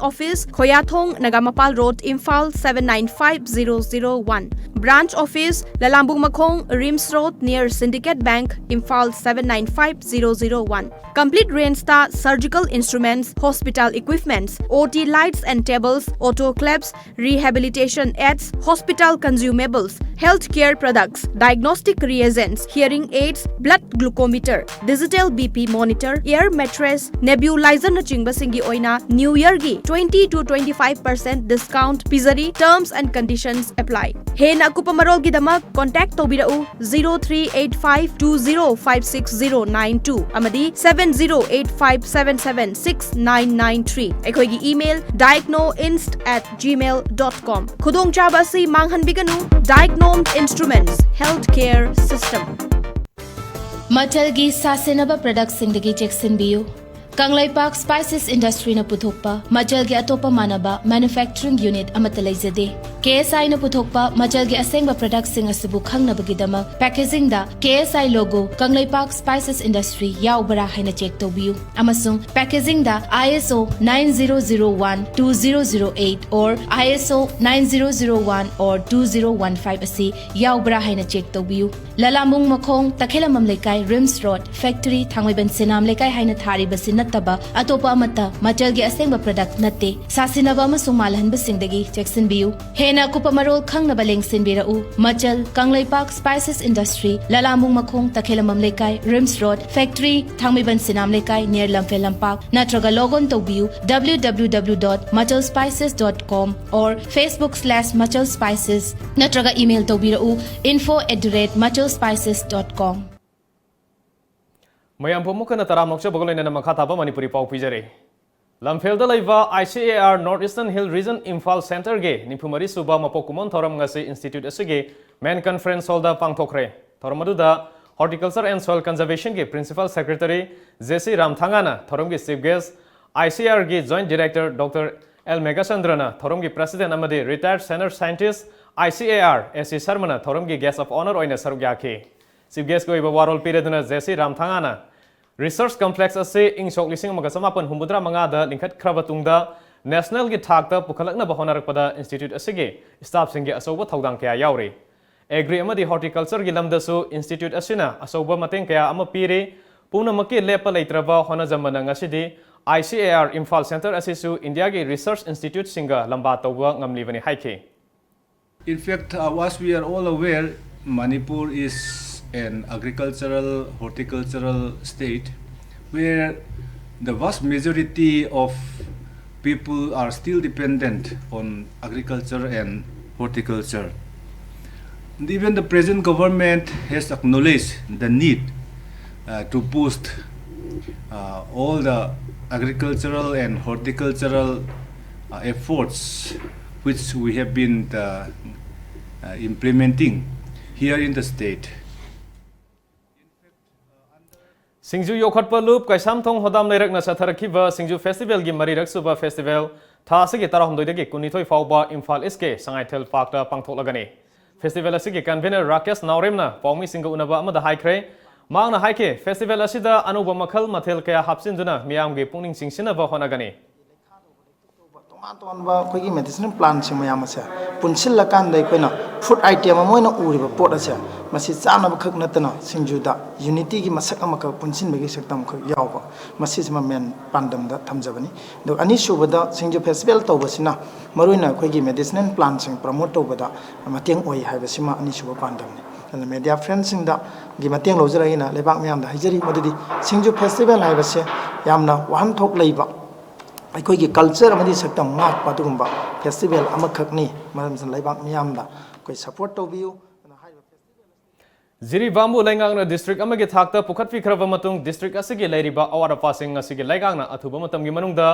Office, ꯈꯣꯌꯥꯊꯣꯡ, Nagamapal Road, Imphal seven nine five zero zero one. Branch office, ꯂꯂꯥꯝꯕꯨꯡ ꯃꯈꯣꯡ, RIMS Road, near Syndicate Bank, Imphal seven nine five zero zero one. Complete range ꯇ surgical instruments, hospital equipments, O T lights and tables, autoclaves, rehabilitation aids, hospital consumables, healthcare products, diagnostic reagents, hearing aids, blood glucometer, digital B P monitor, air mattress, nebulizernꯆꯤꯡꯕꯁꯤꯡꯒꯤ ꯑꯣꯏꯅ New Yearꯒꯤ twenty to twenty five percent discount ꯄꯤꯖꯔꯤ꯫ Terms and conditions apply. ꯍꯦꯟꯅ ꯑꯀꯨꯞꯄ ꯃꯔꯣꯜꯒꯤꯗꯃꯛ contact ꯇꯧꯕꯤꯔꯛꯎ zero three eight five two zero five six zero nine two ꯑꯃꯗꯤ seven zero eight five seven seven six nine nine three꯫ ꯑꯩꯈꯣꯏꯒꯤ email diagnoinst at gmail dot com꯫ ꯈꯨꯗꯣꯡꯆꯥꯕ ꯑꯁꯤ ꯃꯥꯡꯍꯟꯕꯤꯒꯅꯨ꯫ Diagnom Instruments Healthcare System꯫ ꯃꯆꯜꯒꯤ ꯁꯥꯁꯤꯟꯅꯕ productꯁꯤꯡꯗꯒꯤ ꯆꯦꯛꯁꯤꯟꯕꯤꯌꯨ꯫ Kangleipak Spices Industryꯅ ꯄꯨꯊꯣꯛꯄ ꯃꯆꯜꯒꯤ ꯑꯇꯣꯞꯄ ꯃꯥꯟꯅꯕ manufacturing unit ꯑꯃꯠꯇ ꯂꯩꯖꯗꯦ꯫ KSIꯅ ꯄꯨꯊꯣꯛꯄ ꯃꯆꯜꯒꯤ ꯑꯁꯦꯡꯕ productꯁꯤꯡ ꯑꯁꯤꯕꯨ ꯈꯪꯅꯕꯒꯤꯗꯃꯛ packagingꯗ KSI logo, Kangleipak Spices Industry ꯌꯥꯎꯕ꯭ꯔꯥ ꯍꯥꯏꯅ check ꯇꯧꯕꯤꯌꯨ꯫ ꯑꯃꯁꯨꯡ packagingꯗ ISO nine zero zero one two zero zero eight or ISO nine zero zero one or two zero one five ꯑꯁꯤ ꯌꯥꯎꯕ꯭ꯔꯥ ꯍꯥꯏꯅ check ꯇꯧꯕꯤꯌꯨ꯫ ꯂꯂꯥꯝꯕꯨꯡ ꯃꯈꯣꯡ, ꯇꯈꯦꯂꯝꯕꯝ ꯂꯩꯀꯥꯏ, RIMS Road, factory, ꯊꯥꯡꯃꯩꯕꯟ ꯁꯤꯅꯥꯝ ꯂꯩꯀꯥꯏ ꯍꯥꯏꯅ ꯊꯥꯔꯤꯕꯁꯤ ꯅꯠꯇꯕ ꯑꯇꯣꯞꯄ ꯑꯃꯠꯇ ꯃꯆꯜꯒꯤ ꯑꯁꯦꯡꯕ product ꯅꯠꯇꯦ꯫ ꯁꯥꯁꯤꯟꯅꯕ ꯑꯃꯁꯨꯡ ꯃꯥꯜꯍꯟꯕꯁꯤꯡꯗꯒꯤ ꯆꯦꯛꯁꯤꯟꯕꯤꯌꯨ꯫ ꯍꯦꯟꯅ ꯑꯀꯨꯞꯄ ꯃꯔꯣꯜ ꯈꯪꯅꯕ ꯂꯦꯡꯁꯤꯟꯕꯤꯔꯛꯎ꯫ ꯃꯆꯜ, ꯀꯪꯂꯩꯄꯥꯛ Spices Industry, ꯂꯂꯥꯝꯕꯨꯡ ꯃꯈꯣꯡ, ꯇꯈꯦꯂꯝꯕꯝ ꯂꯩꯀꯥꯏ, RIMS Road, factory, ꯊꯥꯡꯃꯩꯕꯟ ꯁꯤꯅꯥꯝ ꯂꯩꯀꯥꯏ, near ꯂꯝꯐꯦꯜ ꯂꯝꯄꯥꯛ, ꯅꯠꯇ꯭ꯔꯒ log on ꯇꯧꯕꯤꯌꯨ W W W dot machal spices dot com or Facebook slash machal spices, ꯅꯠꯇ꯭ꯔꯒ email ꯇꯧꯕꯤꯔꯛꯎ info at the rate machal spices dot com꯫ ꯃꯌꯥꯝꯕꯨ ꯑꯃꯨꯛ ꯍꯟꯅ ꯇꯔꯥꯝꯅ ꯑꯣꯛꯆꯕꯒ ꯂꯣꯏꯅꯅ ꯃꯈꯥ ꯇꯥꯕ ꯃꯅꯤꯄꯨꯔꯤ ꯄꯥꯎ ꯄꯤꯖꯔꯤ꯫ ꯂꯝꯐꯦꯜꯗ ꯂꯩꯕ ICAR North Eastern Hill Region Imphal Centreꯒꯤ ꯅꯤꯐꯨ ꯃꯔꯤ ꯁꯨꯕ ꯃꯄꯣꯛ ꯀꯨꯝꯑꯣꯟ ꯊꯧꯔꯝ ꯉꯁꯤ institute ꯑꯁꯤꯒꯤ main conference hallꯗ ꯄꯥꯡꯊꯣꯛꯈ꯭ꯔꯦ꯫ ꯊꯧꯔꯝ ꯑꯗꯨꯗ Horticulture and Soil Conservationꯒꯤ Principal Secretary J C ꯔꯥꯝꯊꯥꯉꯥꯅ ꯊꯧꯔꯝꯒꯤ chief guest, ICARꯒꯤ Joint Director Doctor L ꯃꯦꯘꯆꯟꯗ꯭ꯔꯅ ꯊꯧꯔꯝꯒꯤ president ꯑꯃꯗꯤ retired senior scientist ICAR S C ꯁꯔꯃꯅ ꯊꯧꯔꯝꯒꯤ guest of honour ꯑꯣꯏꯅ ꯁꯔꯨꯛ ꯌꯥꯈꯤ꯫ Chief guestꯀꯤ ꯑꯣꯏꯕ ꯋꯥꯔꯣꯜ ꯄꯤꯔꯗꯨꯅ J C ꯔꯥꯝꯊꯥꯉꯥꯅ research complex ꯑꯁꯤ ꯏꯪ ꯁꯣꯛ ꯂꯤꯁꯤꯡ ꯑꯃꯒ ꯆꯃꯥꯄꯟ ꯍꯨꯝꯐꯨꯇꯔꯥ ꯃꯉꯥꯗ ꯂꯤꯡꯈꯠꯈ꯭ꯔꯕ ꯇꯨꯡꯗ nationalꯒꯤ ꯊꯥꯛꯇ ꯄꯨꯈꯠꯂꯛꯅꯕ ꯍꯣꯠꯅꯔꯛꯄꯗ institute ꯑꯁꯤꯒꯤ staffꯁꯤꯡꯒꯤ ꯑꯆꯧꯕ ꯊꯧꯗꯥꯡ ꯀꯌꯥ ꯌꯥꯎꯔꯤ꯫ Agri ꯑꯃꯗꯤ Horticultureꯒꯤ ꯂꯝꯗꯁꯨ institute ꯑꯁꯤꯅ ꯑꯆꯧꯕ ꯃꯇꯦꯡ ꯀꯌꯥ ꯑꯃ ꯄꯤꯔꯤ꯫ ꯄꯨꯝꯅꯃꯛꯀꯤ ꯂꯦꯞꯄ ꯂꯩꯇ꯭ꯔꯕ ꯍꯣꯠꯅꯖꯃꯟꯅ ꯉꯁꯤꯗꯤ ICAR Imphal Centre ꯑꯁꯤꯁꯨ ꯏꯟꯗꯤꯌꯥꯒꯤ research instituteꯁꯤꯡꯒ ꯂꯝꯕꯥ ꯇꯧꯕ ꯉꯝꯂꯤꯕꯅꯤ ꯍꯥꯏꯈꯤ꯫ In fact, uh, as we are all aware, Manipur is an agricultural, horticultural state where the vast majority of people are still dependent on agriculture and horticulture. And even the present government has acknowledged the need uh, to boost uh, all the agricultural and horticultural uh, efforts which we have been uh, uh, implementing here in the state. ꯁꯤꯡꯖꯨ ꯌꯣꯛꯈꯠꯄ ꯂꯨꯞ ꯀꯩꯁꯥꯝꯊꯣꯡ ꯍꯣꯗꯥꯝ ꯂꯩꯔꯛꯅ ꯆꯠꯊꯔꯛꯈꯤꯕ ꯁꯤꯡꯖꯨ ꯐꯦꯁꯇꯤꯚꯦꯜꯒꯤ ꯃꯔꯤꯔꯛ ꯁꯨꯕ ꯐꯦꯁꯇꯤꯚꯦꯜ ꯊꯥ ꯑꯁꯤꯒꯤ ꯇꯔꯥꯍꯨꯝꯗꯣꯏꯗꯒꯤ ꯀꯨꯟꯅꯤꯊꯣꯏ ꯐꯥꯎꯕ ꯏꯝꯐꯥꯜ ꯏꯁꯀꯤ ꯁꯉꯥꯏꯊꯦꯜ ꯄꯥꯔꯛꯇ ꯄꯥꯡꯊꯣꯛꯂꯒꯅꯤ꯫ ꯐꯦꯁꯇꯤꯚꯦꯜ ꯑꯁꯤꯒꯤ ꯀꯟꯚꯦꯅꯔ ꯔꯥꯀꯦꯁ ꯅꯥꯎꯔꯦꯝꯅ ꯄꯥꯎꯃꯤꯁꯤꯡꯒ ꯎꯅꯕ ꯑꯃꯗ ꯍꯥꯏꯈ꯭ꯔꯦ꯫ ꯃꯍꯥꯛꯅ ꯍꯥꯏꯈꯤ, ꯐꯦꯁꯇꯤꯚꯦꯜ ꯑꯁꯤꯗ ꯑꯅꯧꯕ ꯃꯈꯜ ꯃꯊꯦꯜ ꯀꯌꯥ ꯍꯥꯞꯆꯤꯟꯗꯨꯅ ꯃꯤꯌꯥꯝꯒꯤ ꯄꯨꯛꯅꯤꯡ ꯆꯤꯡꯁꯤꯟꯅꯕ ꯍꯣꯠꯅꯒꯅꯤ꯫ ꯇꯣꯉꯥꯟ ꯇꯣꯉꯥꯟꯕ ꯑꯩꯈꯣꯏꯒꯤ ꯃꯦꯗꯤꯁꯤꯅꯦꯜ ꯄ꯭ꯂꯥꯟꯁꯤꯡ ꯃꯌꯥꯝ ꯑꯁꯦ ꯄꯨꯟꯁꯤꯜꯂꯀꯥꯟꯗ ꯑꯩꯈꯣꯏꯅ ꯐꯨꯗ ꯑꯥꯏꯇꯦꯝ ꯑꯃ ꯑꯣꯏꯅ ꯎꯔꯤꯕ ꯄꯣꯠ ꯑꯁꯦ ꯃꯁꯤ ꯆꯥꯅꯕ ꯈꯛ ꯅꯠꯇꯅ ꯁꯤꯡꯖꯨꯗ ꯌꯨꯅꯤꯇꯤꯒꯤ ꯃꯁꯛ ꯑꯃꯈꯛ, ꯄꯨꯟꯁꯤꯟꯕꯒꯤ ꯁꯛꯇꯝ ꯈꯛ ꯌꯥꯎꯕ, ꯃꯁꯤꯁꯤꯃ ꯃꯦꯟ ꯄꯥꯟꯗꯝꯗ ꯊꯝꯖꯕꯅꯤ꯫ ꯑꯗꯨꯒ ꯑꯅꯤꯁꯨꯕꯗ ꯁꯤꯡꯖꯨ ꯐꯦꯁꯇꯤꯚꯦꯜ ꯇꯧꯕꯁꯤꯅ ꯃꯔꯨꯑꯣꯏꯅ ꯑꯩꯈꯣꯏꯒꯤ ꯃꯦꯗꯤꯁꯤꯅꯦꯜ ꯄ꯭ꯂꯥꯟꯁꯤꯡ ꯄ꯭ꯔꯃꯣꯠ ꯇꯧꯕꯗ ꯃꯇꯦꯡ ꯑꯣꯏ ꯍꯥꯏꯕꯁꯤꯃ ꯑꯅꯤꯁꯨꯕ ꯄꯥꯟꯗꯝꯅꯤ꯫ ꯑꯗꯨꯅ ꯃꯦꯗꯤꯌꯥ ꯐ꯭ꯔꯦꯟꯁꯤꯡꯗꯒꯤ ꯃꯇꯦꯡ ꯂꯧꯖꯔꯒ ꯑꯩꯅ ꯂꯩꯕꯥꯛ ꯃꯤꯌꯥꯝꯗ ꯍꯥꯏꯖꯔꯤ ꯃꯗꯨꯗꯤ ꯁꯤꯡꯖꯨ ꯐꯦꯁꯇꯤꯚꯦꯜ ꯍꯥꯏꯕꯁꯦ ꯌꯥꯝꯅ ꯋꯥꯍꯟꯊꯣꯛ ꯂꯩꯕ, ꯑꯩꯈꯣꯏꯒꯤ ꯀꯜꯆꯔ ꯑꯃꯗꯤ ꯁꯛꯇꯝ ꯉꯥꯛꯄ ꯑꯗꯨꯒꯨꯝꯕ ꯐꯦꯁꯇꯤꯚꯦꯜ ꯑꯃꯈꯛꯅꯤ꯫ ꯃꯔꯝ ꯑꯁꯤꯅ ꯂꯩꯕꯥꯛ ꯃꯤꯌꯥꯝꯗ ꯑꯩꯈꯣꯏ ꯁꯄꯣꯔꯠ ꯇꯧꯕꯤꯌꯨ꯫ ꯖꯤꯔꯤꯕꯥꯝꯕꯨ ꯂꯩꯉꯥꯛꯅ ꯗꯤꯁꯇ꯭ꯔꯤꯛ ꯑꯃꯒꯤ ꯊꯥꯛꯇ ꯄꯨꯈꯠꯄꯤꯈ꯭ꯔꯕ ꯃꯇꯨꯡ, ꯗꯤꯁꯇ꯭ꯔꯤꯛ ꯑꯁꯤꯒꯤ ꯂꯩꯔꯤꯕ ꯑꯋꯥꯠ ꯑꯄꯥꯁꯤꯡ ꯉꯁꯤꯒꯤ ꯂꯩꯉꯥꯛꯅ ꯑꯊꯨꯕ ꯃꯇꯝꯒꯤ ꯃꯅꯨꯡꯗ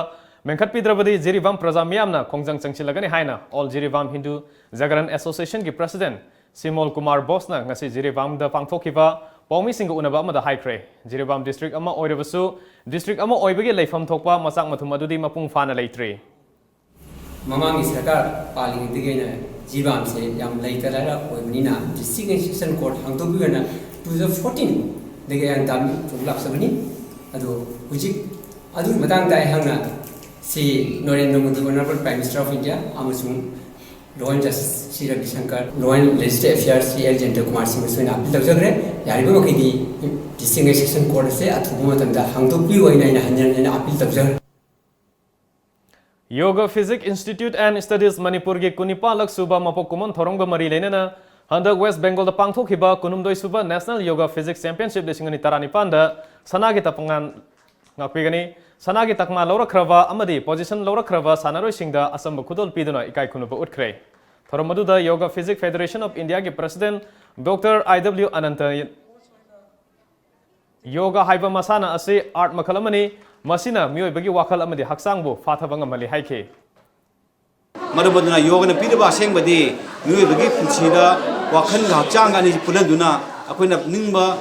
ꯃꯦꯟꯈꯠꯄꯤꯗ꯭ꯔꯕꯗꯤ ꯖꯤꯔꯤꯕꯥꯝ ꯄ꯭ꯔꯖꯥ ꯃꯤꯌꯥꯝꯅ ꯈꯣꯡꯖꯪ ꯆꯪꯁꯤꯜꯂꯒꯅꯤ ꯍꯥꯏꯅ ꯑꯣꯜ ꯖꯤꯔꯤꯕꯥꯝ ꯍꯤꯟꯗꯨ ꯖꯒꯔꯟ ꯑꯦꯁꯣꯁꯤꯌꯦꯁꯟꯒꯤ ꯄ꯭ꯔꯁꯤꯗꯦꯟꯠ ꯁꯤꯃꯣꯜ ꯀꯨꯃꯥꯔ ꯕꯣꯁꯅ ꯉꯁꯤ ꯖꯤꯔꯤꯕꯥꯝꯗ ꯄꯥꯡꯊꯣꯛꯈꯤꯕ ꯄꯥꯎꯃꯤꯁꯤꯡꯒ ꯎꯅꯕ ꯑꯃꯗ ꯍꯥꯏꯈ꯭ꯔꯦ꯫ ꯖꯤꯔꯤꯕꯥꯝ ꯗꯤꯁꯇ꯭ꯔꯤꯛ ꯑꯃ ꯑꯣꯏꯔꯕꯁꯨ, ꯗꯤꯁꯇ꯭ꯔꯤꯛ ꯑꯃ ꯑꯣꯏꯕꯒꯤ ꯂꯩꯐꯝ ꯊꯣꯛꯄ ꯃꯆꯥꯛ ꯃꯊꯨꯝ ꯑꯗꯨꯗꯤ ꯃꯄꯨꯡ ꯐꯥꯅ ꯂꯩꯇ꯭ꯔꯤ꯫ ꯃꯃꯥꯡꯒꯤ ꯁꯔꯀꯥꯔ ꯄꯥꯜꯂꯤꯉꯩꯗꯒꯤ ꯑꯩꯅ ꯖꯤꯔꯤꯕꯥꯝꯁꯦ ꯌꯥꯝ ꯂꯩꯇ ꯂꯥꯏꯔ ꯑꯣꯏꯕꯅꯤꯅ ꯗꯤꯁꯇ꯭ꯔꯤꯛ ꯑꯦꯁꯣꯁꯤꯌꯦꯁꯟ ꯀꯣꯔꯠ ꯍꯥꯡꯗꯣꯛꯄꯤꯌꯣꯅ ꯇꯨ ꯊꯥꯎꯖꯟ ꯐꯣꯔꯇꯤꯟꯗꯒꯤ ꯑꯩ ꯇꯥꯃꯤꯜ ꯂꯥꯛꯆꯕꯅꯤ꯫ ꯑꯗꯣ ꯍꯧꯖꯤꯛ ꯑꯗꯨꯒꯤ ꯃꯇꯥꯡꯗ ꯑꯩꯍꯥꯛꯅ Shri Narendra Modi, Honourable Prime Minister of India, ꯑꯃꯁꯨꯡ ꯂꯣꯌꯦꯜ ꯖꯁꯇꯤꯁ ꯁꯤ ꯔꯕꯤꯁꯪꯀꯔ, ꯂꯣꯌꯦꯜ legislative affairs Shri L Jayanta Kumar ꯁꯤꯡꯗꯁꯨ ꯑꯩꯅ ꯑꯄꯤꯜ ꯇꯧꯖꯈ꯭ꯔꯦ꯫ ꯌꯥꯔꯤꯕ ꯃꯈꯩꯗꯤ ꯗꯤꯁꯇ꯭ꯔꯤꯛ ꯑꯦꯁꯣꯁꯤꯌꯦꯁꯟ ꯀꯣꯔꯠ ꯑꯁꯦ ꯑꯊꯨꯕ ꯃꯇꯝꯗ ꯍꯥꯡꯗꯣꯛꯄꯤꯌꯨ ꯍꯥꯏꯅ ꯑꯩꯅ ꯍꯟꯖꯤꯟ ꯍꯟꯖꯤꯟ appeal ꯇꯧꯖꯈ꯭ꯔꯦ꯫ Yoga Physics Institute and Studies ꯃꯅꯤꯄꯨꯔꯒꯤ ꯀꯨꯟꯅꯤꯄꯥꯜꯂꯛ ꯁꯨꯕ ꯃꯄꯣꯛ ꯀꯨꯝꯑꯣꯟ ꯊꯧꯔꯝꯒ ꯃꯔꯤ ꯂꯩꯅꯅ ꯍꯟꯗꯛ ꯋꯦꯁ ꯕꯦꯡꯒꯣꯜꯗ ꯄꯥꯡꯊꯣꯛꯈꯤꯕ ꯀꯨꯟꯍꯨꯝꯗꯣꯏ ꯁꯨꯕ National Yoga Physics Championship ꯂꯤꯁꯤꯡ ꯑꯅꯤ ꯇꯔꯥꯅꯤꯄꯥꯟꯗ ꯁꯅꯥꯒꯤ ꯇꯄꯉꯥꯟ ꯉꯥꯛꯄꯤꯒꯅꯤ꯫ ꯁꯅꯥꯒꯤ ꯇꯛꯃꯥ ꯂꯧꯔꯛꯈ꯭ꯔꯕ ꯑꯃꯗꯤ position ꯂꯧꯔꯛꯈ꯭ꯔꯕ ꯁꯥꯟꯅꯔꯣꯏꯁꯤꯡꯗ ꯑꯆꯝꯕ ꯈꯨꯗꯣꯜ ꯄꯤꯗꯨꯅ ꯏꯀꯥꯏ ꯈꯨꯝꯅꯕ ꯎꯠꯈ꯭ꯔꯦ꯫ ꯊꯧꯔꯝ ꯑꯗꯨꯗ Yoga Physics Federation of Indiaꯒꯤ President Doctor I W Ananta yoga ꯍꯥꯏꯕ ꯃꯁꯥꯟꯅ ꯑꯁꯤ art ꯃꯈꯜ ꯑꯃꯅꯤ꯫ ꯃꯁꯤꯅ ꯃꯤꯑꯣꯏꯕꯒꯤ ꯋꯥꯈꯜ ꯑꯃꯗꯤ ꯍꯛꯆꯥꯡꯕꯨ ꯐꯥꯊꯕ ꯉꯝꯍꯜꯂꯤ ꯍꯥꯏꯈꯤ꯫ ꯃꯔꯝ ꯑꯗꯨꯅ ꯌꯣꯒꯅ ꯄꯤꯔꯤꯕ ꯑꯁꯦꯡꯕꯗꯤ ꯃꯤꯑꯣꯏꯕꯒꯤ ꯄꯨꯟꯁꯤꯗ ꯋꯥꯈꯜꯒ ꯍꯛꯆꯥꯡꯒ ꯑꯅꯤꯁꯤ ꯄꯨꯜꯍꯟꯗꯨꯅ ꯑꯩꯈꯣꯏꯅ ꯅꯤꯡꯕ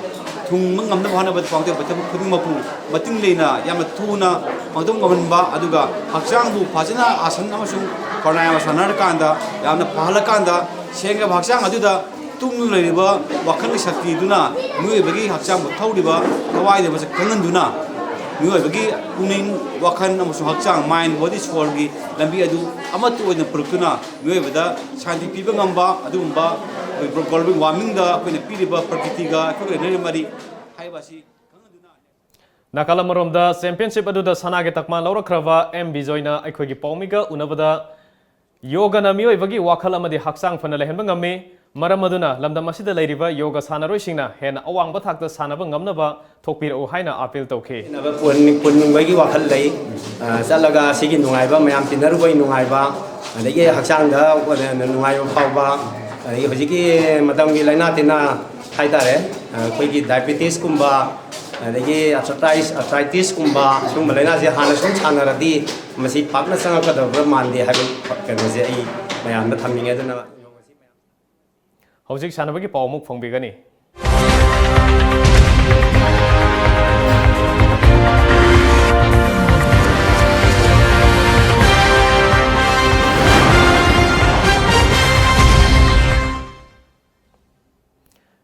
ꯊꯨꯡꯕ ꯉꯝꯅꯕ ꯍꯣꯠꯅꯕꯗ ꯄꯥꯡꯊꯣꯛꯄ ꯊꯕꯛ ꯈꯨꯗꯤꯡꯃꯛꯄꯨ ꯃꯇꯤꯡ ꯂꯩꯅ ꯌꯥꯝꯅ ꯊꯨꯅ ꯄꯥꯡꯊꯣꯛ ꯉꯝꯍꯟꯕ, ꯑꯗꯨꯒ ꯍꯛꯆꯥꯡꯕꯨ ꯐꯖꯅ ꯑꯥꯁꯟ ꯑꯃꯁꯨꯡ ꯄ꯭ꯔꯥꯅꯥꯌꯥꯃ ꯁꯥꯟꯅꯔꯀꯥꯟꯗ, ꯌꯥꯝꯅ ꯐꯍꯜꯂꯀꯥꯟꯗ, ꯁꯦꯡꯂꯕ ꯍꯛꯆꯥꯡ ꯑꯗꯨꯗ ꯇꯨꯡꯗꯨꯅ ꯂꯩꯔꯤꯕ ꯋꯥꯈꯜꯒꯤ ꯁꯛꯇꯤꯗꯨꯅ ꯃꯤꯑꯣꯏꯕꯒꯤ ꯍꯛꯆꯥꯡꯕꯨ ꯊꯧꯔꯤꯕ ꯊꯋꯥꯏꯗ ꯃꯁꯛ ꯈꯪꯍꯟꯗꯨꯅ, ꯃꯤꯑꯣꯏꯕꯒꯤ ꯄꯨꯛꯅꯤꯡ, ꯋꯥꯈꯜ ꯑꯃꯁꯨꯡ ꯍꯛꯆꯥꯡ, mind, body, soulꯒꯤ ꯂꯝꯕꯤ ꯑꯗꯨ ꯑꯃꯠꯇ ꯑꯣꯏꯅ ꯄꯨꯔꯛꯇꯨꯅ, ꯃꯤꯑꯣꯏꯕꯗ ꯁꯥꯟꯇꯤ ꯄꯤꯕ ꯉꯝꯕ ꯑꯗꯨꯒꯨꯝꯕ global warmingꯗ ꯑꯩꯈꯣꯏꯅ ꯄꯤꯔꯤꯕ ꯄ꯭ꯔꯀꯤꯇꯤꯒ ꯑꯩꯈꯣꯏꯒ ꯂꯩꯅꯔꯤꯕ ꯃꯔꯤ ꯍꯥꯏꯕ ꯑꯁꯤ ꯈꯪꯍꯟꯗꯨꯅ꯫ ꯅꯥꯀꯜ ꯑꯃꯔꯣꯝꯗ championship ꯑꯗꯨꯗ ꯁꯅꯥꯒꯤ ꯇꯛꯃꯥ ꯂꯧꯔꯛꯈ꯭ꯔꯕ ꯑꯦꯝ ꯕꯤꯖꯣꯏꯅ ꯑꯩꯈꯣꯏꯒꯤ ꯄꯥꯎꯃꯤꯒ ꯎꯅꯕꯗ ꯌꯣꯒꯅ ꯃꯤꯑꯣꯏꯕꯒꯤ ꯋꯥꯈꯜ ꯑꯃꯗꯤ ꯍꯛꯆꯥꯡ ꯐꯅ ꯂꯩꯍꯟꯕ ꯉꯝꯃꯤ꯫ ꯃꯔꯝ ꯑꯗꯨꯅ ꯂꯝꯗꯝ ꯑꯁꯤꯗ ꯂꯩꯔꯤꯕ ꯌꯣꯒ ꯁꯥꯟꯅꯔꯣꯏꯁꯤꯡꯅ ꯍꯦꯟꯅ ꯑꯋꯥꯡꯕ ꯊꯥꯛꯇ ꯁꯥꯟꯅꯕ ꯉꯝꯅꯕ ꯊꯣꯛꯄꯤꯔꯛꯎ ꯍꯥꯏꯅ appeal ꯇꯧꯈꯤ꯫ ꯄꯨꯟ- ꯄꯨꯟꯅꯤꯡꯕꯒꯤ ꯋꯥꯈꯜ ꯂꯩ꯫ ꯑ, ꯆꯠꯂꯒ ꯁꯤꯒꯤ ꯅꯨꯡꯉꯥꯏꯕ ꯃꯌꯥꯝ ꯇꯤꯟꯅꯔꯨꯕꯒꯤ ꯅꯨꯡꯉꯥꯏꯕ, ꯑꯗꯒꯤ ꯍꯛꯆꯥꯡꯗ ꯅꯨꯡꯉꯥꯏꯕ ꯐꯥꯎꯕ, ꯑꯗꯒꯤ ꯍꯧꯖꯤꯛꯀꯤ ꯃꯇꯝꯒꯤ ꯂꯥꯏꯅꯥ ꯇꯤꯟꯅꯥ ꯍꯥꯏꯇꯥꯔꯦ, ꯑ, ꯑꯩꯈꯣꯏꯒꯤ diabetesꯀꯨꯝꯕ, ꯑꯗꯒꯤ arthritis arthritisꯀꯨꯝꯕ ꯁꯤꯒꯨꯝꯕ ꯂꯥꯏꯅꯥꯁꯦ ꯍꯥꯟꯅ ꯁꯨꯝ ꯁꯥꯟꯅꯔꯗꯤ ꯃꯁꯤ ꯄꯥꯛꯅ ꯆꯪꯉꯛꯀꯗꯕ ꯃꯥꯟꯗꯦ ꯍꯥꯏꯕ ꯀꯩꯅꯣꯁꯦ ꯑꯩ ꯃꯌꯥꯝꯗ ꯊꯝꯅꯤꯡꯉꯦ꯫ ꯑꯗꯨꯅ ꯍꯧꯖꯤꯛ ꯁꯥꯟꯅꯕꯒꯤ ꯄꯥꯎ ꯑꯃꯨꯛ ꯐꯣꯡꯕꯤꯒꯅꯤ꯫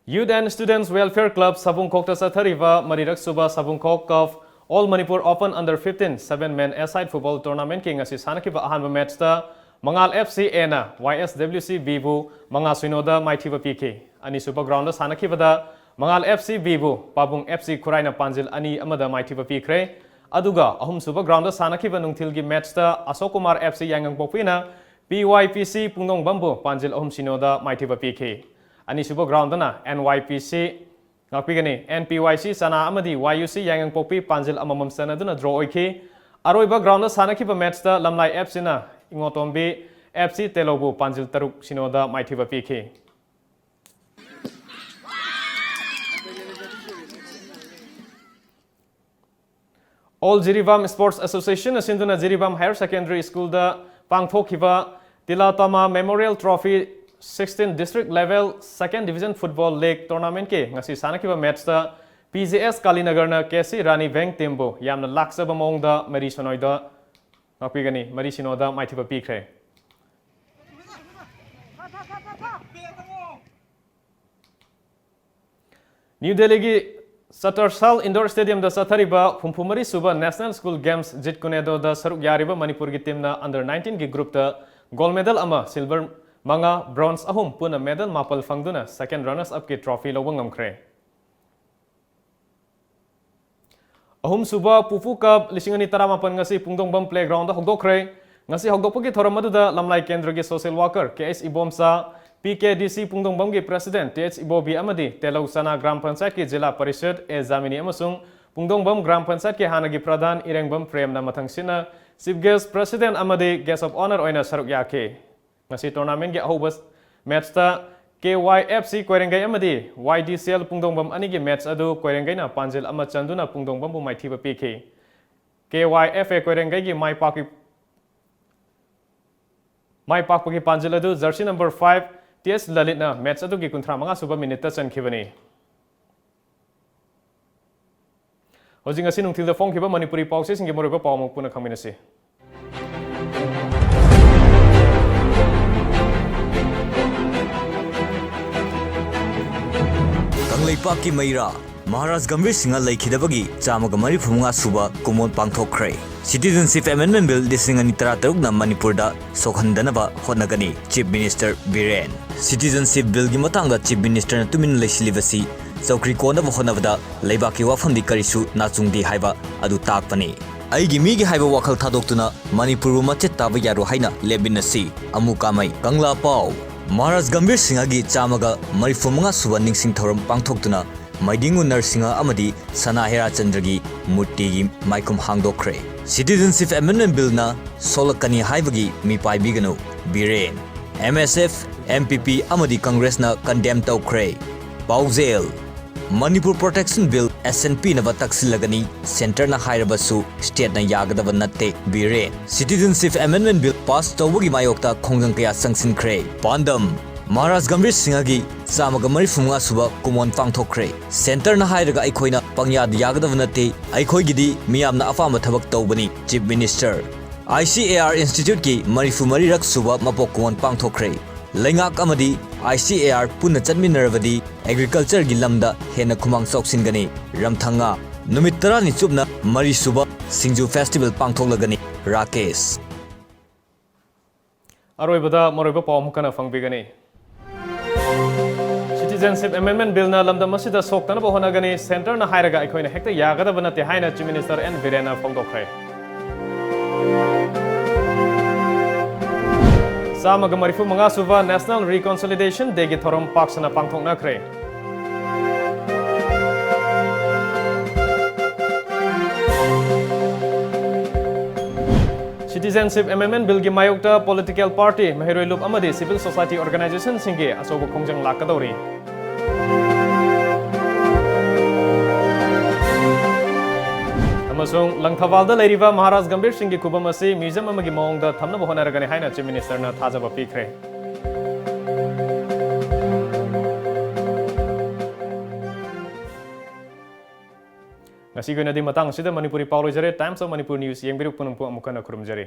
Youth and Students Welfare Club ꯁꯕꯨꯡꯈꯣꯛꯇ ꯆꯠꯊꯔꯤꯕ ꯃꯔꯤꯔꯛ ꯁꯨꯕ ꯁꯕꯨꯡꯈꯣꯛ Cup All Manipur Open Under fifteen seven man aside football tournamentꯀꯤ ꯉꯁꯤ ꯁꯥꯟꯅꯈꯤꯕ ꯑꯍꯥꯟꯕ matchꯇ ꯃꯉꯥꯜ F C Aꯅ Y S W C Bꯕꯨ ꯃꯉꯥ ꯁꯤꯅꯣꯗ ꯃꯥꯏꯊꯤꯕ ꯄꯤꯈꯤ꯫ ꯑꯅꯤꯁꯨꯕ groundꯗ ꯁꯥꯟꯅꯈꯤꯕꯗ ꯃꯉꯥꯜ F C Bꯕꯨ ꯄꯥꯕꯨꯡ F C ꯈꯨꯔꯥꯏꯅ ꯄꯥꯟꯖꯤꯜ ꯑꯅꯤ ꯑꯃꯗ ꯃꯥꯏꯊꯤꯕ ꯄꯤꯈ꯭ꯔꯦ꯫ ꯑꯗꯨꯒ ꯑꯍꯨꯝꯁꯨꯕ groundꯗ ꯁꯥꯟꯅꯈꯤꯕ ꯅꯨꯡꯊꯤꯜꯒꯤ matchꯇ ꯑꯁꯣꯛ Kumar F C ꯌꯥꯏꯉꯪꯄꯣꯛꯄꯤꯅ P Y P C ꯄꯨꯡꯗꯣꯡꯕꯝꯕꯨ ꯄꯥꯟꯖꯤꯜ ꯑꯍꯨꯝ ꯁꯤꯅꯣꯗ ꯃꯥꯏꯊꯤꯕ ꯄꯤꯈꯤ꯫ ꯑꯅꯤꯁꯨꯕ groundꯗꯅ N Y P C, ꯉꯥꯛꯄꯤꯒꯅꯤ, N P Y C ꯆꯅꯥ ꯑꯃꯗꯤ Y U C ꯌꯥꯏꯉꯪꯄꯣꯛꯄꯤ ꯄꯥꯟꯖꯤꯜ ꯑꯃꯃꯝ ꯆꯟꯅꯗꯨꯅ draw ꯑꯣꯏꯈꯤ꯫ ꯑꯔꯣꯏꯕ groundꯗ ꯁꯥꯟꯅꯈꯤꯕ matchꯇ ꯂꯝꯂꯥꯏ F Cꯅ ꯏꯉꯣꯇꯣꯝꯕꯤ F C ꯇꯦꯂꯧꯕꯨ ꯄꯥꯟꯖꯤꯜ ꯇꯔꯨꯛ ꯁꯤꯅꯣꯗ ꯃꯥꯏꯊꯤꯕ ꯄꯤꯈꯤ꯫ All Jiribam Sports Associationꯅ ꯁꯤꯟꯗꯨꯅ ꯖꯤꯔꯤꯕꯥꯝ Higher Secondary Schoolꯗ ꯄꯥꯡꯊꯣꯛꯈꯤꯕ Tilatama Memorial Trophy sixteen District Level Second Division Football League Tournamentꯀꯤ ꯉꯁꯤ ꯁꯥꯟꯅꯈꯤꯕ matchꯇ P J S ꯀꯥꯂꯤꯅꯒꯔꯅ K C ꯔꯥꯅꯤ ꯚꯦꯡ teamꯕꯨ ꯌꯥꯝꯅ ꯂꯥꯛꯆꯕ ꯃꯑꯣꯡꯗ ꯃꯔꯤ ꯁꯤꯅꯣꯗ ꯉꯥꯛꯄꯤꯒꯅꯤ, ꯃꯔꯤ ꯁꯤꯅꯣꯗ ꯃꯥꯏꯊꯤꯕ ꯄꯤꯈ꯭ꯔꯦ꯫ ꯅ꯭ꯌꯨ ꯗꯦꯜꯂꯤꯒꯤ ꯆꯇꯔꯁꯥꯜ Indoor Stadiumꯗ ꯆꯠꯊꯔꯤꯕ ꯍꯨꯝꯐꯨ ꯃꯔꯤ ꯁꯨꯕ National School Games ꯖꯤꯠ ꯀꯨꯅꯦꯗꯣꯗ ꯁꯔꯨꯛ ꯌꯥꯔꯤꯕ ꯃꯅꯤꯄꯨꯔꯒꯤ teamꯅ under nineteenꯒꯤ groupꯇ gold medal ꯑꯃ, silver ꯃꯉꯥ, bronze ꯑꯍꯨꯝ, ꯄꯨꯟꯅ medal ꯃꯥꯄꯜ ꯐꯪꯗꯨꯅ second runners upꯀꯤ trophy ꯂꯧꯕ ꯉꯝꯈ꯭ꯔꯦ꯫ ꯑꯍꯨꯝꯁꯨꯕ ꯄꯨꯄꯨ Cup ꯂꯤꯁꯤꯡ ꯑꯅꯤ ꯇꯔꯥꯃꯥꯄꯟ ꯉꯁꯤ ꯄꯨꯡꯗꯣꯡꯕꯝ playgroundꯗ ꯍꯧꯗꯣꯛꯈ꯭ꯔꯦ꯫ ꯉꯁꯤ ꯍꯧꯗꯣꯛꯄꯒꯤ ꯊꯧꯔꯝ ꯑꯗꯨꯗ ꯂꯝꯂꯥꯏ ꯀꯦꯟꯗ꯭ꯔꯒꯤ social worker K H Ibomcha, P K D C ꯄꯨꯡꯗꯣꯡꯕꯝꯒꯤ president T H ꯏꯕꯣꯕꯤ ꯑꯃꯗꯤ ꯇꯦꯂꯧ ꯆꯅꯥ ꯒ꯭ꯔꯥꯝ ꯄꯟꯆꯥꯌꯠꯀꯤ ꯖꯤꯂꯥ ꯄꯔꯤꯁꯗ A ꯖꯥꯃꯤꯅꯤ ꯑꯃꯁꯨꯡ ꯄꯨꯡꯗꯣꯡꯕꯝ ꯒ꯭ꯔꯥꯝ ꯄꯟꯆꯥꯌꯠꯀꯤ ꯍꯥꯟꯅꯒꯤ ꯄ꯭ꯔꯙꯥꯟ ꯏꯔꯦꯡꯕꯝ ꯄ꯭ꯔꯦꯝꯅ ꯃꯊꯪꯁꯤꯠꯅ chief guest, president ꯑꯃꯗꯤ guest of honour ꯑꯣꯏꯅ ꯁꯔꯨꯛ ꯌꯥꯈꯤ꯫ ꯉꯁꯤ tournamentꯀꯤ ꯑꯍꯧꯕ matchꯇ K Y F C ꯀꯣꯏꯔꯦꯡꯒꯩ ꯑꯃꯗꯤ Y D C L ꯄꯨꯡꯗꯣꯡꯕꯝ ꯑꯅꯤꯒꯤ match ꯑꯗꯨ ꯀꯣꯏꯔꯦꯡꯒꯩꯅ ꯄꯥꯟꯖꯤꯜ ꯑꯃ ꯆꯟꯗꯨꯅ ꯄꯨꯡꯗꯣꯡꯕꯝꯕꯨ ꯃꯥꯏꯊꯤꯕ ꯄꯤꯈꯤ꯫ K Y F A ꯀꯣꯏꯔꯦꯡꯒꯩꯒꯤ ꯃꯥꯏ ꯄꯥꯛꯄꯤ-, ꯃꯥꯏ ꯄꯥꯛꯄꯒꯤ ꯄꯥꯟꯖꯤꯜ ꯑꯗꯨ jersey number five T S ꯂꯂꯤꯠꯅ match ꯑꯗꯨꯒꯤ ꯀꯨꯟꯊ꯭ꯔꯥ ꯃꯉꯥ ꯁꯨꯕ minuteꯇ ꯆꯟꯈꯤꯕꯅꯤ꯫ ꯍꯧꯖꯤꯛ ꯉꯁꯤ ꯅꯨꯡꯊꯤꯜꯗ ꯐꯣꯡꯈꯤꯕ ꯃꯅꯤꯄꯨꯔꯤ ꯄꯥꯎꯆꯦꯁꯤꯡꯒꯤ ꯃꯔꯨꯑꯣꯏꯕ ꯄꯥꯎ ꯑꯃꯨꯛ ꯄꯨꯟꯅ ꯈꯪꯃꯤꯟꯅꯁꯤ꯫ ꯀꯪꯂꯩꯄꯥꯛꯀꯤ ꯃꯩꯔꯥ ꯃꯍꯥꯔꯥꯖ ꯒꯝꯚꯤꯔ ꯁꯤꯡꯍ ꯂꯩꯈꯤꯗꯕꯒꯤ ꯆꯥꯝꯃꯒ ꯃꯔꯤꯐꯨ ꯃꯉꯥ ꯁꯨꯕ ꯀꯨꯝꯑꯣꯟ ꯄꯥꯡꯊꯣꯛꯈ꯭ꯔꯦ꯫ Citizenship Amendment Bill ꯂꯤꯁꯤꯡ ꯑꯅꯤ ꯇꯔꯥꯇꯔꯨꯛꯅ ꯃꯅꯤꯄꯨꯔꯗ ꯁꯣꯛꯍꯟꯗꯅꯕ ꯍꯣꯠꯅꯒꯅꯤ, Chief Minister ꯕꯤꯔꯦꯟ꯫ Citizenship Billꯒꯤ ꯃꯇꯥꯡꯗ Chief Ministerꯅ ꯇꯨꯃꯤꯟꯅ ꯂꯩꯁꯤꯜꯂꯤꯕꯁꯤ ꯆꯧꯀ꯭ꯔꯤ ꯀꯣꯟꯅꯕ ꯍꯣꯠꯅꯕꯗ ꯂꯩꯕꯥꯛꯀꯤ ꯋꯥꯐꯝꯗꯤ ꯀꯔꯤꯁꯨ ꯅꯥꯆꯨꯡꯗꯦ ꯍꯥꯏꯕ ꯑꯗꯨ ꯇꯥꯛꯄꯅꯤ꯫ ꯑꯩꯒꯤ ꯃꯤꯒꯤ ꯍꯥꯏꯕ ꯋꯥꯈꯜ ꯊꯥꯗꯣꯛꯇꯨꯅ ꯃꯅꯤꯄꯨꯔꯕꯨ ꯃꯆꯦꯠ ꯇꯥꯕ ꯌꯥꯔꯣꯏ ꯍꯥꯏꯅ ꯂꯦꯞꯃꯤꯟꯅꯁꯤ꯫ ꯑꯃꯨꯀꯥꯃꯩ ꯀꯪꯂꯥ ꯄꯥꯎ꯫ ꯃꯍꯥꯔꯥꯖ ꯒꯝꯚꯤꯔ ꯁꯤꯡꯍꯒꯤ ꯆꯥꯝꯃꯒ ꯃꯔꯤꯐꯨ ꯃꯉꯥ ꯁꯨꯕ ꯅꯤꯡꯁꯤꯡ ꯊꯧꯔꯝ ꯄꯥꯡꯊꯣꯛꯇꯨꯅ ꯃꯩꯗꯤꯡꯉꯨ ꯅꯔꯁꯤꯡꯍ ꯑꯃꯗꯤ ꯁꯅꯥ ꯍꯦꯔꯥꯆꯟꯗ꯭ꯔꯒꯤ ꯃꯨꯔꯇꯤꯒꯤ ꯃꯥꯏꯈꯨꯝ ꯍꯥꯡꯗꯣꯛꯈ꯭ꯔꯦ꯫ Citizenship Amendment Billꯅ ꯁꯣꯛꯂꯛꯀꯅꯤ ꯍꯥꯏꯕꯒꯤ ꯃꯤꯄꯥꯏꯕꯤꯒꯅꯨ, Biren. M S F, M P P ꯑꯃꯗꯤ ꯀꯪꯒ꯭ꯔꯦꯁꯅ condemn ꯇꯧꯈ꯭ꯔꯦ꯫ ꯄꯥꯎꯖꯦꯜ꯫ Manipur Protection Bill S N Pꯅ ꯇꯛꯁꯤꯜꯂꯒꯅꯤ, centreꯅ ꯍꯥꯏꯔꯕꯁꯨ stateꯅ ꯌꯥꯒꯗꯕ ꯅꯠꯇꯦ, Biren. Citizenship Amendment Bill pass ꯇꯧꯕꯒꯤ ꯃꯥꯌꯣꯛꯇ ꯈꯣꯡꯖꯪ ꯀꯌꯥ ꯆꯪꯁꯤꯟꯈ꯭ꯔꯦ꯫ ꯄꯥꯟꯗꯝ꯫ ꯃꯍꯥꯔꯥꯖ ꯒꯝꯚꯤꯔ ꯁꯤꯡꯍꯒꯤ ꯆꯥꯝꯃꯒ ꯃꯔꯤꯐꯨ ꯃꯉꯥ ꯁꯨꯕ ꯀꯨꯝꯑꯣꯟ ꯄꯥꯡꯊꯣꯛꯈ꯭ꯔꯦ꯫ Centreꯅ ꯍꯥꯏꯔꯒ ꯑꯩꯈꯣꯏꯅ ꯄꯪꯌꯥꯗ ꯌꯥꯒꯗꯕ ꯅꯠꯇꯦ, ꯑꯩꯈꯣꯏꯒꯤꯗꯤ ꯃꯤꯌꯥꯝꯅ ꯑꯄꯥꯝꯕ ꯊꯕꯛ ꯇꯧꯕꯅꯤ, Chief Minister꯫ I C A R Instituteꯀꯤ ꯃꯔꯤꯐꯨ ꯃꯔꯤꯔꯛ ꯁꯨꯕ ꯃꯄꯣꯛ ꯀꯨꯝꯑꯣꯟ ꯄꯥꯡꯊꯣꯛꯈ꯭ꯔꯦ꯫ ꯂꯩꯉꯥꯛ ꯑꯃꯗꯤ I C A R ꯄꯨꯟꯅ ꯆꯠꯃꯤꯟꯅꯔꯕꯗꯤ agricultureꯒꯤ ꯂꯝꯗ ꯍꯦꯟꯅ ꯈꯨꯃꯥꯡ ꯆꯥꯎꯁꯤꯟꯒꯅꯤ, ꯔꯝꯊꯪꯉꯥ꯫ ꯅꯨꯃꯤꯠ ꯇꯔꯥꯅꯤ ꯆꯨꯞꯅ ꯃꯔꯤ ꯁꯨꯕ ꯁꯤꯡꯖꯨ festival ꯄꯥꯡꯊꯣꯛꯂꯒꯅꯤ, ꯔꯥꯀꯦꯁ꯫ ꯑꯔꯣꯏꯕꯗ ꯃꯔꯨꯑꯣꯏꯕ ꯄꯥꯎ ꯑꯃꯨꯛ ꯍꯟꯅ ꯐꯪꯕꯤꯒꯅꯤ꯫ Citizenship Amendment Billꯅ ꯂꯝꯗꯝ ꯑꯁꯤꯗ ꯁꯣꯛꯇꯅꯕ ꯍꯣꯠꯅꯒꯅꯤ, centreꯅ ꯍꯥꯏꯔꯒ ꯑꯩꯈꯣꯏꯅ ꯍꯦꯛꯇ ꯌꯥꯒꯗꯕ ꯅꯠꯇꯦ ꯍꯥꯏꯅ Chief Minister N ꯕꯤꯔꯦꯟꯅ ꯐꯣꯡꯗꯣꯛꯈ꯭ꯔꯦ꯫ ꯆꯥꯝꯃꯒ ꯃꯔꯤꯐꯨ ꯃꯉꯥ ꯁꯨꯕ National Reconciliation Dayꯒꯤ ꯊꯧꯔꯝ ꯄꯥꯛ ꯁꯟꯅ ꯄꯥꯡꯊꯣꯛꯅꯈ꯭ꯔꯦ꯫ Citizenship Amendment Billꯒꯤ ꯃꯥꯌꯣꯛꯇ political party, ꯃꯍꯩꯔꯣꯏ ꯂꯨꯞ ꯑꯃꯗꯤ civil society organizationꯁꯤꯡꯒꯤ ꯑꯆꯧꯕ ꯈꯣꯡꯖꯪ ꯂꯥꯛꯀꯗꯧꯔꯤ꯫ ꯑꯃꯁꯨꯡ ꯂꯪꯊꯕꯥꯜꯗ ꯂꯩꯔꯤꯕ ꯃꯍꯥꯔꯥꯖ ꯒꯝꯚꯤꯔ ꯁꯤꯡꯒꯤ ꯈꯨꯕꯝ ꯑꯁꯤ museum ꯑꯃꯒꯤ ꯃꯑꯣꯡꯗ ꯊꯝꯅꯕ ꯍꯣꯠꯅꯔꯒꯅꯤ ꯍꯥꯏꯅ Chief Ministerꯅ ꯊꯥꯖꯕ ꯄꯤꯈ꯭ꯔꯦ꯫ ꯉꯁꯤꯒꯤ ꯑꯣꯏꯅꯗꯤ ꯃꯇꯥꯡ ꯑꯁꯤꯗ ꯃꯅꯤꯄꯨꯔꯤ ꯄꯥꯎ ꯂꯣꯏꯖꯔꯦ꯫ Times of Manipur News ꯌꯦꯡꯕꯤꯔꯛꯄ ꯄꯨꯝꯅꯃꯛꯄꯨ ꯑꯃꯨꯛ ꯍꯟꯅ ꯈꯨꯔꯨꯝꯖꯔꯤ꯫